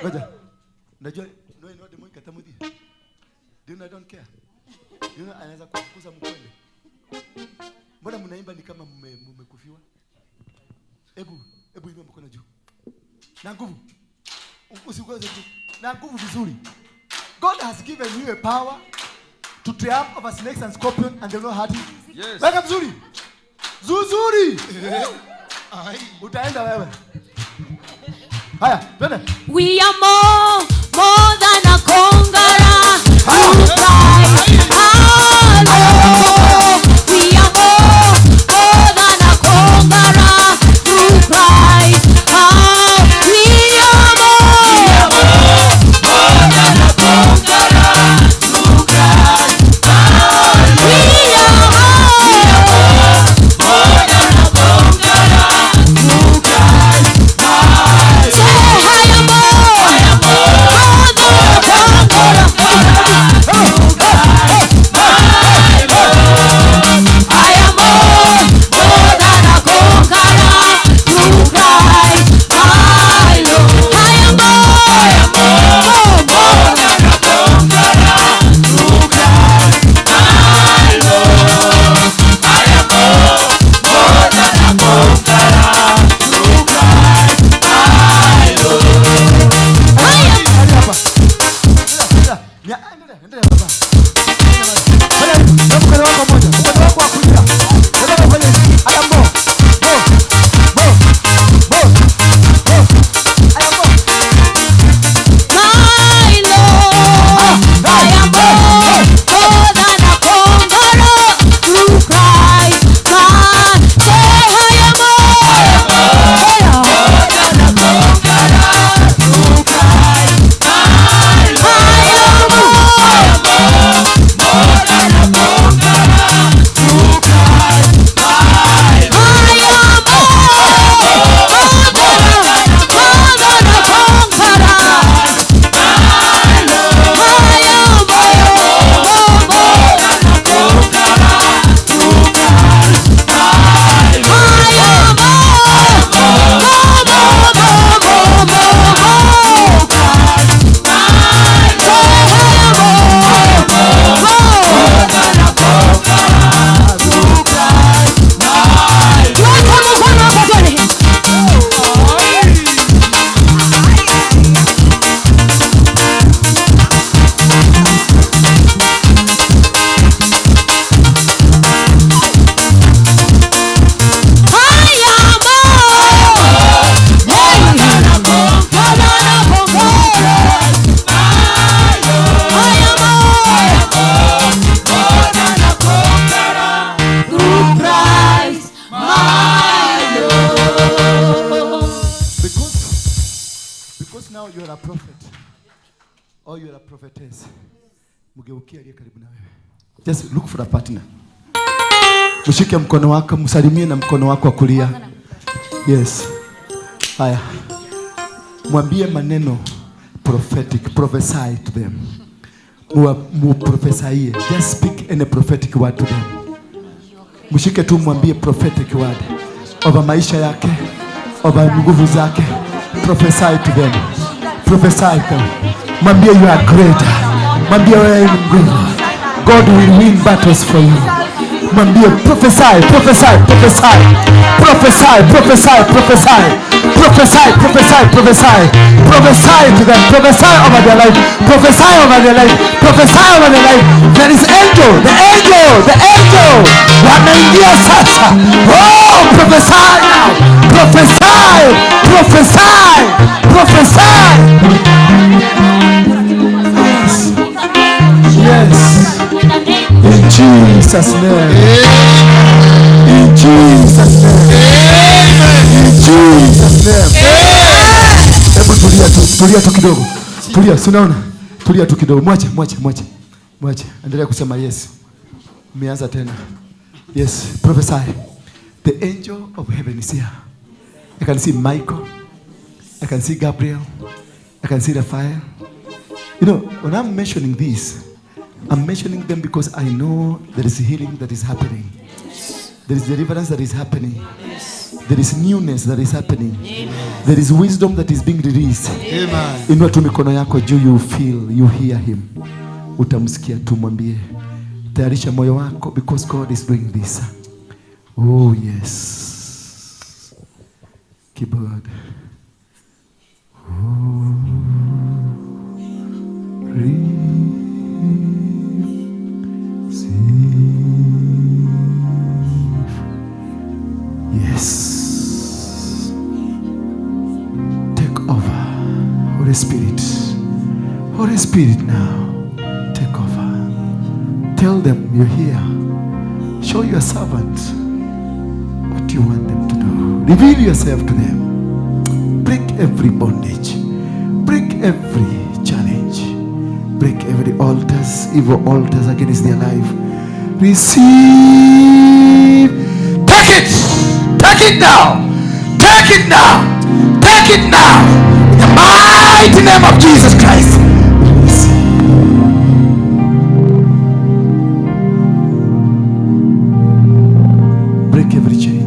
Ngoja. Unajua no no demo ikatamudi. Do you know I don't care? Do you know anaweza kufukuza mkwende? Mbona mnaimba ni kama mmekufiwa? Hebu inua mkono juu. Na nguvu. Usigoze juu. Na nguvu vizuri. God has given you a power to triumph over snakes and scorpions and they will not hurt you. Yes. Weka vizuri. Zuzuri. Utaenda wewe. Haya, twende. We are more than a conqueror. Through Christ our Lord. We are more than a conqueror. Through Christ our. We are more than a conqueror. Through Christ our. We are more than a conqueror. Through Christ our. Say I am more than a conqueror. Through Christ my Lord. I am more than a conqueror. Through Christ my Lord. I am more than a conqueror. Through Christ my Lord. I am more than a conqueror. Through Christ my Lord. I am. Hapa. Endelea, endelea baba. Fanya hivi, na mkono wako mmoja, mkono wako wa kulia. Nataka ufanye hivi. I am more. More. More. More. More. I am more. My Lord, I am more than a conqueror through Christ. My, say I am more than a conqueror through Christ. My Lord, I am more than a conqueror through Christ. My Lord, I am more than a conqueror. Because now you are a prophet or you are a prophetess. Mgeukie aliye karibu na wewe. Just look for a partner. Mshike mkono wako, msalimie na mkono wako wa kulia. Yes. Haya. Mwambie maneno prophetic, prophesy to them. Muprophesy. Just speak any prophetic word to them. Mshike tu mwambie prophetic word over maisha yake, over nguvu zake. Prophesy to them. Prophesy to them. Mwambie you are great. Mwambie wewe ni nguvu. God will win battles for you. Mwambie prophesy, prophesy, prophesy. Prophesy, prophesy, prophesy. Prophesy, prophesy, prophesy. Prophesy to them. Prophesy over their life. Prophesy over their life. Prophesy over their life. There is angel, the angel, the angel. Wameingia sasa. Oh, prophesy now. Prophesy, prophesy, prophesy. Yes. Yes. In Jesus' name. In Jesus' name. In Jesus' name. Hebu tulia tu, tulia tu kidogo. Tulia, si unaona? Tulia tu kidogo. Mwache, mwache, mwache. Mwache. Endelea kusema yes. Umeanza tena. Yes, prophesy. The angel of heaven is here. I can see Michael. I can see Gabriel. I can see Raphael. You know, when I'm mentioning this, I'm mentioning them because I know there is healing that is happening. There is deliverance that is happening. There is newness that is happening. Amen. There is wisdom that is being released. Amen. Inua tu mikono yako juu, you feel, you hear him. Utamsikia tu, mwambie. Tayarisha moyo wako because God is doing this. Oh yes. Keyboard. Oh. Receive. Yes. Take over. Holy Spirit. Holy Spirit now. Take over. Tell them you're here. Show your servant what you want them to do. Reveal yourself to them. Break every bondage. Break every challenge. Break every altars, evil altars against their life. Receive. Take it. Take it now. Take it now. Take it now. In the mighty name of Jesus Christ. Receive. Break every chain.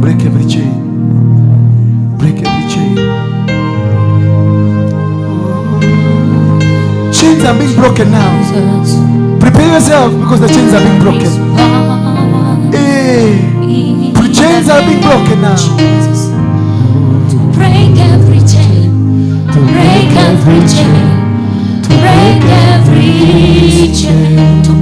Break every chain. Break every chain. Chains are being broken now. Prepare yourself because the chains are being broken. Hey, the chains are being broken now. To break every chain, to break every chain, to break every chain, to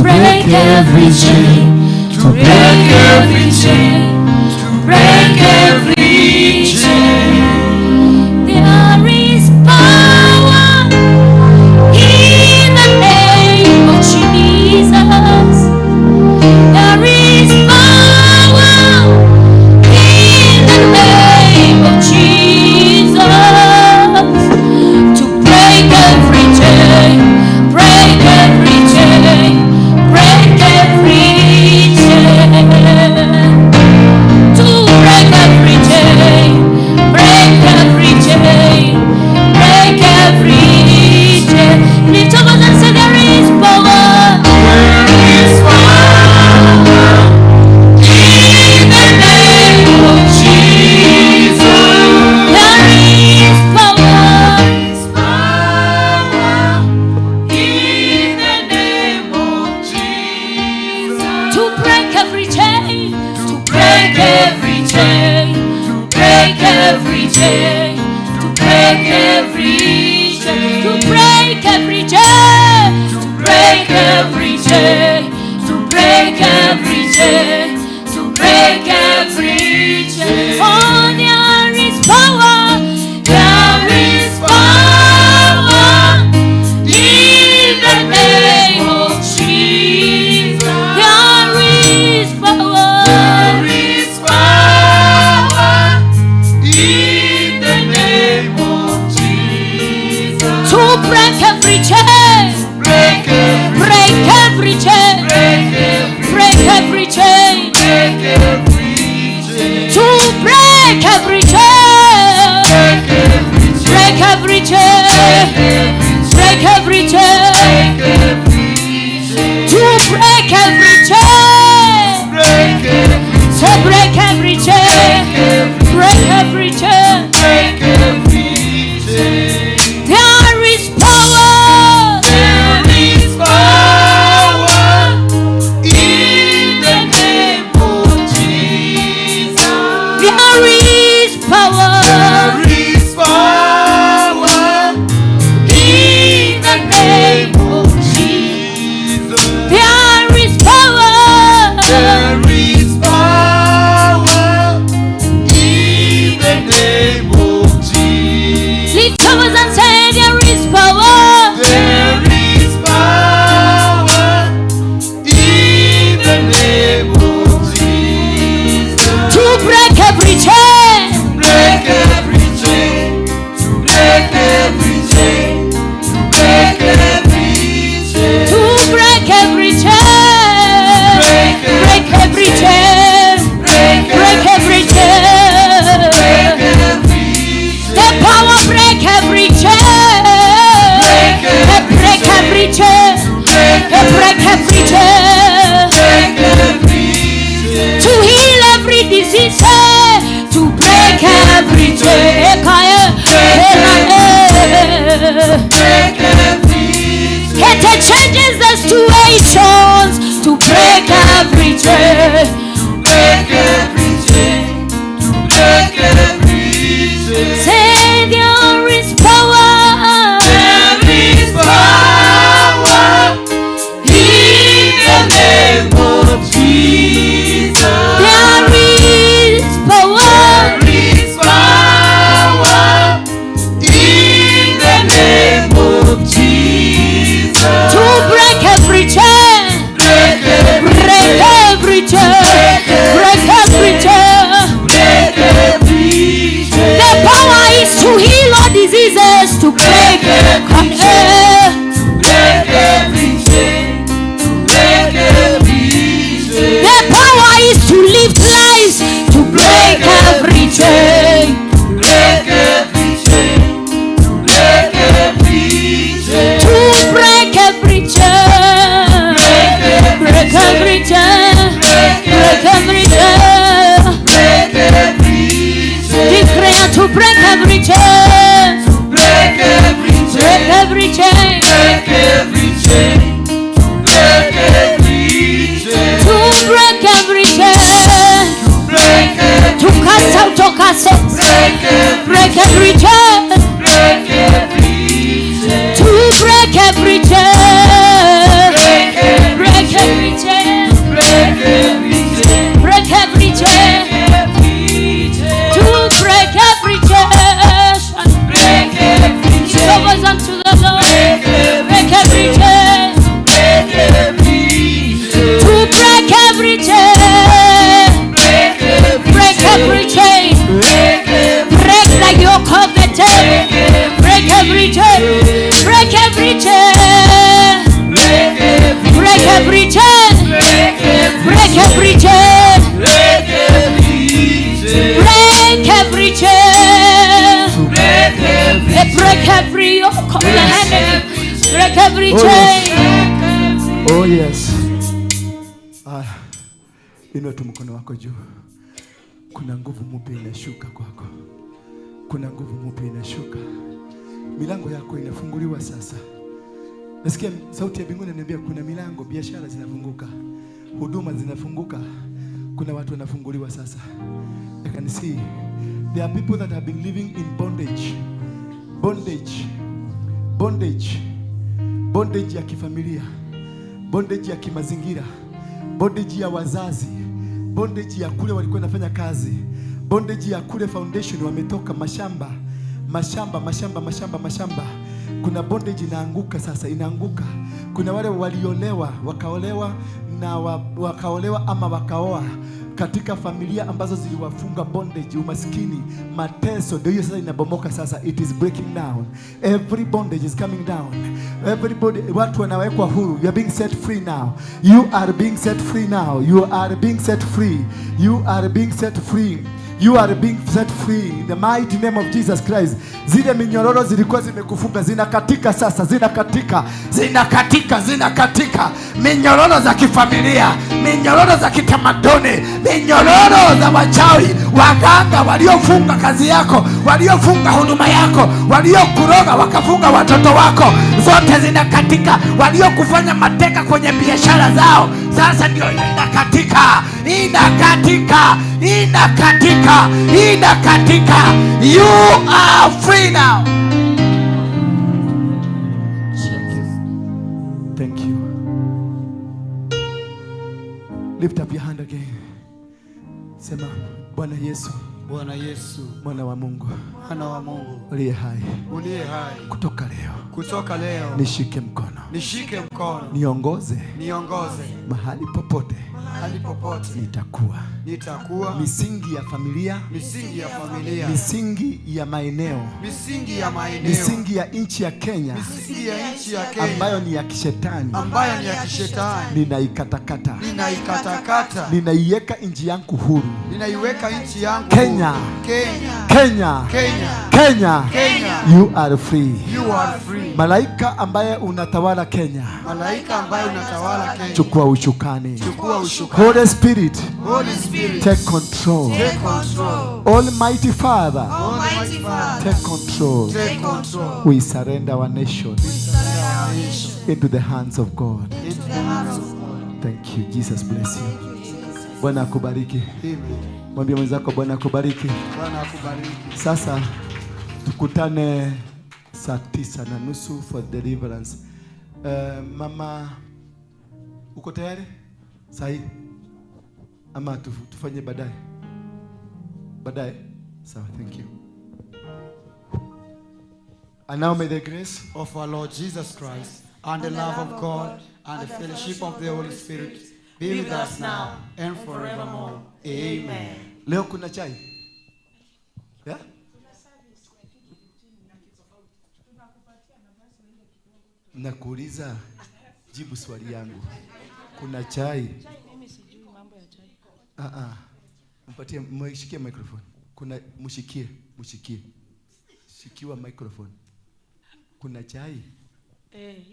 break every chain, to break every chain, to break every chain. There is power in the name of Jesus. There is power in the name of Jesus to break every chain, break every chain, break every chain, to break every chain, break every chain, break every chain. Lift up and say there is power. There is power in the name of Jesus. There is power. In the name of Jesus. To break every chain, to break every chain, to break every chain, to break every chain, to break every chain, to break every chain, to break every chain, to break every chain. Oh, there is power, there is power in the name of Jesus. There is power. There is power in the name of Jesus. To break every chain, Break every, break every chain, break every, break every chain, break every chain. to break every chain, Break every chain, break every chain, break every chain, break every chain. to break every chain, Break every, to break every chain, break every chain. break every chain. There is power. There is power in the name of Jesus. There is power. There is power in the name of Jesus. There is power. There is power in the name of Jesus. Lift your voice and say there is power. There is power in the name of Jesus. To break every chain. Break every chain, to break every chain, to break every chain. To break every chain. Break Break every chain. Break Break every chain. Break every The chain. power break every chain. Break every Break every chain. Break Break every chain. Break every chain. To heal every every chain. To break every chain. Break every chain. Break every chain. To break every chain. To break every chain. To break every To cast out all curses. Break every Break every chain. Break every chain. To break every chain. Break every Break every chain. Break every chain. Break every chain. Every chain. To break every chain. Break every Lift your chain. voice unto the Lord. Break every Break every chain. Break every chain. To break every chain. Break every Break every chain. Break every Break the yoke of the devil. Break every chain. Break every chain. Break every Break every chain. Break every Break every chain. Break every chain. Break every chain. Break every Break every yoke of the enemy. Break every Oh, chain. Oh yes. Aya, inua tu mkono wako juu. Kuna nguvu mpya inashuka kwako. Kuna nguvu mpya inashuka. Milango yako inafunguliwa sasa. Nasikia sauti ya mbinguni inaniambia kuna milango, biashara zinafunguka, huduma zinafunguka. Kuna watu wanafunguliwa sasa. I can see there are people that have been living in bondage. Bondage. Bondage. Bondage ya kifamilia, bondage ya kimazingira, bondage ya wazazi, bondage ya kule walikuwa wanafanya kazi, bondage ya kule foundation wametoka, mashamba, mashamba, mashamba, mashamba, mashamba. Kuna bondage inaanguka sasa, inaanguka. Kuna wale waliolewa, wakaolewa na wakaolewa ama wakaoa katika familia ambazo ziliwafunga bondage, umaskini, mateso. Ndio hiyo sasa inabomoka sasa, it is breaking down. Every bondage is coming down. Everybody, watu wanawekwa huru. You are being set free now. You are being set free now. You are being set free. You are being set free. You are being set free in the mighty name of Jesus Christ. Zile minyororo zilikuwa zimekufunga zinakatika sasa, zinakatika, zinakatika, zinakatika. Minyororo za kifamilia, minyororo za kitamaduni, minyororo za wachawi, waganga waliofunga kazi yako, waliofunga huduma yako, waliokuroga wakafunga watoto wako, zote zinakatika. Waliokufanya mateka kwenye biashara zao, sasa ndio inakatika, inakatika, inakatika, inakatika. You are free now. Thank you. Thank you. Lift up your hand again. Sema, Bwana Yesu, Bwana Yesu, mwana wa Mungu, mwana wa Mungu uliye hai, uliye hai, kutoka leo kutoka leo nishike mkono, nishike mkono, niongoze niongoze mahali popote mahali popote nitakuwa. nitakuwa. Misingi ya familia, Misingi ya familia, misingi ya maeneo, misingi ya maeneo, misingi ya nchi ya Kenya misingi ya nchi ya Kenya ambayo ni ya kishetani, ambayo ni ya kishetani, ninaikatakata, ninaikatakata, ninaiweka nchi yangu huru. ninaiweka nchi yangu Kenya. huru. Kenya, Kenya, Kenya, Kenya, Kenya, you are free. you are free. Malaika ambaye unatawala Kenya, Malaika ambaye unatawala Kenya, chukua ushukani. chukua usukani. Holy Spirit, Holy Spirit, take control. take control. Almighty Father, Almighty Father, take control. Take control. We surrender our nation surrender our nation into the hands of God. into the hands of God. Thank you. Jesus bless you. Thank you, Jesus. Bwana akubariki. Amen. Mwambie mwenzako Bwana akubariki. Bwana akubariki. Sasa tukutane saa 9:30 for deliverance. Mama, uko tayari? Sahi? Ama tufanye baadaye? Baadaye? Sawa, thank you. And now may the grace of our Lord Jesus Christ and the love of God and the fellowship of the Holy Spirit be with us now and forevermore. Amen. Leo kuna chai? Yeah? Nakuuliza, jibu swali yangu. Kuna chai? Mimi sijui mambo ya chai. Mpatie, mshikie microphone. Kuna, mshikie, mshikie. Shikiwa microphone. Kuna chai?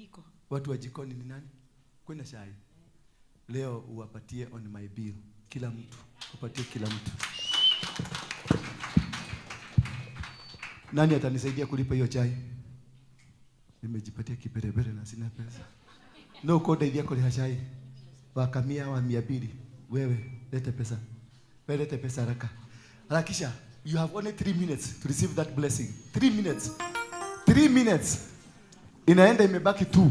Iko. Watu wa jikoni ni nani? Kuna chai. Leo uwapatie on my bill. Kila mtu. Upatie kila mtu. Nani atanisaidia kulipa hiyo chai? Nimejipatia kiberebere na sina pesa. No koda kuliha chai. Wakamia wa 200. Wewe lete pesa. Wewe lete pesa haraka. Harakisha. You have only 3 minutes to receive that blessing. 3 minutes. 3 minutes. Inaenda imebaki 2.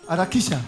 Harakisha.